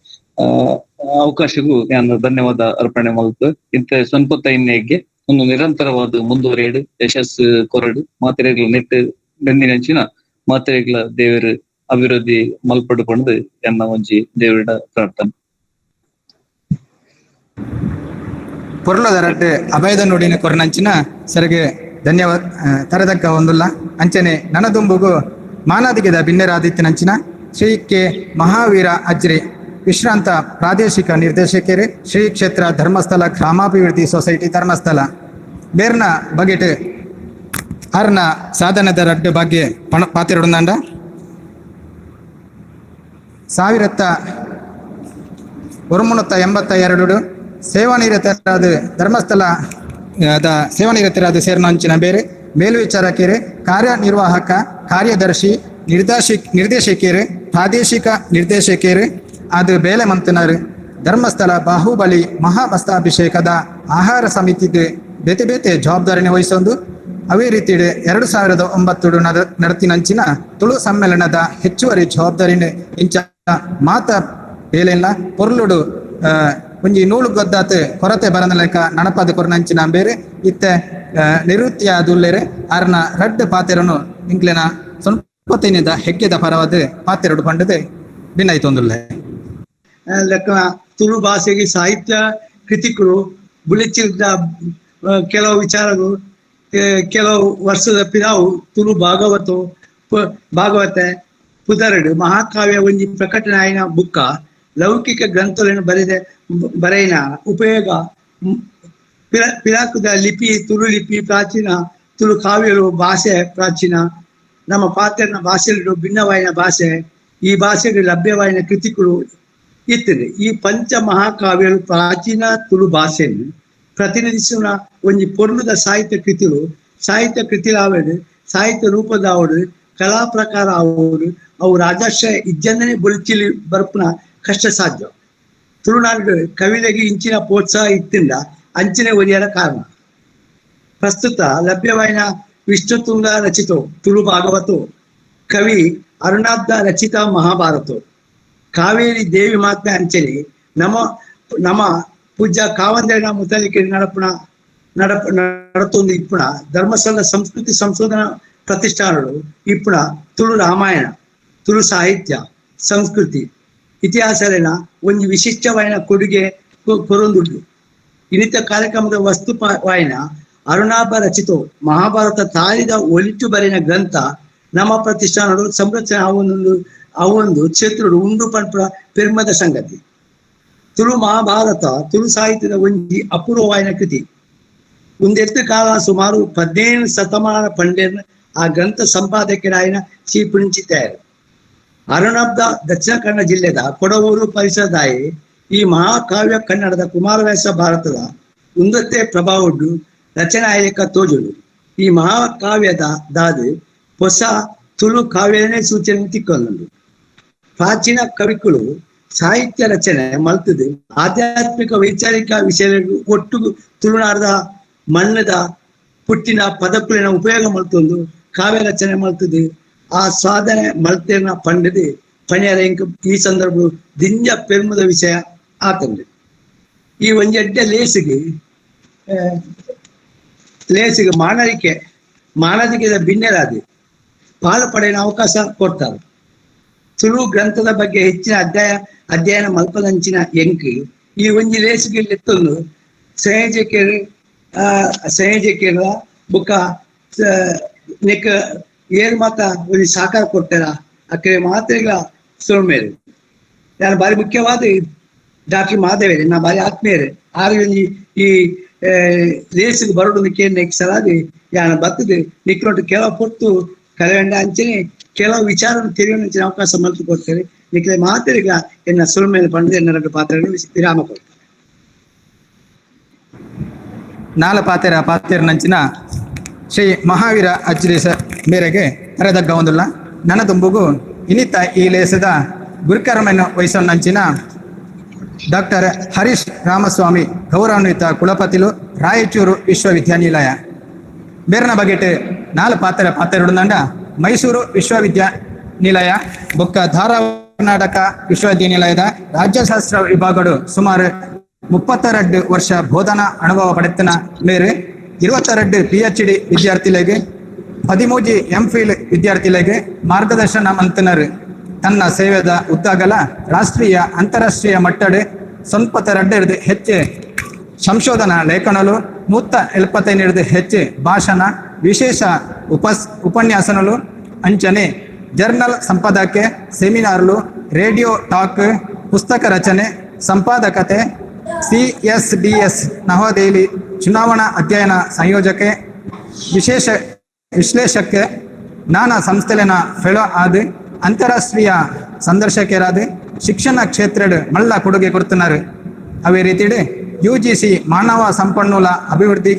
ಅವಕಾಶಕ್ಕೂ ನಾನು ಧನ್ಯವಾದ ಅರ್ಪಣೆ ಮಲ್ತು ಇಂತ ಸ್ವಲ್ಪ ಇನ್ನೆಗೆ ಒಂದು ನಿರಂತರವಾದ ಮುಂದುವರಿಯಡು ಯಶಸ್ಸು ಕೊರಡು ಮಾತ್ರೆಗಳ ನೆಟ್ಟು ಬೆಂದಿನಂಚಿನ ಮಾತ್ರೆಗಳ ದೇವರು ಅಭಿವೃದ್ಧಿ ಮಲ್ಪಡು ಪಂಡು ಎನ್ನ ಒಂಜಿ ದೇವರ ಪ್ರಾರ್ಥನೆ. ಪೊರ್ಲದರಡ್ಡೆ ಅಭಯದ ನುಡಿನ ಕೊರನಂಚಿನ ಸರಿಗೆ ಧನ್ಯವಾದ ತರದಕ್ಕ ಒಂದುಲ್ಲ. ಅಂಚನೆ ನನದುಂಬುಗು ಮಾನಾದಿಗೆದ ಬಿನ್ನೆರಾದಿತ್ಯನಂಚಿನ ಶ್ರೀ ಕೆ ಮಹಾವೀರ ಅಜ್ರಿ ವಿಶ್ರಾಂತ ಪ್ರಾದೇಶಿಕ ನಿರ್ದೇಶಕರು ಶ್ರೀ ಕ್ಷೇತ್ರ ಧರ್ಮಸ್ಥಳ ಗ್ರಾಮಾಭಿವೃದ್ಧಿ ಸೊಸೈಟಿ ಧರ್ಮಸ್ಥಳ ಬೇರ್ನ ಬಗೆಟ್ ಅರ್ನ ಸಾಧನದ ರಡ್ಡು ಬಗ್ಗೆ ಪಣ ಪಾತಿರುಡಂದಾಂಡ 1182 ಸೇವಾನಿರತರಾದ ಧರ್ಮಸ್ಥಳ ಸೇವಾನಿರತರಾದ ಸೇರ್ನಂಚಿನ ಬೇರೆ ಮೇಲ್ವಿಚಾರಕರು ಕಾರ್ಯನಿರ್ವಾಹಕ ಕಾರ್ಯದರ್ಶಿ ನಿರ್ದೇಶಕರು ಪ್ರಾದೇಶಿಕ ನಿರ್ದೇಶಕರು ಅದು ಬೇಲೆ ಮಂತನರು ಧರ್ಮಸ್ಥಳ ಬಾಹುಬಲಿ ಮಹಾಮಸ್ತಾಭಿಷೇಕದ ಆಹಾರ ಸಮಿತಿಗೆ ಬೇತೆ ಬೇತೆ ಜವಾಬ್ದಾರಿನ ವಹಿಸೊಂದು ಅವೇ ರೀತಿ 2009 ನಡತಿನಂಚಿನ ತುಳು ಸಮ್ಮೇಳನದ ಹೆಚ್ಚುವರಿ ಜವಾಬ್ದಾರಿನ ಇಂಚ ಮಾತ ಬೇಲೆಲ್ಲ ಪೊರ್ಲುಡು ಒಂಜಿ ನೂಲು ಗೊದ್ದಾತ್ ಕೊರತೆ ಬರನಲೆಕ್ಕ ನಡಪದ ಕೊರನಂಚಿನ ಬೇರೆ ಇತ್ತೆ ನಿವೃತ್ತಿಯ ದುಲ್ಲೆರೆ ಆರ್ನ ರಡ್ಡು ಪಾತೆರನು ಇಂಕ್ಲೆನ ಸೊನ್ಪತಿನಿದ ಹೆಗ್ಗೆದ ಪರವಾದ ಪಾತೆರಡು ಪಂಡದೆ ಭಿನ್ನಾಯ್ತೊಂದುಲ್ಲೆ. ಲೆಕ್ಕ ತುಳು ಭಾಷೆಗೆ ಸಾಹಿತ್ಯ ಕೃತಿಕರು ಬುಳಿಚಿದ ಕೆಲವು ವಿಚಾರಗಳು ಕೆಲವು ವರ್ಷದ ಪಿರಾವು ತುಳು ಭಾಗವತ ಪುದರಡು ಮಹಾಕಾವ್ಯ ಒಂಜಿ ಪ್ರಕಟಣೆ ಆಯ್ನ ಬುಕ್ಕ ಲೌಕಿಕ ಗ್ರಂಥಗಳನ್ನು ಬರೆಯಿನ ಉಪಯೋಗ ಪಿರಾಕುದ ಲಿಪಿ ತುಳು ಲಿಪಿ ಪ್ರಾಚೀನ ತುಳು ಕಾವ್ಯಗಳು ಭಾಷೆ ಪ್ರಾಚೀನ ನಮ್ಮ ಪಾತ್ರನ ಭಾಷೆಗಳು ಭಿನ್ನವಾಯಿನ ಭಾಷೆ ಈ ಭಾಷೆಗೆ ಲಭ್ಯವಾಯಿನ ಕೃತಿಗಳು ಇತ್ತದೆ. ಈ ಪಂಚ ಮಹಾಕಾವ್ಯಗಳು ಪ್ರಾಚೀನ ತುಳು ಭಾಷೆಯನ್ನು ಪ್ರತಿನಿಧಿಸುವ ಒಂಜಿ ಪೊರ್ಲುದ ಸಾಹಿತ್ಯ ಕೃತಿಗಳು ಸಾಹಿತ್ಯ ಕೃತಿಲಾವಡು ಸಾಹಿತ್ಯ ರೂಪದಾವಡು ಕಲಾ ಪ್ರಕಾರ ಆವಡು ಅವು ರಾಜಾಶ್ರಯ ಇಜ್ಜಂದನೆ ಬೊಲಿಚಿಲಿ ಬರ್ಪುನ ಕಷ್ಟ ಸಾಧ್ಯ. ತುಳುನಾಡು ಕವಿಲೆಗೆ ಇಂಚಿನ ಪ್ರೋತ್ಸಾಹ ಇತ್ತಿಂದ ಅಂಚಿನ ಒರಿಯರ ಕಾರಣ. ಪ್ರಸ್ತುತ ಲಭ್ಯವಾಯಿನ ವಿಷ್ಣುತುಂಗ ರಚಿತೋ ತುಳು ಭಾಗವತೋ ಕವಿ ಅರುಣಾಬ್ದ ರಚಿತ ಮಹಾಭಾರತೋ ಕಾವೇರಿ ದೇವಿ ಮಾತ್ಮೆ ಅಂಚನೆ ನಮ ನಮ ಪೂಜ್ಯ ಕಾವಂದೇನ ಮುತಲಿಕೆ ನಡತೊಂದು ಇಪ್ಪುಣ ಧರ್ಮಸ್ಥಳ ಸಂಸ್ಕೃತಿ ಸಂಶೋಧನಾ ಪ್ರತಿಷ್ಠಾನಗಳು ಇಪ್ಪುಣ ತುಳು ರಾಮಾಯಣ ತುಳು ಸಾಹಿತ್ಯ ಸಂಸ್ಕೃತಿ ಇತಿಹಾಸಲೇನ ಒಂಜಿ ವಿಶಿಷ್ಟವಾಯಿನ ಕೊಡುಗೆ ಕೊರೊಂದುಂಡು. ಇನ್ನಿತ ಕಾರ್ಯಕ್ರಮದ ವಸ್ತು ವಾಯಿನ ಅರುಣಾಭ ರಚಿತೋ ಮಹಾಭಾರತ ತಾರಿದ ಒಲಿಟು ಬರೆನ ಗ್ರಂಥ ನಮ್ಮ ಪ್ರತಿಷ್ಠಾನಗಳು ಸಂರಕ್ಷಣೆ ಅವೊಂದು ಕ್ಷೇತ್ರಡು ಉಂಡು ಪಂಪುನ ಪೆರ್ಮದ ಸಂಗತಿ. ತುಳು ಮಹಾಭಾರತ ತುಳು ಸಾಹಿತ್ಯದ ಒಂಜಿ ಅಪೂರ್ವವಾಯಿನ ಕೃತಿ. ಒಂದೆತ್ತು ಕಾಲ ಸುಮಾರು 15 ಶತಮಾನ ಪಂಡೇರ್ನ ಆ ಗ್ರಂಥ ಸಂಪಾದಕರಾಯಿನ ಶ್ರೀ ಪುಣಿಂಚಿತ್ತಾಯರು. ಅರುಣಾಬ್ದ ದಕ್ಷಿಣ ಕನ್ನಡ ಜಿಲ್ಲೆದ ಕೊಡವೂರು ಪರಿಸರದಾಯಿ ಈ ಮಹಾಕಾವ್ಯ ಕನ್ನಡದ ಕುಮಾರವ್ಯಾಸ ಭಾರತದ ಉಂದತ್ತೆ ಪ್ರಭಾವೊಡ್ಡು ರಚನೆ ಆಯಕ ತೋಜುಡು. ಈ ಮಹಾಕಾವ್ಯದ ದಾದು ಹೊಸ ತುಳು ಕಾವ್ಯನೇ ಸೂಚನೆ ತಿಕ್ಕೊಂದುಂಡು. ಪ್ರಾಚೀನ ಕವಿಗಳು ಸಾಹಿತ್ಯ ರಚನೆ ಮಲ್ತದು ಆಧ್ಯಾತ್ಮಿಕ ವೈಚಾರಿಕ ವಿಷಯ ಒಟ್ಟು ತುಳುನಾಡದ ಮಣ್ಣದ ಪುಟ್ಟಿನ ಪದಕುಲಿನ ಉಪಯೋಗ ಮಲ್ತೊಂದು ಕಾವ್ಯ ರಚನೆ ಮಲ್ತದು ಆ ಸಾಧನೆ ಮಲ್ತೇನ ಪಂಡದು ಪಣಿಯರ ಈ ಸಂದರ್ಭ ದಿಂಜ ಪೆರ್ಮದ ವಿಷಯ ಆತಂದೆ. ಈ ಒಂಜೆಡ್ಡೆ ಲೇಸಿಗೆ ಲೇಸಿಗೆ ಮಾನವಿಕೆದ ಭಿನ್ನರಾದಿ ಪಾಲು ಪಡೆಯಲು ಅವಕಾಶ ಕೊಡ್ತಾರೆ. ತುಳು ಗ್ರಂಥದ ಬಗ್ಗೆ ಹೆಚ್ಚಿನ ಅಧ್ಯಯನ ಮಲ್ಪದಂಚಿನ ಎಂಕಿ ಈ ಒಂಜಿ ಲೇಸಿಗೆ ಎತ್ತೊಂದು ಸಂಯೋಜಕರು ಸಂಯೋಜಕರ ಬುಕ್ಕ ನೆಕ್ ಏರು ಮಾತ ಒಂಜಿ ಸಹಕಾರ ಕೊಡ್ತಾರ ಅಕ್ಕರೆ ಮಾತ್ರೆಗಳ ಸೋಮೇರು. ನಾನು ಬಾರಿ ಮುಖ್ಯವಾದ ಡಾಕ್ಟರ್ ಮಾಧವೇರಿ ನಾ ಬಾರಿ ಆತ್ಮೀಯರು ಆರು ಒಂಜಿ ಈ ಲೇಸಿಗೆ ಬರೋಡು ಕೇಂದ್ರ ಸಲಾದಿ ಯಾನ ಬರ್ತದೆ ನಿಕ್ಲೊಟ್ಟು ಕೆಲವು ಪೊತ್ತು ಕಲೆಗಂಡ ಅಂಚನೆ ಕೆಲವು ವಿಚಾರ ತಿಳಿಯುವ ಅವಕಾಶ ಮಲ್ತು ಕೊಡ್ತಾರೆ. ನಿಕ್ಲೆ ಮಾತ್ರೆಗ ಎನ್ನ ಸುಳ್ಮೇಲೆ ಪಂಡದ ಎನ್ನ ಪಾತ್ರಗಳು ವಿರಾಮ ಕೊಡ್ತಾರೆ. ನಾಲ ಪಾತೆರ ಪಾತೆರನಂಚಿನ ಶ್ರೀ ಮಹಾವೀರ ಅಜ್ರಿ ಮೇರೆಗೆ ತರೆದಗ್ಗ ಒಂದುಲ್ಲ ನನ್ನ ತುಂಬುಗು ಇನ್ನಿತ ಈ ಲೇಸದ ಗುರುಕರ್ಮನ್ನು ವಹಿಸೋನಂಚಿನ ಡಾಕ್ಟರ್ ಹರೀಶ್ ರಾಮಸ್ವಾಮಿ ಗೌರವಾನ್ವಿತ ಕುಲಪತಿಲು ರಾಯಚೂರು ವಿಶ್ವವಿದ್ಯಾನಿಲಯ ಬೇರನ ಬಗೆಟ್ ನಾಲ್ ಪಾತೆರ ಪಾತೆರುಡುಂಡ ಮೈಸೂರು ವಿಶ್ವವಿದ್ಯಾನಿಲಯ ಬೊಕ್ಕ ಧಾರವಾಡ ಕರ್ನಾಟಕ ವಿಶ್ವವಿದ್ಯಾನಿಲಯದ ರಾಜ್ಯಶಾಸ್ತ್ರ ವಿಭಾಗಡು ಸುಮಾರು 32 ವರ್ಷ ಬೋಧನಾ ಅನುಭವ ಪಡೆತನ ಮೇರೆ 22 PhD ವಿದ್ಯಾರ್ಥಿಲೆಗ್ 13 MPhil ವಿದ್ಯಾರ್ಥಿಲೆಗ್ ಮಾರ್ಗದರ್ಶನ ಮಂತನರು. ತನ್ನ ಸೇವೆದ ಉದ್ದಾಗಲ ರಾಷ್ಟ್ರೀಯ ಅಂತಾರಾಷ್ಟ್ರೀಯ ಮಟ್ಟಡ್ 92 ಹೆಚ್ಚು ಸಂಶೋಧನಾ ಲೇಖನಲು 175 ಹೆಚ್ಚು ಭಾಷಣ ವಿಶೇಷ ಉಪನ್ಯಾಸನಲು ಅಂಚನೆ ಜರ್ನಲ್ ಸಂಪಾದಕೆ ಸೆಮಿನಾರ್ಲು ರೇಡಿಯೋ ಟಾಕ್ ಪುಸ್ತಕ ರಚನೆ ಸಂಪಾದಕತೆ CSDS ನವದೆಹಲಿ ಚುನಾವಣಾ ಅಧ್ಯಯನ ಸಂಯೋಜಕೆ ವಿಶೇಷ ವಿಶ್ಲೇಷಕ್ಕೆ ನಾನಾ ಸಂಸ್ಥೆಲೆನ ಫೆಲೋ ಆದ್ ಅಂತಾರಾಷ್ಟ್ರೀಯ ಸಂದರ್ಶಕರಾದ ಶಿಕ್ಷಣ ಕ್ಷೇತ್ರದ ಮಲ್ಲ ಕೊಡುಗೆ ಕೊಡ್తున్నారు. ಅವೇ ರೀತಿಡ್ UGC ಮಾನವ ಸಂಪನ್ಮೂಲ ಅಭಿವೃದ್ಧಿ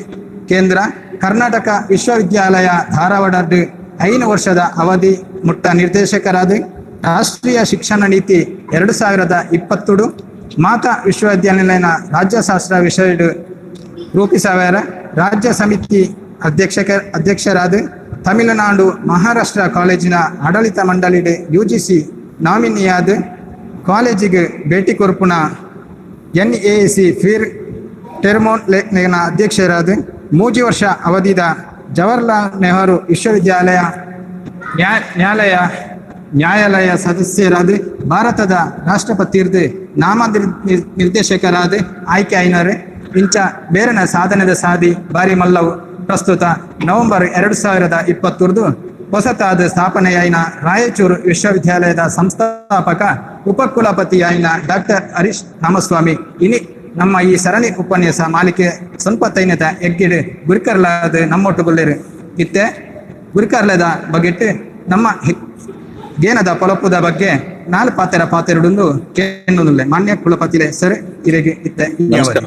ಕೇಂದ್ರ ಕರ್ನಾಟಕ ವಿಶ್ವವಿದ್ಯಾಲಯ ಧಾರವಾಡ 5 ವರ್ಷದ ಅವಧಿ ಮುಟ್ಟ ನಿರ್ದೇಶಕರಾದ ರಾಷ್ಟ್ರೀಯ ಶಿಕ್ಷಣ ನೀತಿ 2020 ಮಾತಾ ವಿಶ್ವವಿದ್ಯಾನಿಲಯನ ರಾಜ್ಯಶಾಸ್ತ್ರ ವಿಷಯ ರೂಪಿಸವರ ರಾಜ್ಯ ಸಮಿತಿ ಅಧ್ಯಕ್ಷರಾದ ತಮಿಳುನಾಡು ಮಹಾರಾಷ್ಟ್ರ ಕಾಲೇಜಿನ ಆಡಳಿತ ಮಂಡಳಿ UGC ನಾಮಿನಿಯಾದ ಕಾಲೇಜಿಗೆ ಭೇಟಿ ಕೊರ್ಪುನ NAAC ಫೀರ್ ಟೆರ್ಮೋನ್ ಲೇಖನ ಅಧ್ಯಕ್ಷರಾದ 3 ವರ್ಷ ಅವಧಿದ ಜವಾಹರ್ಲಾಲ್ ನೆಹರು ವಿಶ್ವವಿದ್ಯಾಲಯ ನ್ಯಾಯಾಲಯ ಸದಸ್ಯರಾದ ಭಾರತದ ರಾಷ್ಟ್ರಪತಿರ್ದು ನಾಮ ನಿರ್ದೇಶಕರಾದ ಆಯ್ಕೆ ಆಯ್ನರು. ಇಂಚ ಬೇರನ ಸಾಧನೆದ ಸಾದಿ ಬಾರಿ ಮಲ್ಲವು. ಪ್ರಸ್ತುತ ನವೆಂಬರ್ 2020 ಹೊಸತಾದ ಸ್ಥಾಪನೆಯಾಯಿನ ರಾಯಚೂರು ವಿಶ್ವವಿದ್ಯಾಲಯದ ಸಂಸ್ಥಾಪಕ ಉಪಕುಲಪತಿಯಾಯಿನ ಡಾಕ್ಟರ್ ಹರೀಶ್ ರಾಮಸ್ವಾಮಿ ಇನಿ ನಮ್ಮ ಈ ಸರಣಿ ಉಪನ್ಯಾಸ ಮಾಲಿಕೆ ಸ್ವಲ್ಪ ತೈನತ ಎಗ್ಗಿಡು ಗುರಿಕರ್ಲಾದ ನಮ್ಮೊಟ್ಟುಗುಲ್ಲೇರು ಇತ್ತೆ ಗುರಿಕರ್ಲದ ಬಗೆಟ್ ನಮ್ಮ ಗೇನದ ಪೊಲಪುದ ಬಗ್ಗೆ ನಾಲ್ ಪಾತೆರ ಪಾತೆರಡುಂದು ಕೇಂದ್ರ ಮಾನ್ಯ ಕುಲಪತಿಲೆ ಸರ್ ಇರೆಗೆ ಇತ್ತೆ. ನಮಸ್ಕಾರ.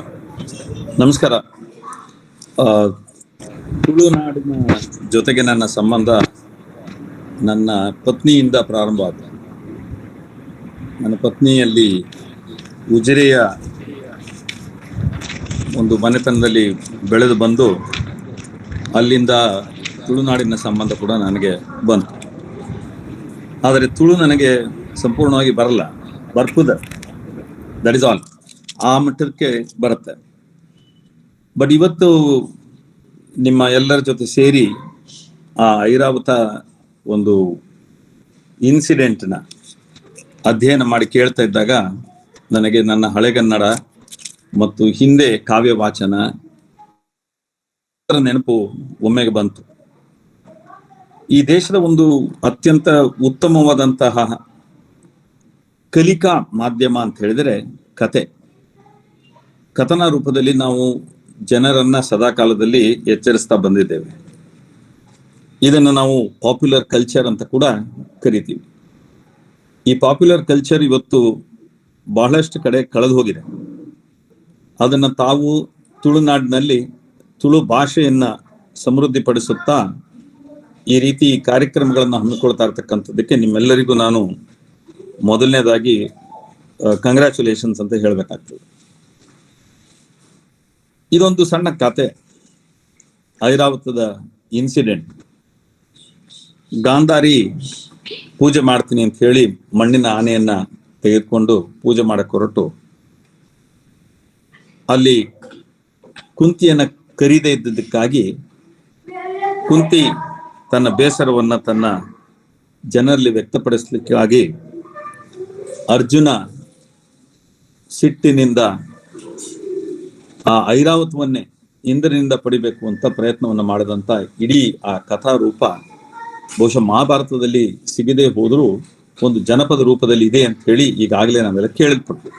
ನಮಸ್ಕಾರ. ತುಳುನಾಡಿನ ಜೊತೆಗೆ ನನ್ನ ಸಂಬಂಧ ನನ್ನ ಪತ್ನಿಯಿಂದ ಪ್ರಾರಂಭ ಆದ. ನನ್ನ ಪತ್ನಿಯಲ್ಲಿ ಉಜಿರೆಯ ಒಂದು ಮನೆತನದಲ್ಲಿ ಬೆಳೆದು ಬಂದು ಅಲ್ಲಿಂದ ತುಳುನಾಡಿನ ಸಂಬಂಧ ಕೂಡ ನನಗೆ ಬಂತು. ಆದರೆ ತುಳು ನನಗೆ ಸಂಪೂರ್ಣವಾಗಿ ಬರಲ್ಲ, ಬರ್ಪುದ, that is all, ಆ ಮಟ್ಟಕ್ಕೆ ಬರುತ್ತೆ. ಬಟ್ ಇವತ್ತು ನಿಮ್ಮ ಎಲ್ಲರ ಜೊತೆ ಸೇರಿ ಆ ಐರಾವತ ಒಂದು ಇನ್ಸಿಡೆಂಟ್ನ ಅಧ್ಯಯನ ಮಾಡಿ ಕೇಳ್ತಾ ಇದ್ದಾಗ ನನಗೆ ನನ್ನ ಹಳೆಗನ್ನಡ ಮತ್ತು ಹಿಂದೆ ಕಾವ್ಯ ವಾಚನ ನೆನಪು ಒಮ್ಮೆಗೆ ಬಂತು. ಈ ದೇಶದ ಒಂದು ಅತ್ಯಂತ ಉತ್ತಮವಾದಂತಹ ಕಲಿಕಾ ಮಾಧ್ಯಮ ಅಂತ ಹೇಳಿದರೆ ಕತೆ. ಕಥನ ರೂಪದಲ್ಲಿ ನಾವು ಜನರನ್ನ ಸದಾಕಾಲದಲ್ಲಿ ಎಚ್ಚರಿಸ್ತಾ ಬಂದಿದ್ದೇವೆ. ಇದನ್ನು ನಾವು ಪಾಪ್ಯುಲರ್ ಕಲ್ಚರ್ ಅಂತ ಕೂಡ ಕರಿತೀವಿ. ಈ ಪಾಪ್ಯುಲರ್ ಕಲ್ಚರ್ ಇವತ್ತು ಬಹಳಷ್ಟು ಕಡೆ ಕಳೆದು ಹೋಗಿದೆ. ಅದನ್ನು ತಾವು ತುಳುನಾಡಿನಲ್ಲಿ ತುಳು ಭಾಷೆಯನ್ನ ಸಮೃದ್ಧಿಪಡಿಸುತ್ತಾ ಈ ರೀತಿ ಕಾರ್ಯಕ್ರಮಗಳನ್ನು ಹಮ್ಮಿಕೊಳ್ತಾ ಇರ್ತಕ್ಕಂಥದ್ದಕ್ಕೆ ನಿಮ್ಮೆಲ್ಲರಿಗೂ ನಾನು ಮೊದಲನೇದಾಗಿ ಕಂಗ್ರ್ಯಾಚುಲೇಷನ್ಸ್ ಅಂತ ಹೇಳ್ಬೇಕಾಗ್ತದೆ. ಇದೊಂದು ಸಣ್ಣ ಕತೆ, ಐರಾವತದ ಇನ್ಸಿಡೆಂಟ್. ಗಾಂಧಾರಿ ಪೂಜೆ ಮಾಡ್ತೀನಿ ಅಂತ ಹೇಳಿ ಮಣ್ಣಿನ ಆನೆಯನ್ನ ತೆಗೆದುಕೊಂಡು ಪೂಜೆ ಮಾಡಕ್ಕೆ ಹೊರಟು ಅಲ್ಲಿ ಕುಂತಿಯನ್ನ ಕರೀದೇ ಇದ್ದದಕ್ಕಾಗಿ ಕುಂತಿ ತನ್ನ ಬೇಸರವನ್ನ ತನ್ನ ಜನರಲ್ಲಿ ವ್ಯಕ್ತಪಡಿಸಲಿಕ್ಕಾಗಿ ಅರ್ಜುನ ಸಿಟ್ಟಿನಿಂದ ಆ ಐರಾವತವನ್ನೇ ಇಂದ್ರನಿಂದ ಪಡಿಬೇಕು ಅಂತ ಪ್ರಯತ್ನವನ್ನು ಮಾಡಿದಂತ ಇಡೀ ಆ ಕಥಾರೂಪ ಬಹುಶಃ ಮಹಾಭಾರತದಲ್ಲಿ ಸಿಗದೆ ಹೋದರೂ ಒಂದು ಜನಪದ ರೂಪದಲ್ಲಿ ಇದೆ ಅಂತ ಹೇಳಿ ಈಗಾಗಲೇ ನಾವೆಲ್ಲ ಕೇಳಲ್ಪಟ್ವಿ.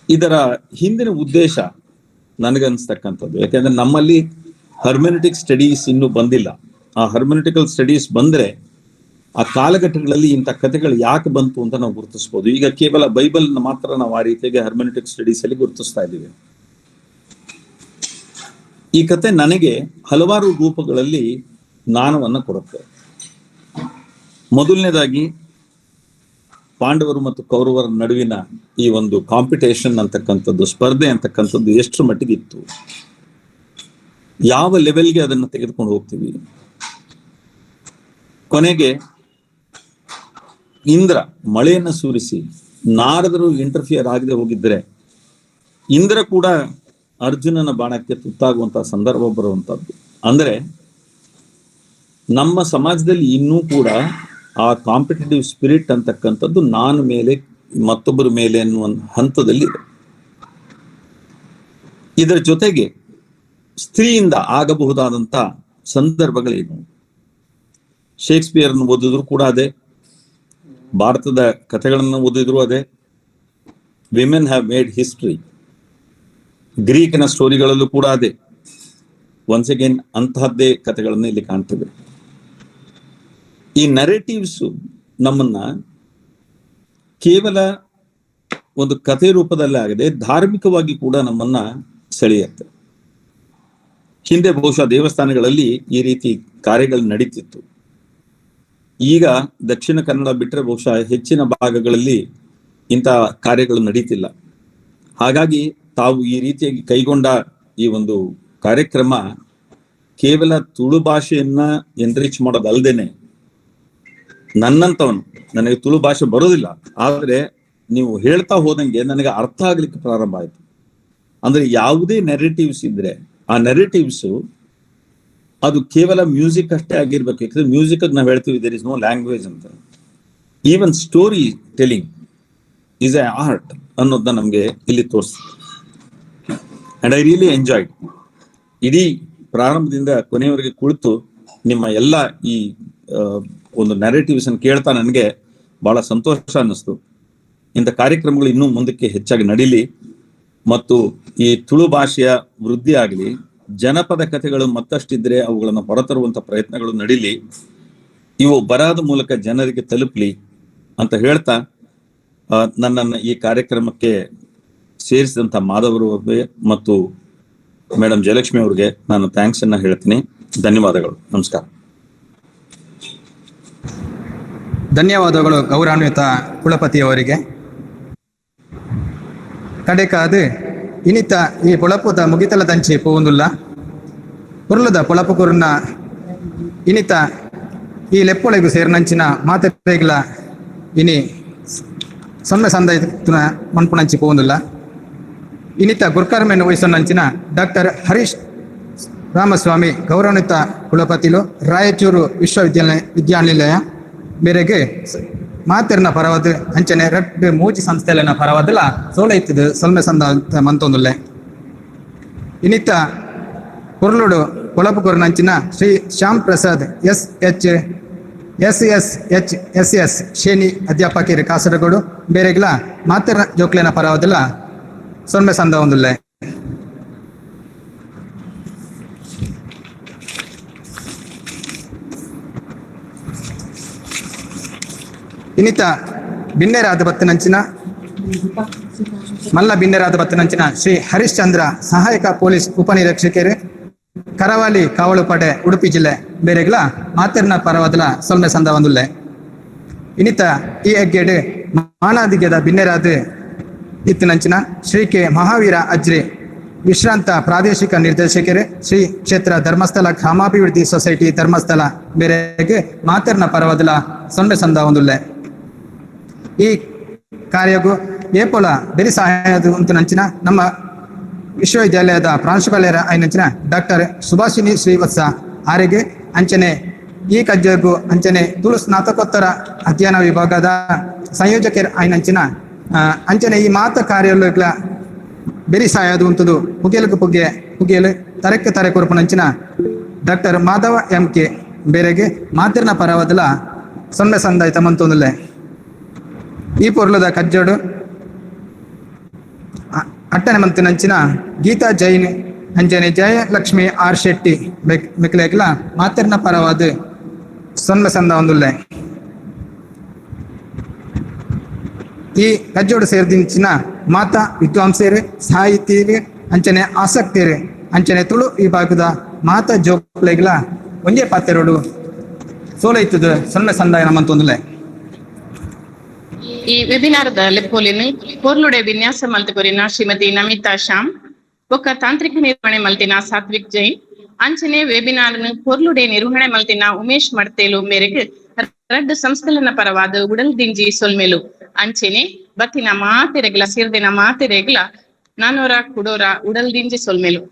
ಇದರ ಹಿಂದಿನ ಉದ್ದೇಶ ನನಗನ್ಸ್ತಕ್ಕಂಥದ್ದು, ಯಾಕೆಂದ್ರೆ ನಮ್ಮಲ್ಲಿ ಹರ್ಮೆನೆಟಿಕ್ ಸ್ಟಡೀಸ್ ಇನ್ನೂ ಬಂದಿಲ್ಲ. ಆ ಹರ್ಮೆನೆಟಿಕಲ್ ಸ್ಟಡೀಸ್ ಬಂದ್ರೆ ಆ ಕಾಲಘಟ್ಟಗಳಲ್ಲಿ ಇಂಥ ಕಥೆಗಳು ಯಾಕೆ ಬಂತು ಅಂತ ನಾವು ಗುರುತಿಸ್ಬೋದು. ಈಗ ಕೇವಲ ಬೈಬಲ್ ಮಾತ್ರ ನಾವು ಆ ರೀತಿಯಾಗಿ ಹರ್ಮೆನೆಟಿಕ್ ಸ್ಟಡೀಸ್ ಅಲ್ಲಿ ಗುರುತಿಸ್ತಾ ಇದ್ದೀವಿ. ಈ ಕತೆ ನನಗೆ ಹಲವಾರು ರೂಪಗಳಲ್ಲಿ ಜ್ಞಾನವನ್ನು ಕೊಡುತ್ತೆ. ಮೊದಲನೇದಾಗಿ ಪಾಂಡವರು ಮತ್ತು ಕೌರವರ ನಡುವಿನ ಈ ಒಂದು ಕಾಂಪಿಟೇಷನ್ ಅಂತಕ್ಕಂಥದ್ದು, ಸ್ಪರ್ಧೆ ಅಂತಕ್ಕಂಥದ್ದು ಎಷ್ಟರ ಮಟ್ಟಿಗೆ ಇತ್ತು, ಯಾವ ಲೆವೆಲ್ಗೆ ಅದನ್ನು ತೆಗೆದುಕೊಂಡು ಹೋಗ್ತೀವಿ. ಕೊನೆಗೆ ಇಂದ್ರ ಮಳೆಯನ್ನು ಸುರಿಸಿ ನಾರದರು ಇಂಟರ್ಫಿಯರ್ ಆಗದೆ ಹೋಗಿದ್ರೆ ಇಂದ್ರ ಕೂಡ ಅರ್ಜುನನ ಬಾಣಕ್ಕೆ ತುತ್ತಾಗುವಂತಹ ಸಂದರ್ಭ ಬರುವಂತದ್ದು. ಅಂದ್ರೆ ನಮ್ಮ ಸಮಾಜದಲ್ಲಿ ಇನ್ನೂ ಕೂಡ ಆ ಕಾಂಪಿಟೇಟಿವ್ ಸ್ಪಿರಿಟ್ ಅಂತಕ್ಕಂಥದ್ದು ನಾನು ಮೇಲೆ ಮತ್ತೊಬ್ಬರ ಮೇಲೆ ಅನ್ನುವ ಹಂತದಲ್ಲಿ ಇದೆ. ಇದರ ಜೊತೆಗೆ ಸ್ತ್ರೀಯಿಂದ ಆಗಬಹುದಾದಂತ ಸಂದರ್ಭಗಳೇನು? ಶೇಕ್ಸ್ಪಿಯರ್ನ ಓದಿದ್ರು ಕೂಡ ಅದೇ, ಭಾರತದ ಕಥೆಗಳನ್ನು ಓದಿದ್ರು ಅದೇ. Women have made history. ಗ್ರೀಕ್ನ ಸ್ಟೋರಿಗಳಲ್ಲೂ ಕೂಡ ಅದೇ. ಒನ್ಸ್ ಅಗೇನ್ ಅಂತಹದ್ದೇ ಕಥೆಗಳನ್ನು ಇಲ್ಲಿ ಕಾಣ್ತೇವೆ. ಈ ನರೇಟಿವ್ಸ್ ನಮ್ಮನ್ನ ಕೇವಲ ಒಂದು ಕಥೆ ರೂಪದಲ್ಲೇ ಆಗದೆ ಧಾರ್ಮಿಕವಾಗಿ ಕೂಡ ನಮ್ಮನ್ನ ಸೆಳೆಯುತ್ತೆ. ಹಿಂದೆ ಬಹುಶಃ ದೇವಸ್ಥಾನಗಳಲ್ಲಿ ಈ ರೀತಿ ಕಾರ್ಯಗಳು ನಡೀತಿತ್ತು. ಈಗ ದಕ್ಷಿಣ ಕನ್ನಡ ಬಿಟ್ಟರೆ ಬಹುಶಃ ಹೆಚ್ಚಿನ ಭಾಗಗಳಲ್ಲಿ ಇಂಥ ಕಾರ್ಯಗಳು ನಡೀತಿಲ್ಲ. ಹಾಗಾಗಿ ತಾವು ಈ ರೀತಿಯಾಗಿ ಕೈಗೊಂಡ ಈ ಒಂದು ಕಾರ್ಯಕ್ರಮ ಕೇವಲ ತುಳು ಭಾಷೆಯನ್ನ ಎನ್ರಿಚ್ ಮಾಡೋದಲ್ದೇನೆ, ನನ್ನಂತವನು, ನನಗೆ ತುಳು ಭಾಷೆ ಬರೋದಿಲ್ಲ, ಆದ್ರೆ ನೀವು ಹೇಳ್ತಾ ಹೋದಂಗೆ ನನಗೆ ಅರ್ಥ ಆಗ್ಲಿಕ್ಕೆ ಪ್ರಾರಂಭ ಆಯ್ತು. ಅಂದ್ರೆ ಯಾವುದೇ ನೆರೇಟಿವ್ಸ್ ಇದ್ರೆ ಆ ನೆರೇಟಿವ್ಸ್ ಅದು ಕೇವಲ ಮ್ಯೂಸಿಕ್ ಅಷ್ಟೇ ಆಗಿರ್ಬೇಕು. ಯಾಕಂದ್ರೆ ಮ್ಯೂಸಿಕ್ ನಾವು ಹೇಳ್ತೀವಿ there is no language ಅಂತ. Even story telling is a art ಅನ್ನೋದನ್ನ ನಮ್ಗೆ ಇಲ್ಲಿ ತೋರಿಸ್ತದೆ. And I really enjoyed. ಇಡೀ ಪ್ರಾರಂಭದಿಂದ ಕೊನೆಯವರೆಗೆ ಕುಳಿತು ನಿಮ್ಮ ಎಲ್ಲ ಈ ಒಂದು ನೆರೇಟಿವ್ಸ್ ಅನ್ನು ಕೇಳ್ತಾ ನನಗೆ ಬಹಳ ಸಂತೋಷ ಅನ್ನಿಸ್ತು. ಇಂಥ ಕಾರ್ಯಕ್ರಮಗಳು ಇನ್ನೂ ಮುಂದಕ್ಕೆ ಹೆಚ್ಚಾಗಿ ನಡೀಲಿ ಮತ್ತು ಈ ತುಳು ಭಾಷೆಯ ವೃದ್ಧಿ ಆಗಲಿ, ಜನಪದ ಕಥೆಗಳು ಮತ್ತಷ್ಟಿದ್ರೆ ಅವುಗಳನ್ನು ಹೊರತರುವಂತ ಪ್ರಯತ್ನಗಳು ನಡೀಲಿ, ಇವು ಬರಹದ ಮೂಲಕ ಜನರಿಗೆ ತಲುಪಲಿ ಅಂತ ಹೇಳ್ತಾ ನನ್ನನ್ನು ಈ ಕಾರ್ಯಕ್ರಮಕ್ಕೆ ಸೇರಿಸಿದಂಥ ಮಾಧವರು ಮತ್ತು ಮೇಡಮ್ ಜಯಲಕ್ಷ್ಮಿ ಅವರಿಗೆ ನಾನು thanks ಅನ್ನ ಹೇಳ್ತೀನಿ. ಧನ್ಯವಾದಗಳು, ನಮಸ್ಕಾರ. ಧನ್ಯವಾದಗಳು ಗೌರವಾನ್ವಿತ ಕುಲಪತಿಯವರಿಗೆ. ಕಡೆಕಾದು ಇನಿತ ಈ ಪೊಳಪುದ ಮುಗಿತಲ ದಂಚಿ ಪೋವುಂದುಲ್ಲ ಪುರ್ಲದ ಪೊಳಪು ಕುರ್ನ ಇನಿತ ಈ ಲೆಪ್ಪೊಳೆಗು ಸೇರಿನಂಚಿನ ಮಾತೆಗ್ಲ ಇನಿ ಸೊನ್ನೆ ಸಂದೈತುನ ಮನ್ಪುಣಂಚಿ ಪೋವುಂದುಲ್ಲ. ಇನಿತ ಗುರ್ಕರ್ಮೆನ್ ವಹಿಸೊನ್ನಂಚಿನ ಡಾಕ್ಟರ್ ಹರೀಶ್ ರಾಮಸ್ವಾಮಿ ಗೌರವಾನ್ವಿತ ಕುಲಪತಿಲು ರಾಯಚೂರು ವಿಶ್ವವಿದ್ಯಾಲಯ ವಿದ್ಯಾನಿಲಯ ಮೇರೆಗೆ ಮಾತೆರ್ನ ಪರವಾದ ಅಂಚನೆ ರಡ್ಡು ಮೂಜಿ ಸಂಸ್ಥೆಲೆನ ಪರವಾದಲ ಸೋಲೈತದ ಸೊಲ್ಮೆ ಸಂದ ಮಂತೊಂದುಲ್ಲೆ. ಇನ್ನಿತ ಕುರ್ಲುಡು ಕೊಳಪು ಕೊರ್ನಂಚಿನ Shri Shyam Prasad S H S S H S S ಶೇನಿ ಅಧ್ಯಾಪಕಿಯರು Kasaragod ಬೇರೆಗ್ಲ ಮಾತೆರ್ನ ಜೋಕ್ಲೆನ ಪರವಾದಲ ಸೊಲ್ಮೆ ಸಂದ ಒಂದುಲ್ಲೆ. ಇನ್ನಿತ ಬಿನ್ನೆರಾದ ಬತ್ತನಂಚಿನ ಮಲ್ಲ ಬಿನ್ನೆರಾದ ಬತ್ತನಂಚಿನ ಶ್ರೀ ಹರಿಶ್ಚಂದ್ರ ಸಹಾಯಕ ಪೊಲೀಸ್ ಉಪನಿರೀಕ್ಷಕರು ಕರಾವಳಿ ಕಾವಲು ಪಡೆ ಉಡುಪಿ ಜಿಲ್ಲೆ ಬೇರೆಗ್ಲ ಮಾತೆರ್ನ ಪರವಾದಲ ಸೊಲ್ಮೆ ಸಂದ ಒಂದುಲ್ಲೆ. ಇನ್ನಿತ ಈ ಹೆಗ್ಗೆಡು ಮಾನಾದಿಗೆದ ಬಿನ್ನೆರಾದ ಇತ್ತಿನಂಚಿನ ಶ್ರೀ ಕೆ ಮಹಾವೀರ ಅಜ್ರಿ ವಿಶ್ರಾಂತ ಪ್ರಾದೇಶಿಕ ನಿರ್ದೇಶಕರು ಶ್ರೀ ಕ್ಷೇತ್ರ ಧರ್ಮಸ್ಥಳ ಗ್ರಾಮಾಭಿವೃದ್ಧಿ ಸೊಸೈಟಿ ಧರ್ಮಸ್ಥಳ ಬೇರೆಗೆ ಮಾತೆರ್ನ ಪರವಾದಲ ಸೊನ್ನೆ ಸಂದ ಒಂದುಲ್ಲೆ. ಈ ಕಾರ್ಯಗೂ ಏಪೊಲ ಬೆರಿ ಸಹಾಯದ ಉಂಟು ನಮ್ಮ ವಿಶ್ವವಿದ್ಯಾಲಯದ ಪ್ರಾಂಶುಪಾಲರ ಐನಂಚಿನ ಡಾಕ್ಟರ್ ಸುಭಾಷಿನಿ ಶ್ರೀವತ್ಸ ಆರಿಗೆ ಅಂಚನೆ ಈ ಕಜ್ಜಗೂ ಅಂಚನೆ ತುಳು ಸ್ನಾತಕೋತ್ತರ ಅಧ್ಯಯನ ವಿಭಾಗದ ಸಂಯೋಜಕರ ಐನಂಚಿನ ಅಂಚನೆ ಈ ಮಾತ ಕಾರ್ಯಗಳ ಬೆರಿ ಸಹಾಯದ ಉಂಟುದು ಪುಗೆಲುಕು ಪುಗೆ ಪುಗೆಲು ತರಕ್ಕೆ ತರೆ ಕೊರಪುನಂಚಿನ doctor Madhava M K ಬೇರೆಗೆ ಮಾತಿರ್ನ ಪರವದಲ ಸೊನ್ನೆ ಸಂದಾಯ್ತ ಮಂತೊಂದುಲ್ಲೆ. ಈ ಪೊರ್ಲದ ಕಜ್ಜೋಡು ಅಟ್ಟನೆ ಮಂತಿನಂಚಿನ ಗೀತಾ ಜೈನ್ ಅಂಜನೆ ಜಯಲಕ್ಷ್ಮಿ ಆರ್ ಶೆಟ್ಟಿ ಮೆಕ್ಲೆಗ್ಲ ಮಾತಿರ್ನ ಪರವಾದ ಸೊನ್ನೆ ಸಂದ ಒಂದುಲ್ಲೆ. ಈ ಕಜ್ಜೋಡು ಸೇರ್ದಿಂಚಿನ ಮಾತಾ ವಿದ್ವಾಂಸರು ಸಾಹಿತಿಯರು ಅಂಚನೆ ಆಸಕ್ತಿಯರು ಅಂಚನೆ ತುಳು ವಿಭಾಗದ ಮಾತಾ ಜೋಕ್ಲೆಗ್ಲ ಒಂಜೇ ಪಾತೆರೋಡು ಸೋಲೈತದ ಸೊನ್ನೆ ಸಂದಾಯ ನಮ್ಮಂತೊಂದುಲ್ಲೆ. ಈ ವೆಬಿನಾರ್ದ ಲೆಪ್ಪೋಲಿನ ಪೊರ್ಲುಡೆ ವಿನ್ಯಾಸ ಮಲ್ತಕೊರಿನ ಶ್ರೀಮತಿ ನಮಿತಾ ಶ್ಯಾಮ್, ಬೊಕ್ಕ ತಾಂತ್ರಿಕ ನಿರ್ವಹಣೆ ಮಲ್ತಿನ ಸಾತ್ವಿಕ್ ಜೈನ್, ಅಂಚನೆ ವೆಬಿನಾರ್ ಪೊರ್ಲುಡೆ ನಿರ್ವಹಣೆ ಮಲ್ತಿನ ಉಮೇಶ್ ಮಡ್ತೇಲು ಮೇರೆಗೆ ರಡ್ಡು ಸಂಸ್ಥೆಲನ ಪರವಾದ ಉಡಲ್ ದಿಂಜಿ ಸೊಲ್ಮೆಲು. ಅಂಚನೆ ಬತ್ತಿನ ಮಾತೆರೆಗ್ಲ ಸೇರ್ದಿನ ಮಾತೆರೆಗ್ಲ ನಾನೋರ ಕುಡೋರ ಉಡಲ್ದಿಂಜಿ ಸೊಲ್ಮೆಲು.